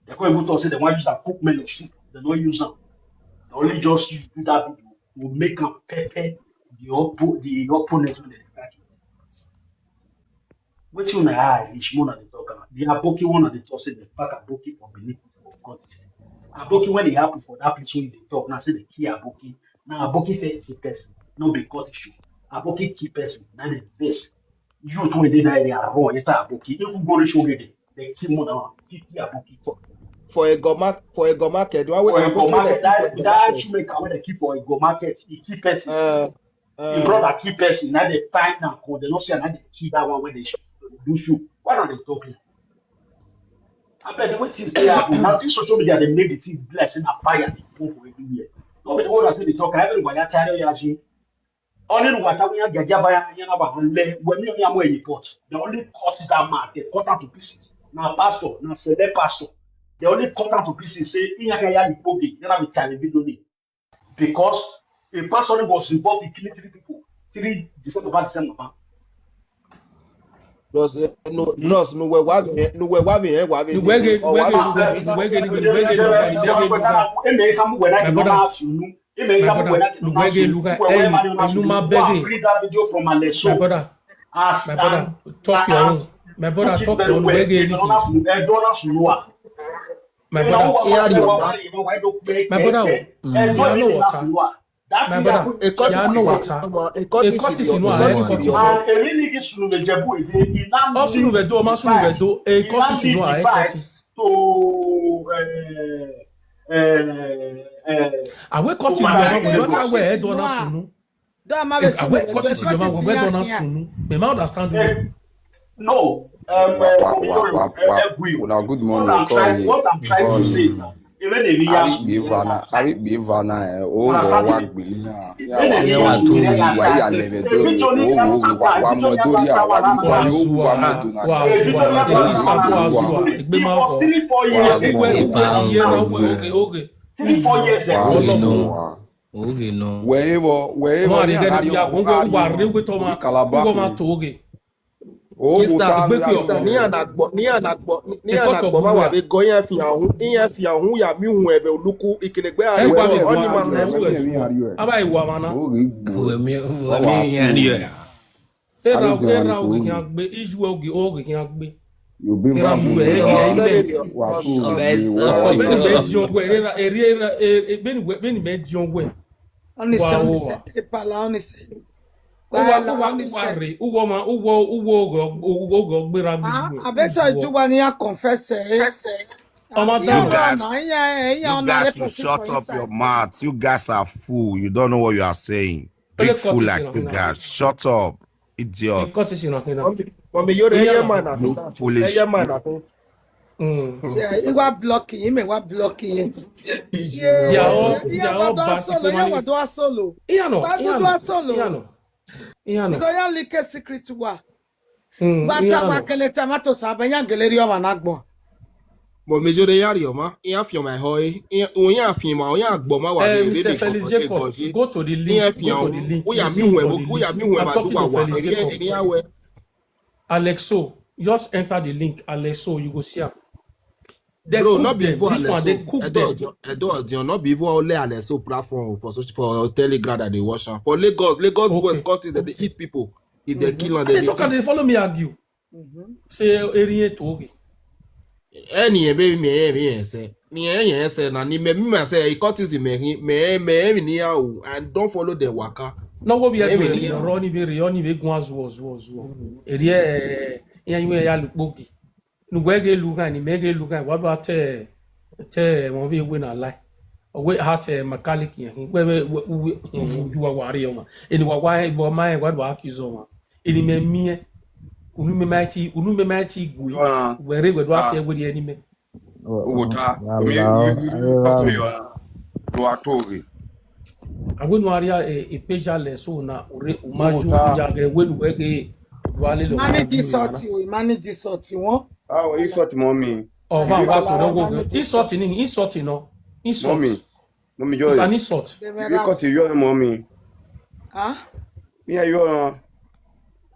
They come even talk say they want use and cook melon soup. They don't use them. They only just use do that video to make a pepper the oppo the opponent when they fight with. Wetin una eye reach, more na dey talk am. The Aboki one na dey talk say they pack Aboki for Benin for God. Aboki when e happen for that place wey e dey talk, na say they kill Aboki. Na Aboki fit kill person, no be court issue. Aboki kill person, na dey vex. Youth wey dey that area run enter Aboki. Even go reach Ogege, they kill more than fifty Aboki. For for Ego mark for Ego market, the one wey For Ego Aboki wey market, dey kill that for Ego that market. Shoemaker wey they kill for Ego market, he kill person. Uh, Him uh, brother kill person, now they find am come, they no see am, now they kill that one wey they shoot, do shoot. Why not they talk like? I bet the way things dey happen. Now this social media they make the thing be like say na fire dey burn for everywhere. No be the one that dey talk, everyone ya tell you, only the water we get by and na ba le when you am report. They only cut that man, they cut am to pieces. Now pastor, now celeb pastor, they only cut am to pieces. Say in ya ya the pogi, then I will tell the video name. Because a pastor was involved in killing three people, three the same papa, the same mama. Plus, eh, no, plus, no, we wa vi, no, we wa vi, eh, wa vi, Nuwege, no, or wa vi, nuwege, so nuwege, nuwege, nuwege, nuwege, nuwege. Eme ka mu wena My ki brother. Mama sunu. Ime My ga brother, wẹ na ke lu wẹ ghe, lu ghe, wẹ wẹ hey, ma ni ona inu sunu. Ma Go bẹghe. And bring that video from Aleso. My brother, As my brother, and talk your own. My brother, talk your own. Wẹ ghe anything. Ẹdọ na sunu wa. My brother, my brother, oh, yeah, no water. My brother, yeah, no water. A cultist, a cultist, no, a cultist. And a really this sunu vbe Jebu again. Ọ sunu vbe do, ọ ma sunu vhe do. A cultist, no, a cultist. To, eh, eh, eh, Awe cultist, no, a cultist, no, a cultist. Dọ ma vbe sunu, wẹ do na sunu. Mẹ ma understand you. No, um, Wa, wa, wa, wa, wa. Una good morning, what I'm trying, what I'm trying to say is that even the real avbe ikpe eva na, avbe ikpe eva na, eh, o ghe wa gbele na. Ya wa wa ya lẹvẹ do, o ghe o ghe wa, wa mọ do ya, wa wa yo wa mọ do na. Wa zua, wa zua, egbe ma vọ. Three, four years ago. Three, four years ago. Wa zua. Oghe nọ. Wẹ vbọ, wẹ vbọ, ọmwa rhie gha rhie ya, oghe uwa rre uwe tọ ma, Calabar uwa ma to oghe. O wo ta, sister, ne iran na gbọ, ne iran na gbọ, ne iran na gbọ ma wa vbe gọ, iran fi ahun, iran fi ahun ya miẹn uhunmwu ẹvbo oluku, ikenegbe a rre ọni ma sẹ. Aba iwa ma na. Oghe gbo. Uwe mi, uwe mi iran rhie. Erha, erha oghe khian gbe, iyu oghe, oghe khian gbe. Erha iyu, eh, eh, eh, wa tu. Vbene mẹ diọn wẹ, erha, erha, erha, eh, eh, vbene wẹ, vbene mẹ diọn wẹ. Honestly, wa, honestly, wa. Epala, honestly. Uwa, uwa, uwa rre, uwa ma, uwa, uwa oghe, uwa oghe ọgberra gbe. Ah, I bet you do one here confess, eh. Ọmọ daro. You guys, you guys should shut up your mouth. You guys are fool. You don't know what you are saying. Big fool like you guys. Shut up, idiot. Mummy, you dey hear man na? Foolish. Hear man na? Mm. Yeah, he wa block him, he wa block him. Yeah, yeah, they are all, they are all bad people. Yeah, we do a solo. Iran no, Iran no, Iran no. Because you leak a secret to wa. Mm, but Iran no. Kele time to sa, but you gele ri ọmwa na gbọn. But major de yari ọma, iran fi ọma ẹhọ e, iran, iran fi ma, iran gbọ ma wa. Eh, Mister Felix Jacob, go to the link, go to the link. We are me when, we are me when I'm talking to Felix Jacob. Alexo, just enter the link, Alexo, you go see am. They cook them. This one, they cook them. Edo Odion, no be even only Alexo platform for social, for Telegram that they watch am. For Lagos, Lagos boys, cultists, they dey eat people. If they kill am, they dey eat. They talk and they follow me argue. Say, eri eto oge. Ẹni ẹ vbe miẹn ẹmwẹ ẹsẹ, miẹn ẹmwẹ ẹsẹ na, ne imẹ miẹn ẹsẹ, cultism ẹmwẹ khin, mẹ, mẹ ẹmwẹ ne iran ru, and don't follow them waka. Ne ọ wo vbe ẹdun ẹre, ọ ni vbe rre, ọ ni vbe guan zuọ, zuọ, zuọ. Erriẹ, iran, iran ya lu ukpogi. Ne uwẹ ghe lu ghan, ne imẹ ghe lu ghan, wa do a te, te ẹmwẹ ọvbehe wẹ na lae. Ọ wẹ ha te mechanic yẹn khin, wẹ, wẹ, wẹ, wẹ, uwa wa rrie ọmwa. Eni wa wa, wa ma rẹn, wa do accuse ọmwa. Eni mẹ miẹn, unu mẹ ma ti, unu mẹ ma ti gue. Wẹ rre, wẹ do a fiẹ werriẹ ne imẹ. Owota, emi, emi, emi, pastor yọ, do a to ghe. A wẹ ne u a rhie, eh, ipeja lẹ so na, u rre, u ma ju ya ghe, wẹ ne uwẹ ghe, wa lele. Ma need insult you, ma need insult you, wọn. Ah, insult, mommy. Ọmwa wa to nọ wo ghe. Insult ni, insult nọ. Insult. Mommy, mommy, it's an insult. Iran cut you, mommy. Ah? Yeah, you are.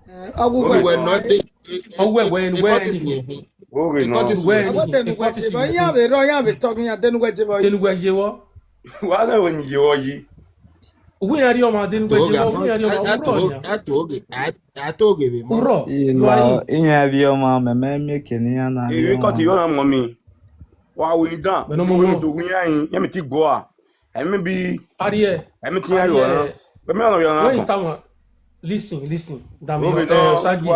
Eh, ọgwụ wẹ nọ de. Ọgwụ wẹ, wẹ, wẹ, cultism. Oghe nọ. Wẹ, cultism. Iran vbe rọ, iran vbe tọghe iran, denu wẹ jevọ. Denu wẹ jevọ. Wa na wẹ ni jevọ yi. Uwe ya rrie ọmwa, denu wẹ jevọ, uwe ya rrie ọmwa, urọ nia. A to ghe, a to ghe vbe ma. Urọ. Iran rrie ọmwa, mẹ, mẹ, mẹ, kene iran na. Iran cut you, mommy. Wa wẹ dan. Mẹ nọ mọ. Do wi yan, yan mi ti go a. Ẹmwẹ bi. Ariẹ. Ẹmwẹ ti yan yo na. Ẹmwẹ ọnọ yo na. Wẹ tama. Listen, listen. Dami yo, eh, Osagi.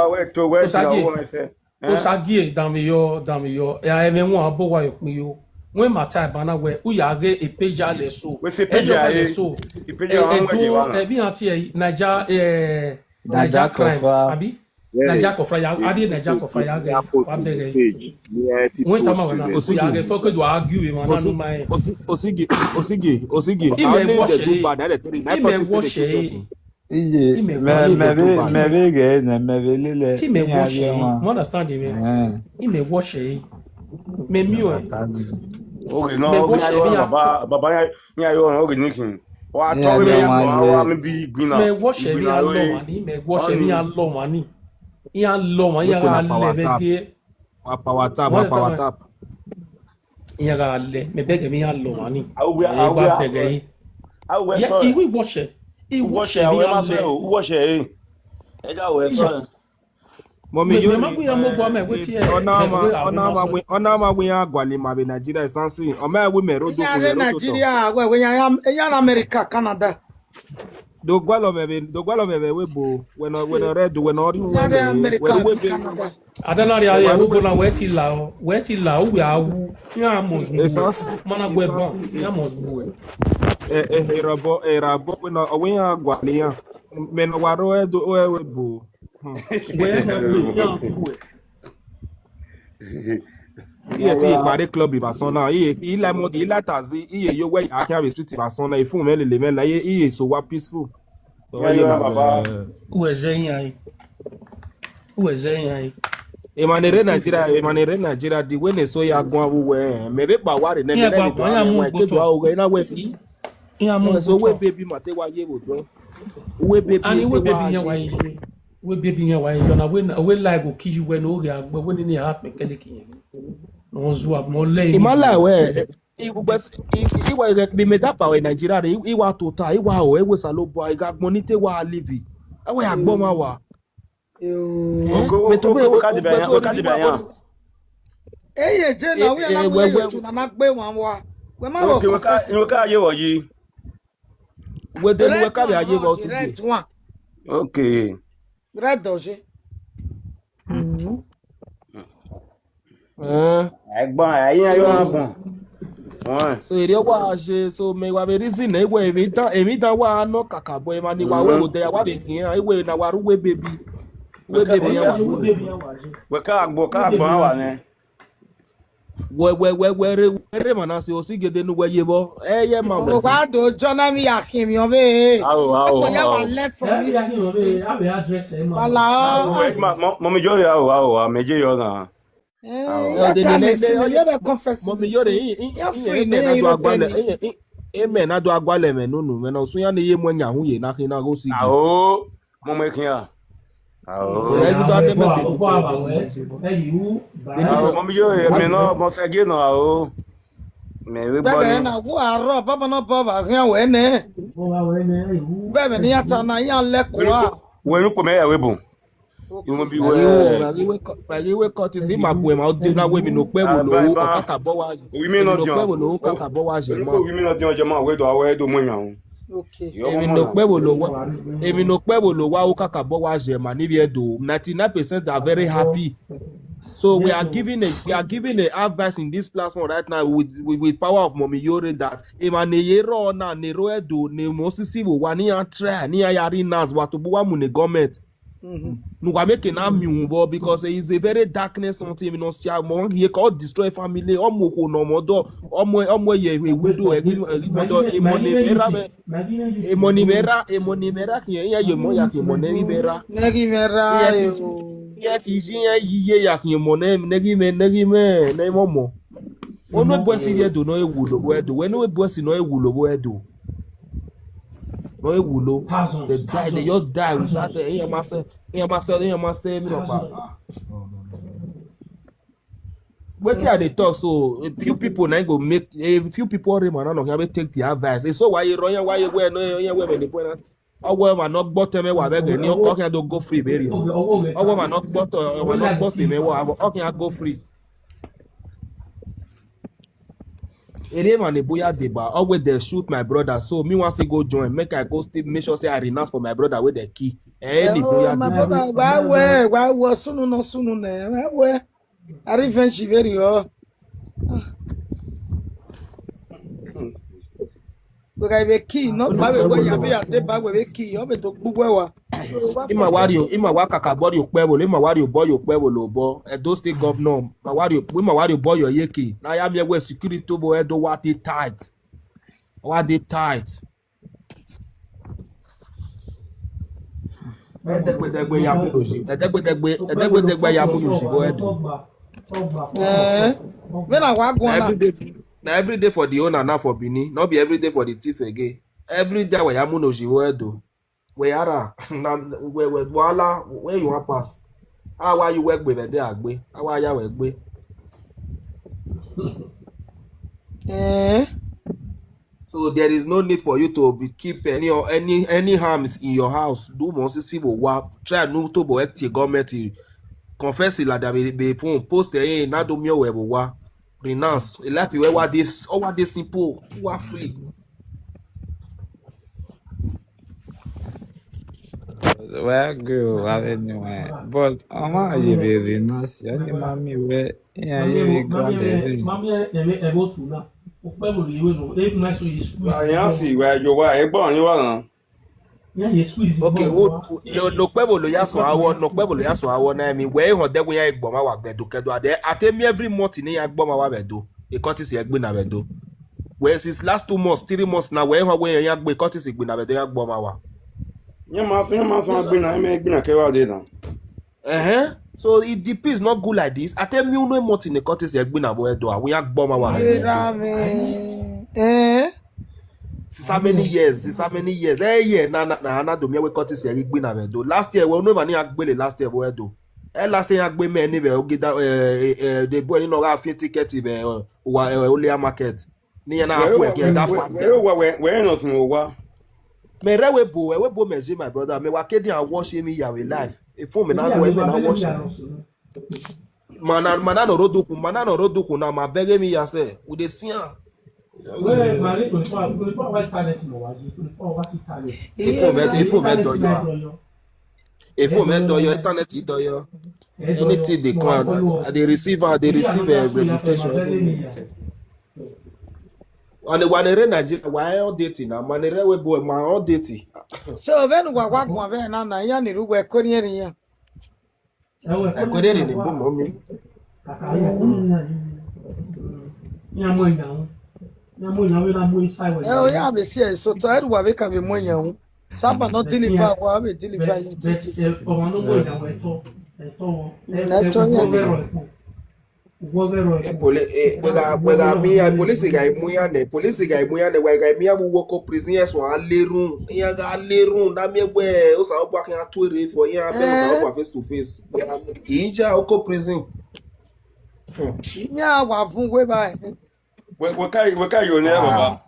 Osagi. Osagi, dami yo, dami yo. Eh, ẹmwẹ wọn abo wa yo kpin yo. Wẹ ma ta eba na wẹ, u ya ghe ipeja lẹ so. Wẹ se ipeja lẹ so. Ipeja ẹ do, ẹ bi han tie Naija, eh, Naija crime, abi? Naija kọfra ya, a di Naija kọfra ya ghe, wa bẹghe. Wẹ tama wa na, osu ya ghe, fọke do argue emwa na nu ma ẹ. Osigi, Osigi, Osigi. Imẹ wọshẹ e. Iye, mẹ, mẹ vbe, mẹ vbe ghe nẹ, mẹ vbe lele. Ti mẹ wọshẹ e, you understand me? Imẹ wọshẹ e. Mẹ miẹn ọẹn. Oghe nọ, mẹ wọshẹ e, baba, baba ya, ya yo ọẹn, oghe ni khin. Wa tọ ghe mẹ ya, wa mi bi igbinna. Mẹ wọshẹ e, a lọ mwa ni, mẹ wọshẹ e, a lọ mwa ni. Iran lọ mwa, iran gha lẹ vbe ẹdẹ. Wa power tap, wa power tap. Iran gha lẹ, mẹ bẹghe emwi iran lọ mwa ni. Ẹ wa bẹghe yi. A wẹ Ye, sọ. Iwi wọchẹ. Iwọchẹ Iwọchẹ, a wẹ ma iran fẹ lẹ. O, wọchẹ, eh. Ẹ da wẹ sọ. Mọmi Yori, ma gbe iran mu obọ mẹ, wetin ẹ, ọ na ma, ọ na ma win, ọ na ma win iran gualọ ima vbe Nigeria, Samson. Ọ ma win mẹ rre odokun, iran rre Nigeria, wẹ, wẹ, iran, iran rre America, Canada. Do gualọ mwẹ vbe, do gualọ mwẹ vbe ẹvbo ebo, wẹ nọ, wẹ nọ rre do, wẹ nọ rri uwẹ lẹ, wẹ America, wẹ be. Canada. Ada na rria ẹvbo ebo na, wẹ ti la, wẹ ti la, uwẹ a wu, iran must wu. Esansi, ma na gu ẹban, esansi, iran must wu ẹ. Ẹ, ẹ, erabọ, erabọ, wẹ nọ, ọ wẹ iran gualọ iran. Mẹ nọ wa rre ẹdo, ẹvbo ebo. Hmm. Wẹ iran wu ẹ, iran wu ẹ. Iye te ye kpare club vbe asọn na, iye, i la mọdi, i la taxi, iye yo wẹ ya khian vbe street vbe asọn na, ifun mwẹ lele mwẹ la, iye, iye so wa peaceful. Iye yo, baba. Uwẹ zẹ iran re. Uwẹ zẹ iran re. Emwa ne rre Nigeria, emwa ne rre Nigeria, the way ne eso ya guan vbe uwẹ, mẹ vbe kpa wa rre nẹ, mẹ nẹ vbe guan vbe uwẹ, ke do a oghe na wẹ bi. Iran mu so uwe baby ma te wa ye vbe odọ. Uwe baby ani te uwe baby wa yan wa ye. Uwe baby yan wa ye, na we, we like go kill you when o ghe agbe, we ni ni ha kpẹkẹlẹ ke yẹn. No zu agbọn lẹ. I ma la wẹ, I, ugbẹ s-, I, I wa ghe bi mẹ da kpa wẹ Nigeria re, I, I wa tota, I wa ho, I wa Osanobua, I gha gbọn ni te wa live. Ẹ wẹ agbọn ma wa. Yo. Eh, Oko, but oko, we, oko, ka de we, bẹ we, yan, so oko, ka de bẹ yan. Eye je na, eh, we eh, na we, we, we, tu na na gbe wan wa. We ma okay, go we ka, confess. We ka ye wọ yi. We de nu we ka bẹ ye wọ si. Red one. Okay. Red doje. Mm-hmm. Eh. Ẹgbọn, ẹyin ẹgbọn agbọn. Ọẹn. So, erriọ wa je, so, mẹ wa vbe reason nẹ, wẹ emwi dan, emwi dan wa nọ kakabọ, emwa ni wa wẹ, mhm, odẹ ya wa vbe khian, wẹ na wa ru uwe baby. Uwe baby yan wa. Wẹ ka agbọn, ka agbọn wa nẹ. Wẹ, wẹ, wẹ, wẹ rre, wẹ rre emwa na si, osigede ne uwẹ ye vbọ, ẹ ye ma wẹ. Wa do jọ na mi ya khian emwi ọvbehe. Ao, ao, ao. Akpọ ya wa left from me. Wala. Ao, ẹ, ma, mọ, mọ mi jọ ya, ao, ao, a mẹ je yọ na. Eh, ao. Ya ta mẹ si, mẹ ye vbe confess. Mọ mi yọ re, i, i, ya i, free ne na do agbalẹ, i, i, i, mẹ na do agbalẹ mẹ nunu, mẹ na usun ya ne ye mu ẹyan hu ye na khin na gho si. Ao, mọ mẹ khian. Ao. Ẹ ghi do ade mẹ de. Ao, mọ mi yọ re, mẹ nọ, mọ sẹ gie nọ, ao. Mẹ vbe gbọ ni. Bẹgẹ na, wo arọ, baba na bọ va khian wẹ nẹ. Bẹgẹ ne ya ta na, ya lẹ kua. Wẹ ni ko mẹ ya wẹ bun. Okay. Iwẹn bi wẹ. Wa ghi wẹ kọ-, wa ghi wẹ cut is ima bu ẹmwa, ọ de na wẹ emwi ne okpẹ vbo lo, ah, ba, ba, ọ kakabọ wa. Emwi ne okpẹ vbo lo, ọ kakabọ wa zẹ ma. Emwi ne okpẹ vbo lo, ọ jẹ ma, wẹ do, wẹ do mu yan. Okay. Emwi ne okpẹ vbo lo wa, emwi ne okpẹ vbo lo wa, ọ kakabọ wa zẹ ma, ni vbe do. Ninety-nine percent are very happy. So we are giving a, we are giving a advice in this platform right now with, with, with power of Mọmi Yore that emwa ne ye rrọọ na, ne rrọọ Ẹdo, ne mẹ osisi vbe owa, ne iran try, ne iran ya rri nas, wa tobọ wa mu ne government. Mhm. Ne uwa make na miẹn uhunmwu vbọ, because it is a very darkness something, emwi ne ọ sia, mọ ye ka ọ destroy family, ọ mu okhuo ne ọ mọ ọdọ, ọ mu, ọ mu ẹre ye widow, ẹ ghi, ẹ ghi mọ ọdọ, emọ ne mwẹ ra mwẹ, emọ ne mwẹ ra, emọ ne mwẹ ra khian, iran ye emọ ya khian, emọ ne ghi mwẹ ra. Ne ghi mwẹ ra, iran yo. Iran khin iye, iran ye iye ya khian emọ ne, ne ghi mwẹ, ne ghi mwẹ, ne mwẹ ọmọ. Ono ebuẹsi rhie Ẹdo ne ọ re wulo vbe Ẹdo, wẹ ne ebuẹsi ne ọ re wulo vbe Ẹdo. No, e wulo. They die, they just die without, eh, iran ma sẹ, iran ma sẹ, iran ma sẹ emwi nọkpa. Wetin I dey talk so, a few people na go make, a few people rre emwa na nọ khian vbe take the advice. Eso wa ye rrọọ, iran wa ye wẹ nọ, iran wẹ vbe ne point na. Ọ wẹ emwa ne ọ gbe otọ mwẹ wa vbe ẹghẹ ni, ọ khian do go free vberriọ. Ọ wẹ emwa ne ọ gbe otọ, emwa ne ọ gbe ọse mwẹ wa, ọ khian go free. Erriọ emwa ne ebo ya deba, always they shoot my brother, so me want to go join, make I go still make sure say I renounce for my brother wey they kill. Eh, ebo ya deba. Wa wẹ, wa wẹ, sunu nọ sunu nẹ, wa wẹ. A revenge vberriọ. Wẹ gha vbe kill, nọkpa vbe wẹ ya vbe ya deba, wẹ vbe kill, ọ vbe do gbe uwẹ wa. Ima wa rhie, ima wa kakabọ rhie okpẹ vbo lo, ima wa rhie obọ ye okpẹ vbo lo obọ. Edo State Governor, ima wa rhie, ima wa rhie obọ ye oyeke. Na ya miẹn wẹ security vbe Edo wa dey tight. Wa dey tight. Ẹdẹgbẹdẹgbe ya mu lọ si. Ẹdẹgbẹdẹgbe, ẹdẹgbẹdẹgbe ya mu lọ si vbe Edo. Eh, vbene a wa guan na. Every day, na every day for the owner, not for Benin. Not be every day for the thief again. Every day we ya mu lọ si vbe Edo. We ya ra, na, we, we, wahala, where you wan pass? A wa ye uwẹ gbe vbe ẹdẹ a gbe, a wa ya wẹ gbe. Eh? So there is no need for you to be keep any any any harms in your house. Do mọ sisi vbe owa. Try nu to bo act government. Confess lada be be phone post e na do miẹn wẹ vbe owa. Renounce. A life where wa dey, all wa dey simple. Wa free. Wẹ ghe o, avbe eni wẹ, but ọ ma ye vbe renounce, ọ ni ma miẹn wẹ iran ye vbe God ẹre. Wa yan fi, wa ye owa, ẹgbẹe ọnrẹn wa rran. Okay, wo no no kpẹ vbe lo ya sọ awọ, no kpẹ vbe lo ya sọ awọ na mi wẹ ehọn dẹ wẹ ya gbọ ma wa gbẹdo kẹdo adẹ. A te miẹn every month ne ya gbọ ma wa vbe do. Ekọtisi ẹgbina vbe do. Wẹ since last two months, three months na wẹ ehọn wẹ ya gbe ekọtisi gbina vbe do ya gbọ ma wa. Yan ma yan ma sọ gbina, me gbina kẹ wa de dan. Ẹhẹn. So if the peace not good like this, a te miẹn unu month ne ekọtisi ẹgbina vbe do a wẹ ya gbọ ma wa. Erami. Eh? Since how many years? Since how many years? Eh, yeah, na na na na do me we cut this year gbina vbe do. Last year we no man ya gbele last year vbe do. Eh, last year ya gbe me ni vbe ogida eh eh the boy ni no ga fit ticket vbe wa ole market. Ni ya na ku e ke da fa. We we we no sun wa. Me re we bo, we bo me, my brother. Me wa kedi and watch me ya we life. If me na go me na watch. Mana mana no rodukun, mana no rodukun na ma bẹghe mi ya sẹ, we dey see am. Ifo mẹ ifo mẹ dọyọ. Ifo mẹ dọyọ, internet dọyọ. Anything they come, I dey receive, I dey receive a registration. Wane wane re Nigeria, wa e update na, mane re we bo ma update. So vẹn wa wa guan vẹ na na, iran ni ru wẹ ko ni ẹrin yan. Ẹkọ dede ni bun mọ mi. Ẹ o ya vbe si ẹre sotọ, ẹre uwa vbe ka vbe mu ẹyan ru. Saba nọ deliver wa, vbe deliver yi Jesus. Ẹtọ yan ta. Wẹ gha miẹn iran, police gha mu iran nẹ, police gha mu iran nẹ, wa gha miẹn iran vbe uwu oko prison, ẹsọn a lerun, iran gha lerun, da miẹn wẹ Osanobua khian tuere fo iran bẹ Osanobua face to face. Ija oko prison. Iran wa vun uwu evba. Wẹ ka yo nẹ baba.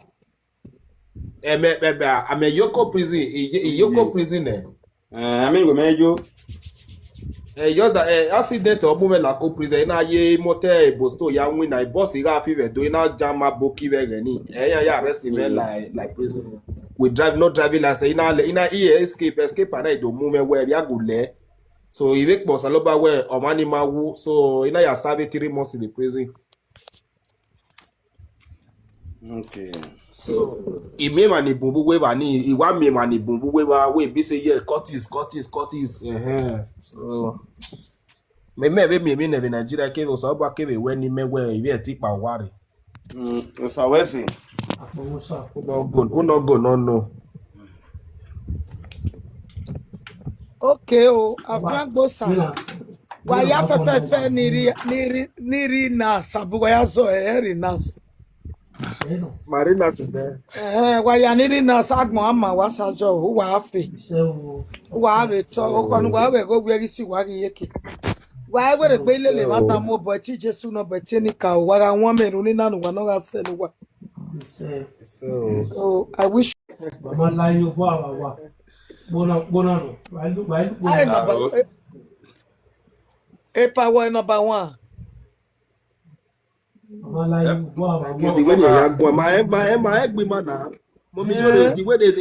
Ẹmẹ ẹmẹ amẹ yoko prison, iyoko prison nẹ. Amẹ wẹ mẹ yo. Eh, just that eh, accident ọ bu mwẹ la ko prison, na ye motor ebo sto ya win na boss gha fi vbe do, na jam ma boki vbe ghe ni. Eh, ya ya arrest me like like prison. We drive, not driving license, ina le ina e escape, escape ana do mu me wẹ ya gu le. So I vbe kpọ Osanobua wẹ ọmwa ni ma wu, so ina ya serve three months in the prison. Okay. So I miẹn emwa ni bun vbe uwu evba ni, I wa miẹn emwa ni bun vbe uwu evba, we be say yeah, Curtis, Curtis, Curtis. Ẹhẹn. So me mẹ vbe miẹn emwi nẹ vbe Nigeria kevbe Osanobua kevbe wẹ ni mẹ wẹ I vbe ẹtin kpa owa rre. Osa wẹ si. Uno go, uno go no no. Okay o, afiangbosa. Wa ya fẹfẹfẹ ni rhi ni rhi ni rhi na sabu wa ya zọ ẹ rhi na. Marina today. Ẹhẹn, wa ya ni rhi na sa agbọn ama wa sa jọ, u wa fe. U wa vbe tọ, okọ ne u wa vbe ghe owiẹ ghi si wa ghi yeke. Wa i were gbe ilele vbe Adamu obọ ẹtin Jesu ne obọ ẹtin enikaro, wa gha wọn mẹ erhunmwu na ne uwa ne ọ gha sẹ ne uwa. So I wish. Mama la yo bo awa wa. Bona bona no. Wa lu wa lu. Ai number. Epa wa number one. Mama la yo bo awa wa. Iwe ni ya gua ma e ma e ma e gbe ma na. Mo mi jo de di we de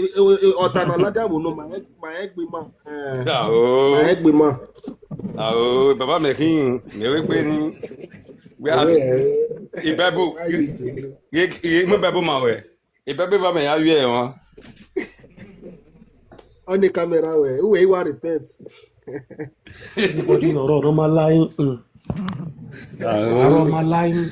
ọta na lada wo no ma e ma e gbe ma. Eh. Ma e gbe ma. Ao baba me khin me we gbe ni. We have Bible. Ye ye mo Bible ma we. Ibẹbẹ va mẹ ya wiẹ ẹmwa. Ọ ni camera wẹ, uwẹ I wa repent. Everybody nọ rọ nọ ma line. Mm. Arọ ma line.